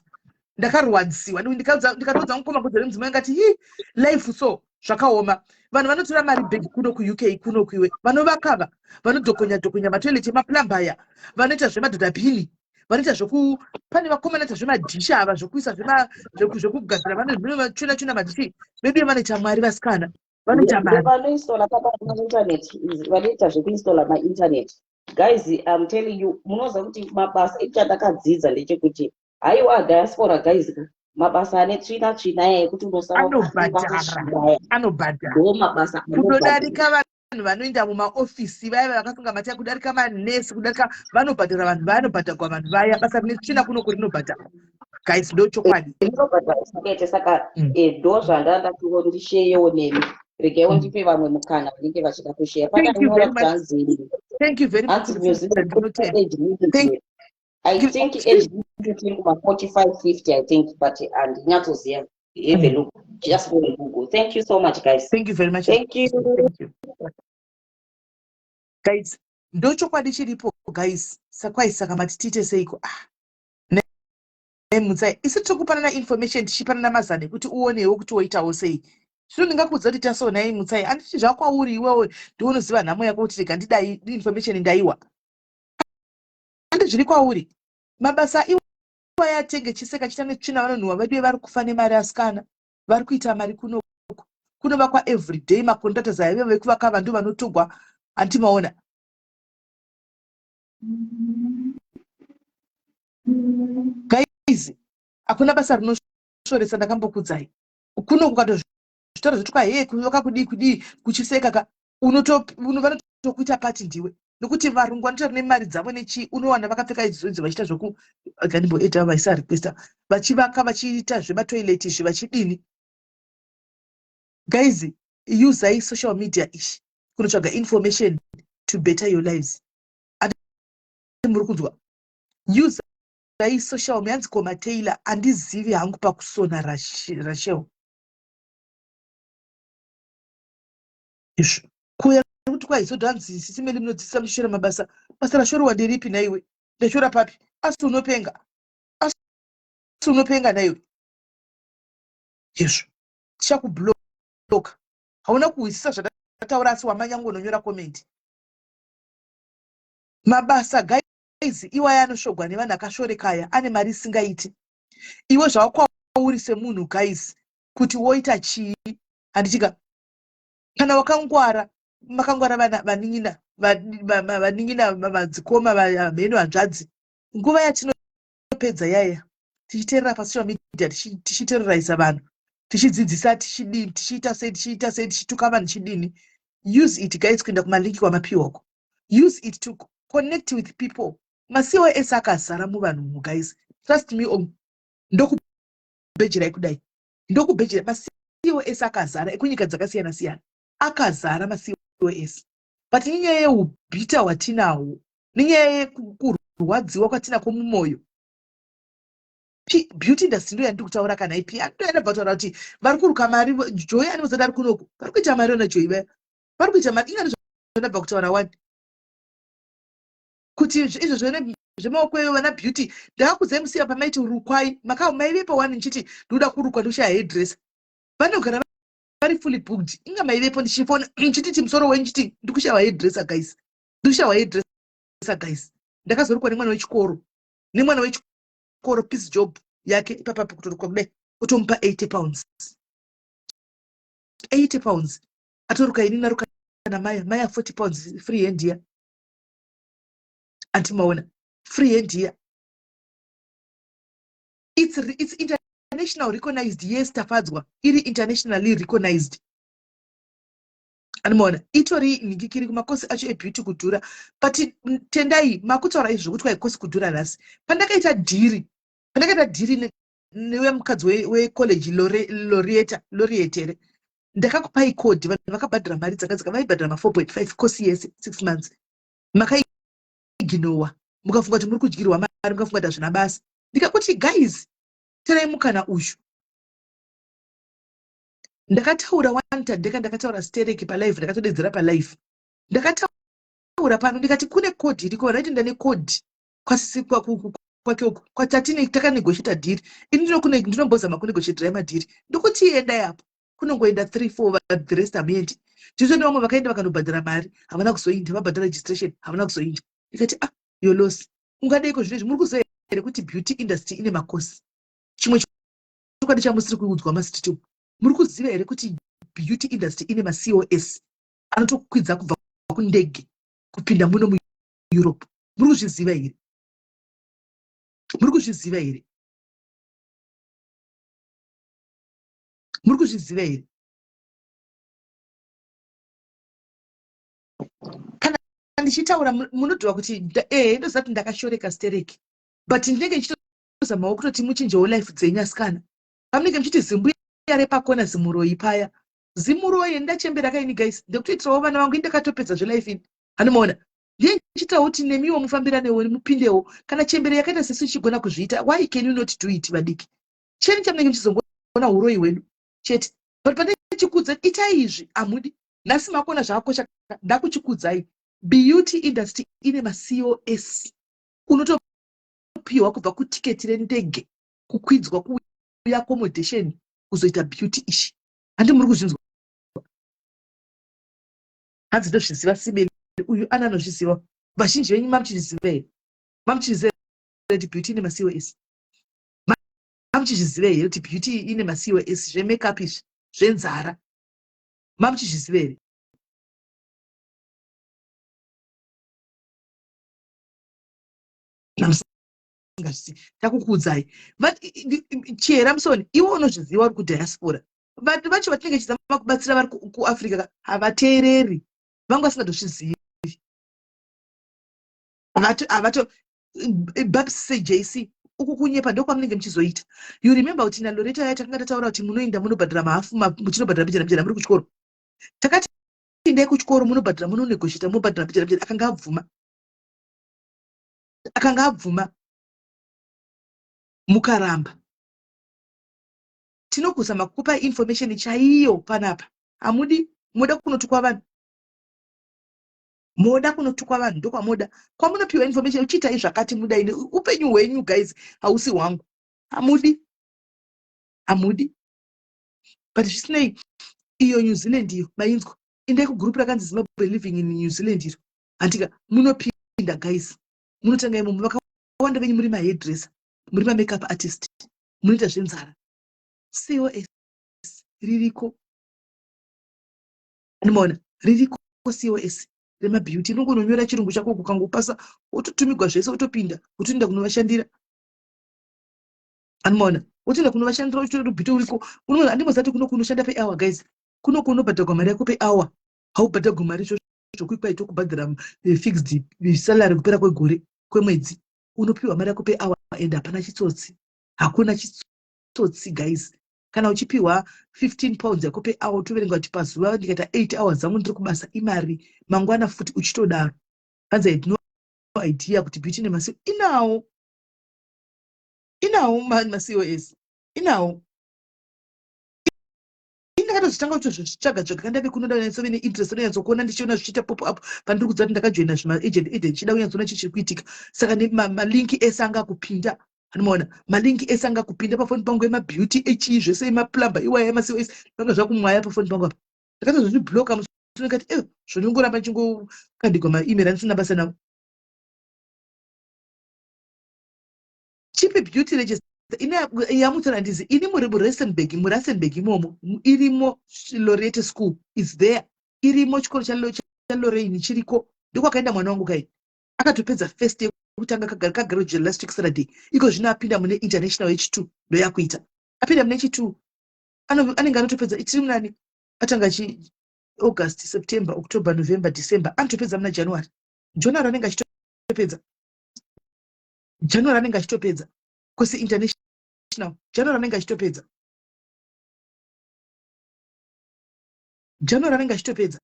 ndakarwadziwa. Ndikatoudza mukoma kodzero mudzimai, ngati hi life so zvakaoma. Vanhu vanotora mari bhegi kuno kuUK kuno kuiwe, vanovakava, vanodhokonya dhokonya matoilet emaplumber aya, vanoita zvemadhodhabhini, vanoita zvoku, pane vakomana ita zvemadhishi ava, zvokuisa zvekugadzira, vanochuna chuna madhishi vedu, vanoita mari, vasikana vanoita mari. Vanoinstalla pamainternet, vanoita zvekuinstalla mainternet. Guys, I'm telling you, munoziva kuti mabasa echandakadzidza ndechekuti haiwa, diaspora guys ka. Mabasa ane tsvina tsvina aya ekuti unosara Anobhadhara. wakasviba. Anobhadhara. Ndo mabasa anobhadhara. Kutodarika vanhu vanoenda mumaofisi vaya vakasunga matai, kudarika manesi, kudarika vanobhadhara vanhu vaya, vanobhadharwa vanhu vaya. Basa rine tsvina kuno kurinobhadharwa, guys, ndo chokwadi. Rinobhadhara sakaite saka. Ndo zvandandatiwo ndisheyewo nemi. Regaiwo ndipe vamwe mukana vanenge vachida kusheya. Thank you Pakanyora very much. kuti hanzi Thank you very much. Hanzi New Zealand Ndinotenda. age limit. Thank I you. think age limit iri kuma 45, 50, I think, but handinyatsoziva. Have a look, just go and Google. Thank you so much, guys. Thank you very much. Thank you. Thank you, guys. Ndo chokwadi chiripo, guys. Sakwai saka mati tiite seiko? Ah, nemutsai, isu tiri kupanana information, tichipanana mazano ekuti uonewo kuti woitawo sei. Zvino ndingakuudza kuti tasonai mutsai, handiti zvakwauri iwewe ndiunoziva nhamo yako kuti rega ndidai information ndaiwa. Handi zviri kwauri. Mabasa iwaya atenge chiseka chita netsvina, vanonhuhwa vedu vari kufa nemari. Asikana vari kuita mari kunoku, kunovakwa everyday. Macontractors aive vekuvaka vanhu vanotogwa, handiti maona? Guys, hakuna basa rinosvoresa. Ndakambokudzai kuno kukatozvitaura zvoti kwa hee kuvaka kudii kudii kuchiseka ka, vanotokuita pati ndiwe, nokuti varungu vanotori nemari dzavo nechii. Unowana vakapfeka idzodzo vachiita zvoku gandimboeda vaisa requesta, vachivaka, vachiita zvematoilet izvi, vachidini. Guys, usai social media ishi kunotsvaga information to better your lives. Ati muri kunzwa? Usai social media. Hanzi koma tailor, handizivi hangu pakusona. Rachel, izvo kuya kuti kwaizodo. Hanzi sisimeli munodzidzisa muchishora mabasa. Basa rashorwa nderipi naiwe? Ndashora papi? Asi unopenga, asi unopenga naiwe. Izvo tichakubloka. Hauna kuhwisisa zvandataura, asi wamanyangu unonyora comment. Mabasa, guys, iwaya anoshogwa nevanhu akashorekaya ane mari isingaiti. Iwe zvakwauri semunhu, guys, kuti woita chii, handitika? Kana wakangwara, makangwara vana vanin'ina, vanin'ina, madzikoma, mheno hanzvadzi, nguva yatinopedza yaya tichiteerera pasocial media, tichiterroriza vanhu, tichidzidzisa, tichidini, tichiita sei, tichiita sei, tichituka vanhu, chidini, use it, guys, kuenda kumalinki kwamapiwako. Use it to connect with people. MaCOS akazara muvanhu mu, guys, trust me on ndokubhejerai kudai, ndokubhejerai. MaCOS akazara ekunyika dzakasiyana siyana, akazara maCOS, but nenyaya yeubhita hwatinahwo, nenyaya yekurwadziwa kwatinako mumwoyo. Beauty industry ndo yandiri kutaura. Kana ipi ndo yandabva kutaura kuti vari kuruka mari. Joy anozati ari kunoku, vari kuita mari ona Joy vaya vari kuita mari. Inga ndizvandabva kutaura wani kuti izvo zvene zvemaoko eyo vana beauty. Ndakakudzai musiya pamaiti rukwai maivepo wani, ndichiti ndoda kurukwa, ndoshaya hairdresser, vanogara vari fully booked. Inga maivepo ndichifona ndichiti musoro wenyu, chiti ndikushaya hairdresser, guys, ndikushaya hairdresser, guys. Ndakazorukwa nemwana wechikoro, nemwana wechikoro, piece job yake ipapapo, kutorukwa kudai, otomupa £80, £80 atoruka. Ini naruka namaya maya £40, free hand iya. Antimaona free hand iya? It's international recognized. Yes, tafadzwa, iri internationally recognized. Anomaona itori nhingikiri kumakosi acho ebeauty kudhura, but tendai makutaura izvi zvokuti kwai kosi kudhura. Nhasi pandakaita dhiri, pandakaita dhiri neuya mukadzi wecollege Lorieta, Lorietere, ndakakupai code. Vanhu vakabhadhara mari dzakadzika, vaibhadhara ma4.5 kosi yese 6 months. Makaiginowa, mukafunga kuti muri kudyirwa mari, mukafunga kuti hazvina basa. Ndikakuti, guys, torai mukana uyu. Ndakataura wantandeka, ndakataura stereki palive, ndakatodedzera palive, ndakataura pano ndikati kune code iriko. Vanhu vaitoenda necode kwake uko kwatatine takanegotiata dhiri. Ini ndinombozama kunegotiatirai madhiri, ndokuti endai apo, kunongoenda 3 4, the rest hamuendi. Ndizvo nevamwe vakaenda vakanobhadhara mari, havana kuzoinda. Vabhadhara registration, havana kuzoinda. Ndikati, ah, your loss. Ungadeiko zvinezvi? Muri kuziva here kuti beauty industry ine makosi? Chimwe chokwadi chamusiri kuudzwa masititi, muri kuziva here kuti beauty industry ine maCOS anotokwidza kubva kundege kupinda muno muEurope? Muri kuzviziva here? Muri kuzviziva here? Muri kuzviziva here? Kana ndichitaura munodhuva kuti ehe, ndoziva kuti ndakashoreka stereki, but ndinenge ndichitozamawo kutoti muchinjewo life dzenyu asikana. Pamunenge muchiti zimbuya repakona zimuroyi paya, zimuroyi, ndachembera kaini guys, ndekutoitirawo vana vangu. Indakatopedza zvelife ini, hanomaona? Ndiye ndichiitawo kuti nemiwo mufambiranewo, mupindewo. Kana chembere yakaita sesu ichigona kuzviita, why can you not do it, vadiki? Cheni chamunenge muchizongoona uroyi hwedu chete, but pane chikudza itai izvi hamudi. Nhasi makuona zvakakosha, ndakuchikudzai. Beauty industry ine maCOS, unotopiwa kubva kutiketi rendege, kukwidzwa, kuuya, accommodation, kuzoita beauty ishi. Handi muri kuzvinzwa? Hanzi ndozviziva simeni uyu ana anozviziva. Vazhinji venyu mamuchizviziva here? Mamuchizviziva kuti beauty ine maCOS? Mamuchizviziva here kuti beauty ine maCOS, zvemakeup izvi, zvenzara? Mamuchizviziva here? Namusingazvizivi, takukuudzai. Chera musoni, iwe unozviziva uri kudiaspora. Vanhu vacho vatinenge tichizama kubatsira vari kuAfrica havateereri, vanga vasingatozvizivi. Havato babs sejc uku kunyepa ndokwamunenge muchizoita. You remember kuti naLoreta yaya takanga tataura kuti munoenda munobhadhara mahafu, muchinobhadhara mbijana mbijana muri kuchikoro. Takati endai kuchikoro munobhadhara, munonegotiata, munobhadhara mbijana mbijana. Akanga abvuma, akanga abvuma, mukaramba. Tinokuzama kukupai information chaiyo panapa, hamudi. Moda kunotukwa vanhu, moda kunotukwa vanhu, ndokwamoda kwamunopiwa information. Uchiitai zvakati mudaine upenyu hwenyu guys, hausi hwangu. Hamudi, hamudi. But zvisinei, iyo New Zealand iyo mainzwa, indai kugroup rakanzi Zimbabwe Living in New Zealand iro, handika? Munopinda guys, munotanga imomo. Vakawanda venyu muri mahairdresser, muri mamakeup artist, munoita zvenzara. COS ririko, anomaona? Ririko COS remabeauty. Unongononyora chirungu chako, kukangopasa wototumigwa zvese, wotopinda, wotoenda kunovashandira, anomaona? Wotoenda kunovashandira uchitora rubhito uriko. Unoona, andimozati kuno kunoshanda pehour guys, kuno kunobhadharwa mari yako pehour. Haubhadharwi mari zvokuikwa tokubhadhara fixed salary kupera kwegore, kwemwedzi. Unopiwa mari yako pehour and hapana chitsotsi, hakuna chitsotsi guys. Kana uchipiwa £15 yako pehour, utoverenga kuti pazuva ndikaita 8 hours dzangu ndiri kubasa, imari mangwana futi uchitodaro. Hanzi I had no idea kuti beauty nemasi inawo, inawo maCOS inawo. Ndakatozvitanga kutozvitsvaga tsvaga kandave kunoda kunyatsove neinterest, ndonyatsokuona ndichiona zvichiita pop up pandiri kuziva kuti ndakajoina zvimaagent agent, ndichida kunyatsoona chii chiri kuitika. Saka malinki ese anga akupinda, anomaona? Malinki ese anga akupinda pafoni pangu emabeauty, echii zvese, emaplumber iwaya, emaCOS, zvanga zvakumwaya pafoni pangu apa. Ndakatozozvibloka musikati e zvonongoramba ndichingokandigwa maemail andisina basa navo. Chipi beauty register ine yamutaura ndizi ini muri muRustenburg, muRustenburg imomo irimo. Lorete School is there, irimo. Chikoro chaLorraine chiriko, ndokwakaenda mwana wangu kai. Akatopedza first yekutanga, kagraduate last week Saturday. Iko zvino apinda mune international yechi2, ndoyakuita apinda mune chi2. Anenge anotopedza, tiri munani? Atanga chi August, September, October, November, December, anotopedza muna January. January anenge achitopedza, January anenge achitopedza kwese international. January anenge achitopedza, January anenge achitopedza.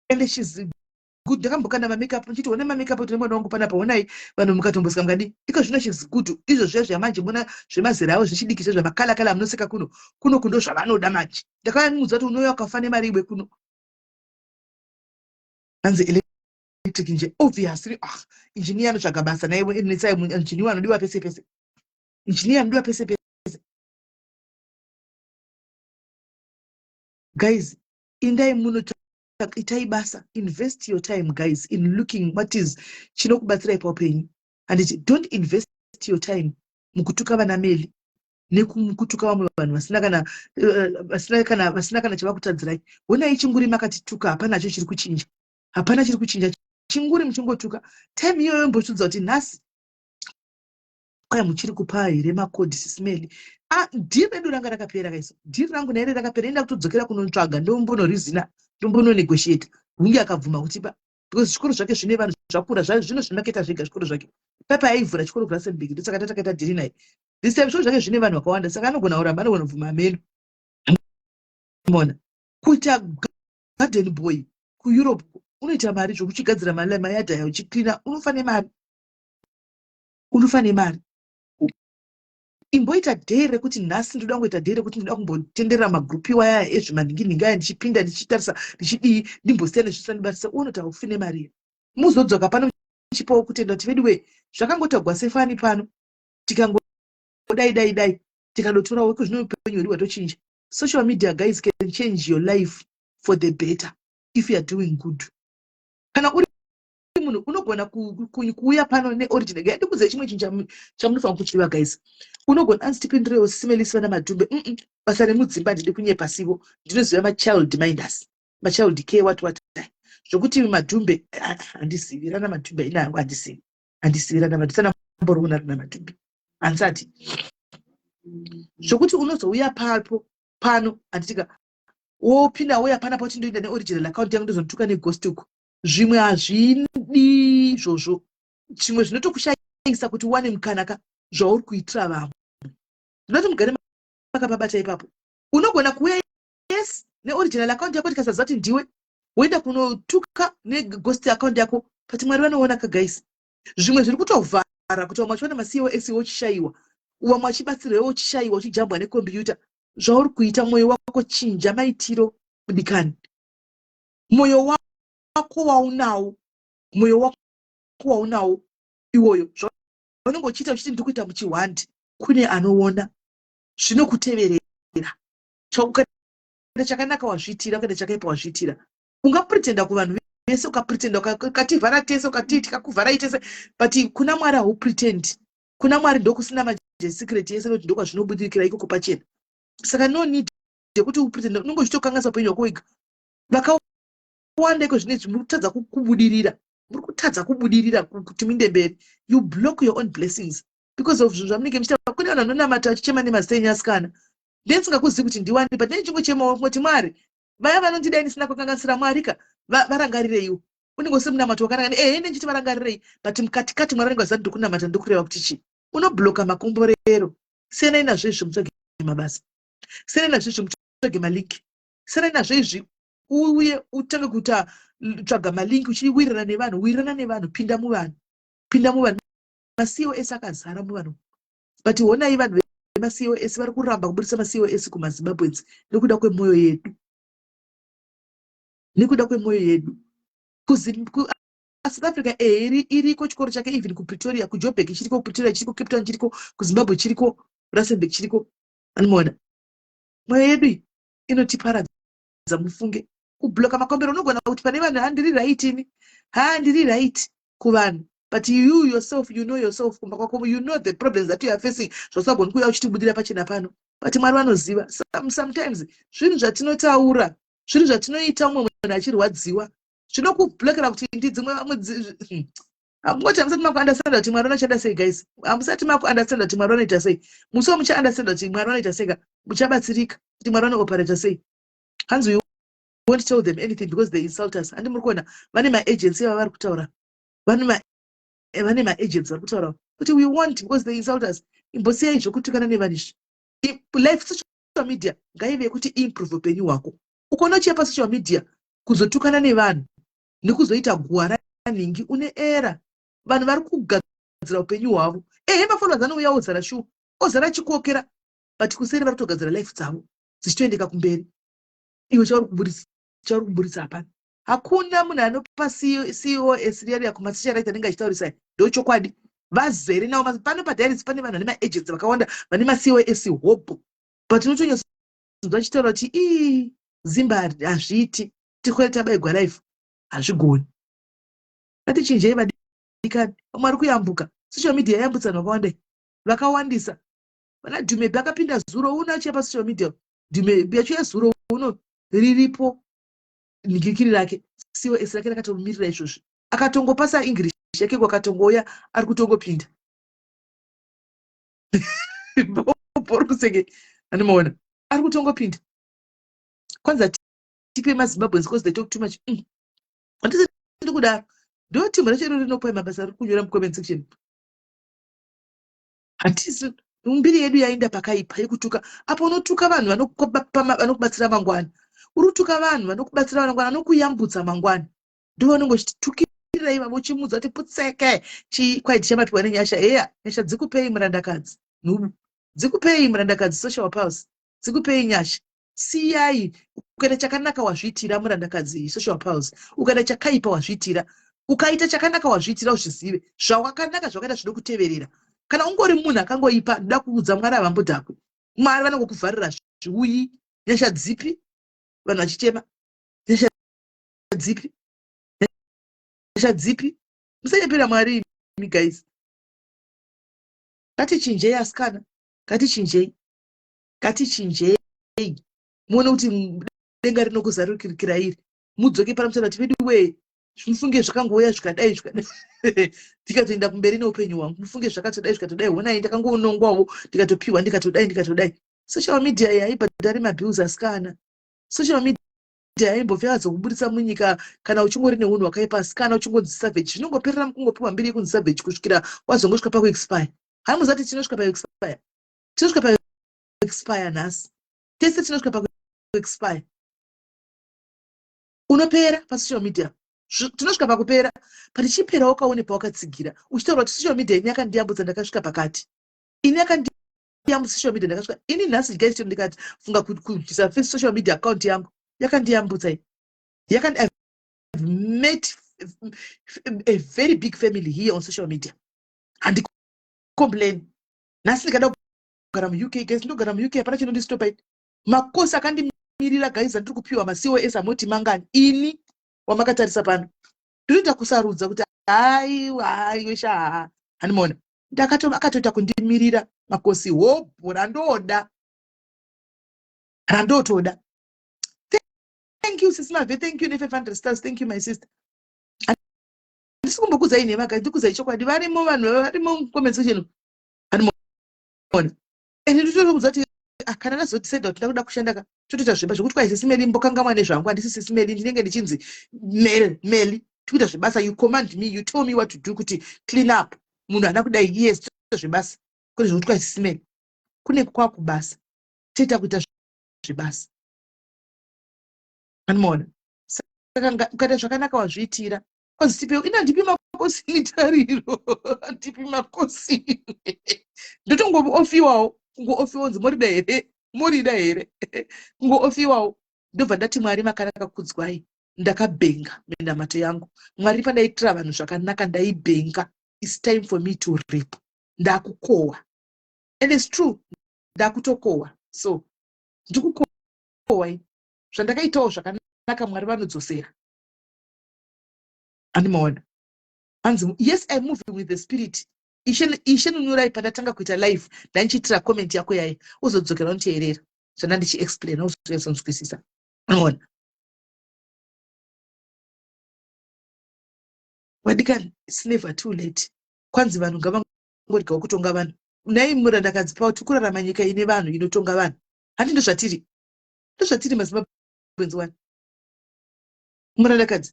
And she's good. Ndakambokanda mamakeup ndichiti one mamakeup kuti nemwana wangu panapa, honai vanhu, mukatombosika mukadi. Iko zvino she's good. Izvo zviya zvamanje muna zvemazera avo zvechidiki zve zvamakalakala amunoseka kuno kuno kundo zvavanoda manje. Ndakamuudza kuti unouya ukafa nemari iwe kuno. Hanzi electric nje, obviously. Ah, engineer anotsvaga basa naiwe netsai. Engineer anodiwa pese pese, engineer anodiwa pese pese guys. Indai muno, itai basa, invest your time guys in looking what is chinokubatsirai paupenyu, handiti? Don't invest your time mukutuka vana Meli nekutuka vamwe vanhu vasina kana vasina kana chavakutadzirai. Honai chinguri makatituka, hapana cho chiri kuchinja, hapana chiri kuchinja. Chinguri muchingotuka, time iyoyo mbotudza kuti nhasi. Kwai muchiri kupa here makodhi, Sis Melly? Ah, deal redu ranga rakapera kaiso. Deal rangu naire rakapera. Enda kutodzokera kunotsvaga, ndombonorizina, ndombononegotiate hunge akabvuma kutipa, because zvikoro zvake zvine vanhu, zvakura, zvino zvimaketa zvega zvikoro zvake. Papa aivhura chikoro kuRustenburg, ndosaka tatakaita deal naye. This time zvikoro zvake zvine vanhu vakawanda, saka anogona kuramba, anogona kubvuma ameno. Mona kuita garden boy kuEurope unoita mari zvokuchigadzira mayadhaya, uchiklina, unofa nemari, unofa nemari. Imboita day rekuti nhasi ndoda kungoita day rekuti ndoda kumbotenderera magrupu iwaya ezvemanhingi-nhingi aya, ndichipinda, ndichitarisa, ndichidii, ndimbosiya nezvisandibatisa. Uone kuti haufi nemari here. Muzodzoka pano muchipawo kutenda kuti vedu zvakangotagwa sefani pano, tikangodai dai dai, tikadotorawo zvino upenyu hwedu hwatochinja. Social media, guys, can change your life for the better if you are doing good. Kana uri munhu unogona kuuya pano neoriginal guy, ndikuzive chimwe chinhu chamunofanira kuchiva, guys. Unogona anzi tipindirewo, Sis Melly vana Madhumbe. Basa remudzimba handidi kunyepa sivo. Ndinoziva machild minders, machild care, what what, zvokuti Madhumbe handizivi. Rana Madhumbe ina hangu handizivi, handizivi rana Madhumbe, sanamboriona rana Madhumbe handisati. Zvokuti unozouya papo pano, handitika, wopinda uya panapa kuti ndoenda neoriginal account yangu, ndozonotuka neghost uku. Zvimwe hazvidi izvozvo. Zvimwe zvinotokushayisa kuti uwane mukanaka zvauri kuitira vamwe. Ndinoti mugare makapabata ipapo. Unogona kuuya, yes, neoriginal account yako, tikasaziva kuti ndiwe, woenda kunotuka neghost account yako, but Mwari vanoona ka, guys. Zvimwe zviri kutovhara kuti vamwe vachiona maCOS uchishayiwa, vamwe vachibatsirwewo uchishayiwa, uchijambwa nekombiyuta. Zvauri kuita, mwoyo wako, chinja maitiro, mudikani. Mwoyo wako waunawo, mwoyo wako waunawo iwoyo, zvaunenge uchiita uchiti ndiri kuita muchihwandi, kune anoona, zvinokuteverera. Ukaita chakanaka wazviitira, ukaita chakaipa wazviitira. Ungapretenda kuvanhu vese, ukapretenda, ukativhara tese, ukati tikakuvharai tese, but kuna Mwari haupretend. Kuna Mwari ndokusina manje secret yese, nokuti ndokwazvinobudikira ikoko pachena. Saka no need yekuti upretend, unenge uchitokanganisa upenyu hwako wega. Vakawanda iko zvinezvi muri kutadza kubudirira, muri kutadza kubudirira kuti muinde mberi. You block your own blessings because of zvinhu zvamunenge muchiita. Kune vanhu vanonamata vachichema nemazita enyu asikana. Ndindisingakuzivi kuti ndiwani, but ndinochingochemawo kungoti Mwari, vaya vanondidai ndisina kukanganisira, Mwari ka, varangarireiwo. Unenge usiri munamato wakanaka, ehe, ndichiti varangarirei, but mukatikati Mwari vanenge vaziva ndiri kunamata, ndikureva kuti chii. Unobloka makomborero. Siyanai nazvo izvi, mutsvage mabasa. Siyanai nazvo izvi, mutsvage malink. Siyanai nazvo izvi, uye utange kuita tsvaga malink, uchiwirirana nevanhu. Wirirana nevanhu, pinda muvanhu, pinda muvanhu. MaCOS akazara muvanhu, but honai vanhu vemaCOS vari kuramba kubudisa maCOS kumaZimbabweans nekuda kwemwoyo yedu, nekuda kwemwoyo yedu. South Africa ehe, iriko chikoro chake, even kuPretoria, kuJoburg chiriko, kuPretoria chiriko, Cape Town chiriko, kuZimbabwe chiriko, Rustenburg chiriko. Anomuona mwoyo yedu inotiparadza mufunge. Kubloka makombero, unogona kuti pane vanhu, "Handiri right ini, ha, ndiri right kuvanhu," but you yourself, you know yourself kumba kwako, you know the problems that you are facing, zvausagoni kuuya uchitibudira pachena pano, but Mwari vanoziva. Sometimes zvinhu zvatinotaura, zvinhu zvatinoita umwe munhu achirwadziwa, zvinokublokera kuti ndidzimwe vamwe. Hamungoti hamusati makuunderstanda kuti Mwari vanoshanda sei, guys. Hamusati makuunderstanda kuti Mwari vanoita sei. Musi wamuchaunderstanda kuti Mwari vanoita sei ka, muchabatsirika kuti Mwari vanooperata sei. Hanzi you won't tell them anything because they insult us. Handi muri kuona vane maagency ava vari kutaura, vane maagents vari kutaura kuti we want because they insult us. Imbosiyai zvokutukana nevanhu izvi. Life, social media ngaive yekuti improve upenyu hwako. Ukaona uchiya pasocial media kuzotukana nevanhu nekuzoita guwa ranhingi, une era. Vanhu vari kugadzira upenyu hwavo. Ehe, mafollowers anouya ozara shuwa, ozara achikokera, but kuseri vari kutogadzira life dzavo dzichitoendeka kumberi. Iwe chauri kuburitsa hapana. Hakuna munhu anopa COS riya kumasocialite anenge achitaurisai. Ndochokwadi, vazere navo pano padiaries. Pane vanhu vane maagents vakawanda, vane maCOS hobho, but unotonyatsodzwa achitaura kuti ii, Zimba hazviiti, tikwere tabaigwa life hazvigoni. Ngatichinjei, vadikani. Vamwe vari kuyambuka. Social media yayambutsa vanhu vakawanda, vakawandisa. Vana Dhumebi akapinda zuro uno achiya pasocial media. Dhumebi achiuya zuro uno, riripo nhikikiri rake, COS rake rakatomirira izvozvi. Akatongopasa English yake, kwakatongouya ari kutongopinda. Bhori kuseke andimaona ari kutongopinda. Kwanza tipe maZimbabweans because they talk too much. Handisi ndikudaro. Ndo timu racho iro rinopa mabasa ari kunyora mucomment section. Hatisi mbiri yedu yaenda pakaipa yekutuka. Apo unotuka vanhu vanokubatsira mangwana. Uri kutuka vanhu vanokubatsira mangwana, vanokuyambutsa mangwana. Ndo vanonge uchitukirira ivavo uchimudza kuti putseke. Chi kwai tichamapiwa nenyasha. Heya, nyasha dzikupei murandakadzi. Nhubu. Dzikupei murandakadzi social pulse. Dzikupei nyasha. Siyai ukaita chakanaka wazviitira murandakadzi social pulse. Ukaita chakaipa wazviitira. Ukaita chakanaka wazviitira uzvizive. Zvawakanaka zvakaita zvinokuteverera. Kana ungori munhu akangoipa ndoda kuudza Mwari havambodhakwi. Mwari vanongokuvharira zviuyi. Nyasha dzipi? Vanhu vachichema. Nyasha dzipi? Nyasha dzipi? Musanyepera Mwari imi guys. Ngatichinjei asikana. Ngatichinjei. Ngatichinjei. Muone kuti denga rinokuzarukirikira iri. Mudzoke pano muchaona kuti vedu wee mufunge zvakangouya zvikadai zvikadai. Ndikatoenda kumberi neupenyu hwangu. Mufunge zvakatodai zvikatodai. Honai ndakangonongwawo ndikatopiwa ndikatodai ndikatodai. Social media iyi haibhadhari mabills asikana. Social media haimbofi yakazokubudisa munyika kana uchingori neunhu hwakaipa asikana uchingonzi savage. Zvinongoperera mukungopiwa mbiri yekunzi savage kusvikira wazongosvika pakuexpire. Hamuziva kuti tinosvika paexpire. Tinosvika paexpire nhasi. Tese tinosvika pakuexpire. Unopera pasocial media. Tinosvika pakupera. Patichipera wakaone pawakatsigira. Uchitaura kuti social media ini yakandiyambutsa ndakasvika pakati. Ini yakandiyambutsa social media ndakasvika. Ini nhasi guys chero ndikati funga kubvisa first social media account yangu. Yakandiyambutsa iyi. Yakandi I've met a very big family here on social media. Handi complain. Nhasi ndikada kugara mu UK guys, ndinogara mu UK hapana chinondistopa ini. Makosi akandimirira guys andiri kupiwa ma COS amoti mangani ini wamakatarisa pano. Ndinoita kusarudza kuti hai hai wesha handimaona. Ndakato akatoita kundimirira makosi hobho randoda. Randotoda. Thank you Sis Mave, thank you ne 500 stars, thank you my sister. Handisi kumbokudzai nhema guys, ndikudzai chokwadi. Varimo vanhu varimo mu comment section. Handimaona. Ende ndinotokuudza kuti kana ndazodecide kuti ndakuda kushanda ka totoita zvemba zvekuti kwai Sisi Meli mbokangamwa nezvangu handisi Sisi Meli ndinenge ndichinzi Mel Meli tikuita zvebasa you command me you tell me what to do kuti clean up munhu haana kudai yes toita zvebasa kune zvekuti kwai Sisi Meli kune kwakubasa toita kuita zvebasa andimaona saka ukaita zvakanaka wazviitira kwanzi tipe ina ndipi makosi mitariro ndipi makosi ndotongoofiwawo kungoofiwa nzi morida here morida here kungoofiwawo ndobva ndati Mwari makanaka kudzwai ndakabhenga minamato yangu Mwari pandaitira vanhu zvakanaka ndaibhenga it's time for me to reap ndakukohwa and it's true ndakutokohwa so ndikukohwa zvandakaitawo zvakanaka Mwari vanodzosera andimaona hanzi yes I'm moving with the spirit ishe nunurai pandatanga kuita live ndandichiitira comment yako yayi uzodzokera unoteerera zvanda ndichiexplaina uzozonzwisisa unoona vadikani it's never too late kwanzi vanhu ngavangoregawo kutonga vanhu nhai murandakadzi pao tikurarama nyika ine vanhu inotonga vanhu handi ndozvatiri ndozvatiri maZimbabweans wani murandakadzi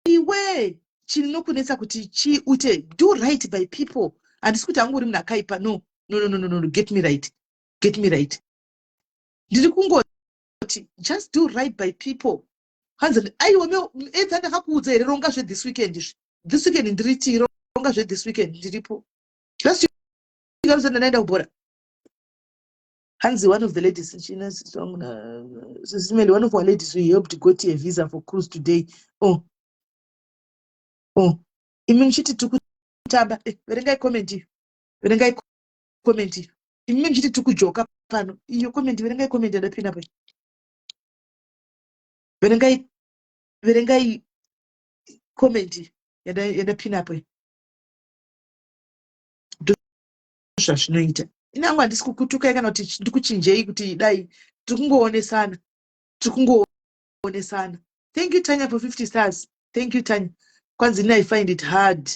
iwe chinokunetsa kuti chi ute do right by people handisi kuti angori munhu akaipa no no no no no no get me right get me right ndiri kungoti just do right by people hanzi aiwa edza ndakakuudza here ronga zve this weekend izvi this weekend ndiri tii ronga zve this weekend ndiripo last week aruzenda ndaenda kubhora hanzi one of the ladies Sisimeli, one of our ladies who helped got a visa for cruise today oh oh imi muchiti tikutamba eh, verengai comment iyo verengai comment iyo imi muchiti tikujoka pano iyo comment verengai comment yandapinda pa verengai verengai comment yandapinda apo zvazvinoita inangu handisi kukutukai kana kuti ndikuchinjei kuti dai tiri kungoonesana tiri kungoonesana thank you Tanya for 50 stars thank you Tanya kwanzi ini I find it hard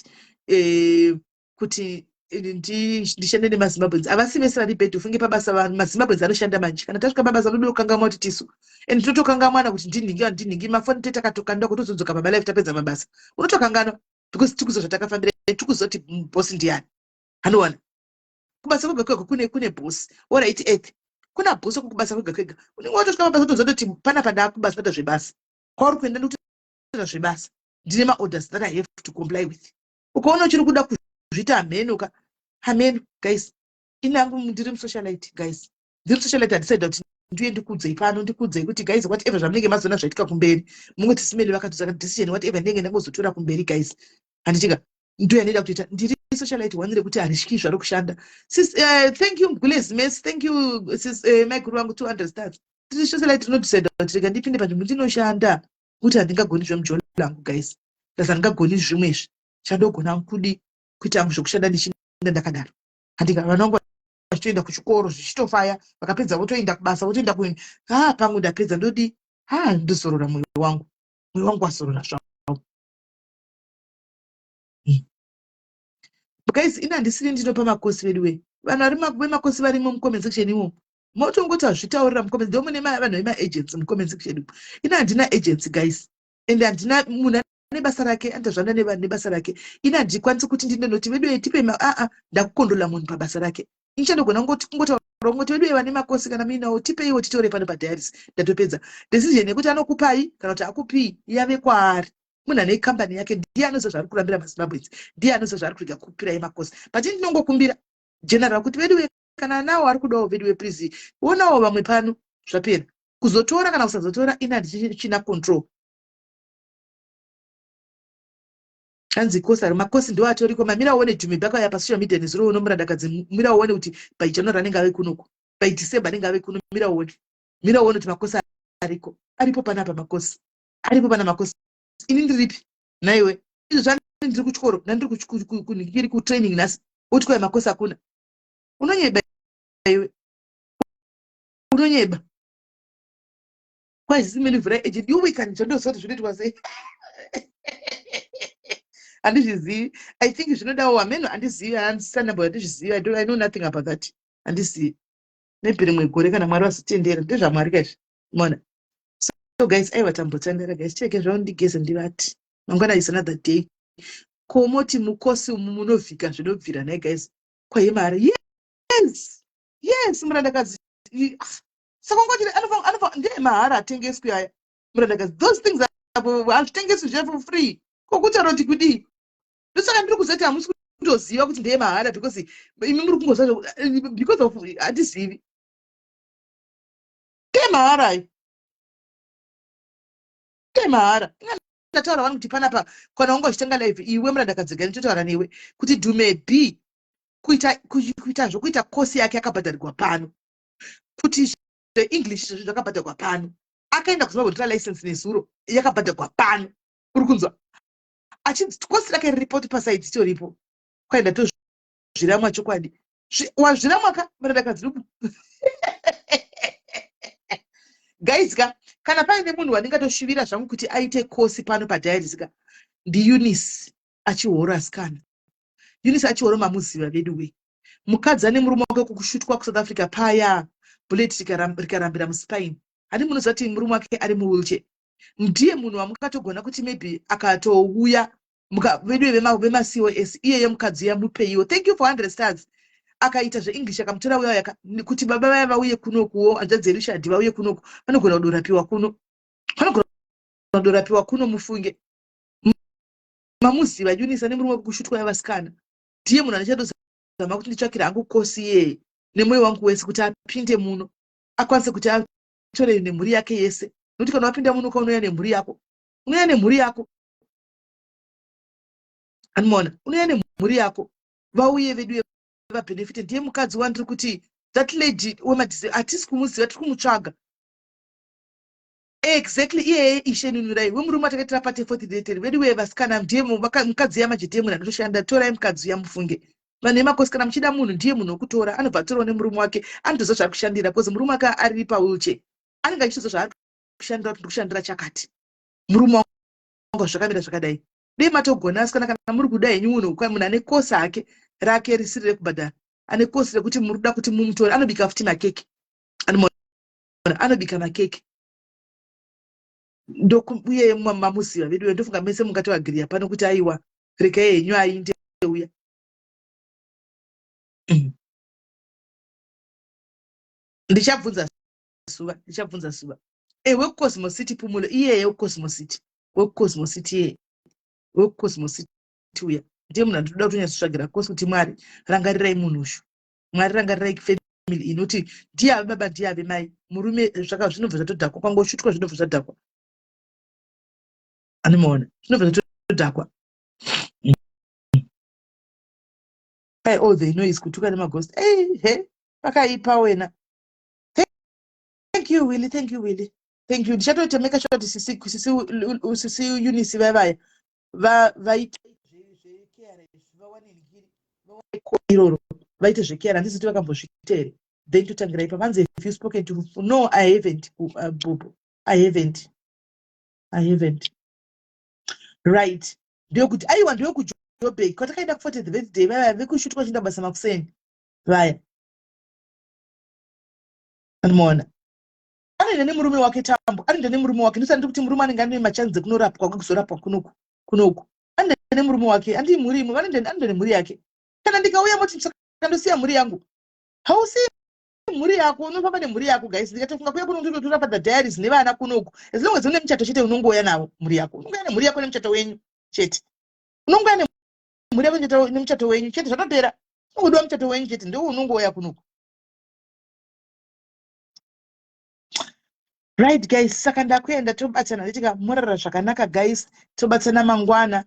kuti Ndishande nemaZimbabweans. Havasi vese vari bad, ufunge pabasa. Vanhu, maZimbabweans anoshanda manje. Kana tasvika pabasa, anodokangamwa kuti tisu, and tinotokangamwana kuti ndinhingi, handinhingi. Mafoni tetakatokandwa kutozodzoka paba life, tapedza mabasa, unotokanganwa because tikuziva zvatakafambira, tikuziva kuti bosi ndiani. Anowana kubasa kwega kwega kune bosi. Alright, earth kuna bosi kubasa kwega kwega. Unenge watosvika pabasa, utoziva kuti panapa ndaakubasa, kuita zvebasa. Kwauri kuenda ndikutoita zvebasa, ndine maorders that I have to comply with. Ukaona uchiri kuda kuzviita hameno ka, hameno guys. Inangu ndiri musocialite, guys, ndiri musocialite. Handisaida kuti ndiuye ndikudzei pano, ndikudzei kuti guys, whatever zvamunenge mazoona zvaitika kumberi, mungoti simeli vakatotsaka decision, whatever ndinenge ndangozotora kumberi, guys, handichika ndo yandaida kutoita. Ndiri socialite one rekuti harityi zvaro kushanda. Sis, thank you Gules Mes, thank you sis, maiguru vangu, 200 stars. Ndiri socialite, tinodecida kuti rega ndipinde panzvimbo ndinoshanda, kuti handingagoni zvemujolo langu, guys. Ndasa handingagoni zvimwe izvi. Chandogona kudi kuita hangu zvokushanda, ndichinda ndakadaro. Handika vana vangu vachitoenda kuchikoro, zvichitofaya, vakapedza votoenda kubasa, votoenda ku ha pangu. Ndapedza, ndodi ha ndozorora mwoyo wangu, mwoyo wangu wazorora zvawo. Guys, ini handisiri ndinopa makosi vedu we. Vanhu vari vemakosi varimo mucomment section imomo, motongoti hazvitaurira mucomment, ndo mune vanhu vemaagency mucomment section imo. Ini handina agency, guys, and handina. Munhu ane basa rake, anoita nevanhu nebasa rake. Ini handikwanisi kuti ndinonoti vedu tipe aa ndakukondola munhu pabasa rake. Ichandogona kungotaura kungoti vedu vane makosi, kana muinawo, tipeiwo titore pano padiaries. Ndatopedza. Decision yekuti anokupai kana kuti akupii yave kwaari. Munhu ane kambani yake ndiye anoziva zvaari kurambira maZimbabweans, ndiye anoziva zvaari kurega kupirai makosi. But ndinongokumbira general kuti veduwe, kana nawo ari kudawo, veduwe, please onawo vamwe pano. Zvapera. Kuzotora kana kusazotora, ini handichina control. Hanzi kosi ari makosi ndo atoriko. Mamira uone Dhume bakauya pasocial media nezuro uno, murandakadzi. Mira uone kuti by January anenge ave kunoku, by December anenge ave kuno. Mira uone, mira uone kuti makosi ariko, aripo panapa. Makosi aripo pana, makosi. Ini ndiripi naiwe? Izvo zvani ndiri kuchikoro, nandiri kunhingiri kutraining nhasi, uti kwai makosi hakuna. Unonyeba iwe, unonyeba. Kwai zisimeni, vhurai agent iwe. Kani zvandozoti zvinoitwa sei, handizvizivi. I think zvinodawo hameno, handizivi, handisanambo, handizvizivi. I know nothing about that, handizivi. Maybe rimwe gore kana Mwari vazotendera. NdezvaMwari kaizvi, mona. So guys, aiwa, tambotandara guys. Cheke zvavo, ndigeze, ndivati mangwana is another day. Komoti mukosi umu munovhika zvinobvira nhai guys? Kwaye mari, yes, murandakadzi. Saka ungoti ndeye mahara, atengeswi aya, murandakadzi. Those things hazvitengeswi zve for free. Kokutaura kuti kudii? Ndosaka ndiri kuzoti hamusi kutoziva kuti ndeye mahara, because imi muri kungoziva because of handizivi. Ndeye mahara ayo, ndeye mahara. Ndataura vanhu kuti panapa kana wanga uchitenga live, iwe murandakadzi, gani totaura newe kuti Dhume B kuita zvokuita kosi yake yakabhadharirwa pano, kuti zveEnglish izvozvo zvakabhadharwa pano. Akaenda kuZimbabwe kutora license nezuro, yakabhadharwa pano. Uri kunzwa achinzi kosi rake riripo, kuti paside itoripo. Kwaenda tozviramwa chokwadi. Wazviramwa ka, murandakadzi rubu. Guys ka, kana paine munhu wandingatoshuvira zvangu kuti aite kosi pano padiaries ka, ndiUnice Achihoro. Asikana, Eunice Achihoro mamuziva vedu we. Mukadzi ane murume wake kukushutwa kuSouth Africa paya, bullet rikarambira muspine. Handi munoziva kuti murume wake ari muwheelchair? Ndiye munhu wamukatogona kuti maybe akatouya vedu vemaCOS iyeye mukadzi uya mupeiwo. Thank you for 100 stars. Akaita zveEnglish, akamutora uya yaka kuti baba vaya vauye kunokuwo, hanzvadzi yerushadhi vauye kunoku, vanogona kudorapiwa kuno, vanogona kudorapiwa kuno. Mufunge mamuziva Eunice ane murume wekukushutwa yavasikana. Ndiye munhu andichatozama kuti nditsvakire hangu kosi iyeye nemwoyo wangu wese, kuti apinde muno, akwanise kuti atore nemhuri yake yese, nokuti kana wapinda muno kaunouya nemhuri yako, unouya nemhuri yako. Anomaona, unouya nemhuri yako, vauye vedu vabenefite. Ndiye mukadzi wandiri kuti that lady wemadhise, hatisi kumuziva, tiri kumutsvaga exactly iyeye. Ishe nunurai wemurume atakaitira pate fourth day vedu weye vasikana. Ndiye mukadzi yamanje, ndiye munhu anotoshanda. Torai mukadzi uya, mufunge. Vanhu vemakosi, kana muchida munhu, ndiye munhu wekutora. Anobva atorawo nemurume wake, anotoziva zvaari kushandira, because murume wake ari pawheelchair, anenge achitoziva zvaari kushandira, kuti ndikushandira chakati, murume wangu zvakamira zvakadai. Dei matogona asikana, kana muri kuda henyu munhu, munhu ane kosi hake. Rake risiri rekubhadhara, ane course rekuti muri kuda kuti mumutore. Anobika futi makeke, anobika makeke. Uye mamuziva vedu, ndofunga mese mungatoagiriya pano kuti aiwa, regai henyu ainde uya. Ndichabvunza zuva, ndichabvunza zuva. WekuCosmo City, Pumulo iyeye, wekuCosmo City, wekuCosmo City iyeye, wekuCosmo City uya ndiye munhu andinoda kutonyatsotsvagira course, kuti Mwari, rangarirai munhu ushu. Mwari, rangarirai family inoti ndiye ave baba, ndiye ave mai, murume. Zvaka zvinobva zvatodhakwa, kwangoshutwa zvinobva zvadhakwa. Anomaona, zvinobva zvatodhakwa. All they know is kutuka nemaghost. Ei he, pakaipa wena. Thank you, Willy. Thank you, Willy. Thank you. Ndichatoita make sure kuti sisi Eunice vavaya vaite zvekera izvi, vawane ngiri iroro, vaite zvekera. Handizoti vakambozviita here? Then totangira ipa. Vanzi, "Have you spoken to?" No, I haven't. Bobo, I haven't, I haven't. Right, ndokuti aiwa, ndokuJobek kwatakaenda ku40th birthday, vaya vekushutwa chienda basa makuseni vaya. Anomaona, anoenda nemurume wake Tambo, anoenda nemurume wake. Ndosati ndikuti murume anenge ane machanzi ekunorapwa, kwekuzorapwa kunoku kunoku. Anoenda nemurume wake, andii mhuri imwe, anoenda nemhuri yake. Kana ndikauya moti saka ndosiya mhuri yangu? Hausiyi mhuri yako, unofamba nemhuri yako. Guys, ndikatofunga kuya kuno, ndinotora Father Diaries nevana kunoku. As long as une muchato chete, unongouya navo mhuri yako, unongouya nemhuri yako nemuchato wenyu chete. Unongouya nemhuri yako nemuchato wenyu chete, zvatopera. Unongodiwa muchato wenyu chete, ndo unongouya kunoku. Right guys, saka ndakuenda. Tobatsana nditika murara zvakanaka guys. Tobatsana mangwana,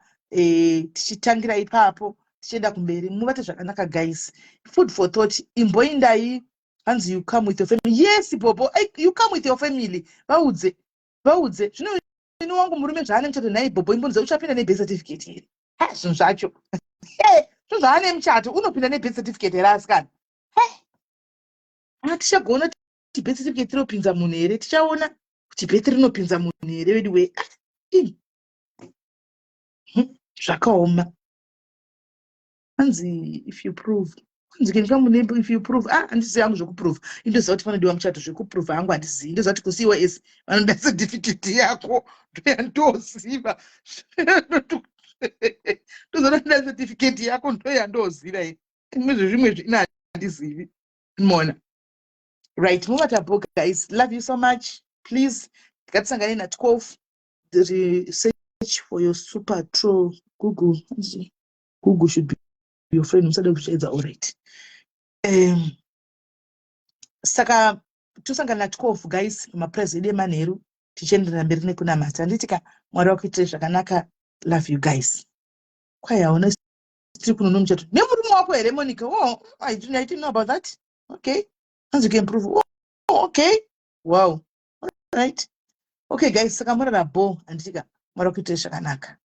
tichitangira ipapo tichienda kumberi. Mubate zvakanaka guys. Food for thought, imboindai. Hanzi, "You come with your family." Yes Bobo, you come with your family. Vaudze, vaudze zvino. Ini wangu murume zvaane muchato nhai Bobo, imbonzi uchapinda nebirth certificate here? Ha, zvinhu zvacho, zvinhu zvaane muchato, unopinda nebirth certificate here asikana? Tichagona kuti birth certificate rinopinza munhu here? Tichaona kuti birth rinopinza munhu here vedu wee. Zvakaoma. Hanzi, "If you prove." Hanzi, "Can come if you prove." Ah, handizivi hangu zvekuprove. Indoziva kuti panodiwa muchato. Zvekuprove hangu handizivi. Ndoziva kuti kuCOS vanoda certificate yako, ndoyandoziva. Ndozonoda certificate yako, ndoyandoziva. Imwe zvezvimwe zvina handizivi. Mona, right, mubata bo guys. Love you so much. Please, ngatisangane na12. Search for your super true Google. Google should be your friend. Musade kuchiedza. Alright, saka tosangana na12 guys, pamaprayers edu emanheru, tichienderera mberi nekunamata. Handiti ka? Mwari wakuitirai zvakanaka. Love you guys. Kwai hauna tiri kuno nomuchato nemurume wako here, Monica? Oh, I didn't know about that. Okay, as you can prove. Oh, okay, wow, all right. Okay guys, saka murara bo, handiti ka? Mwari wakuitirai zvakanaka.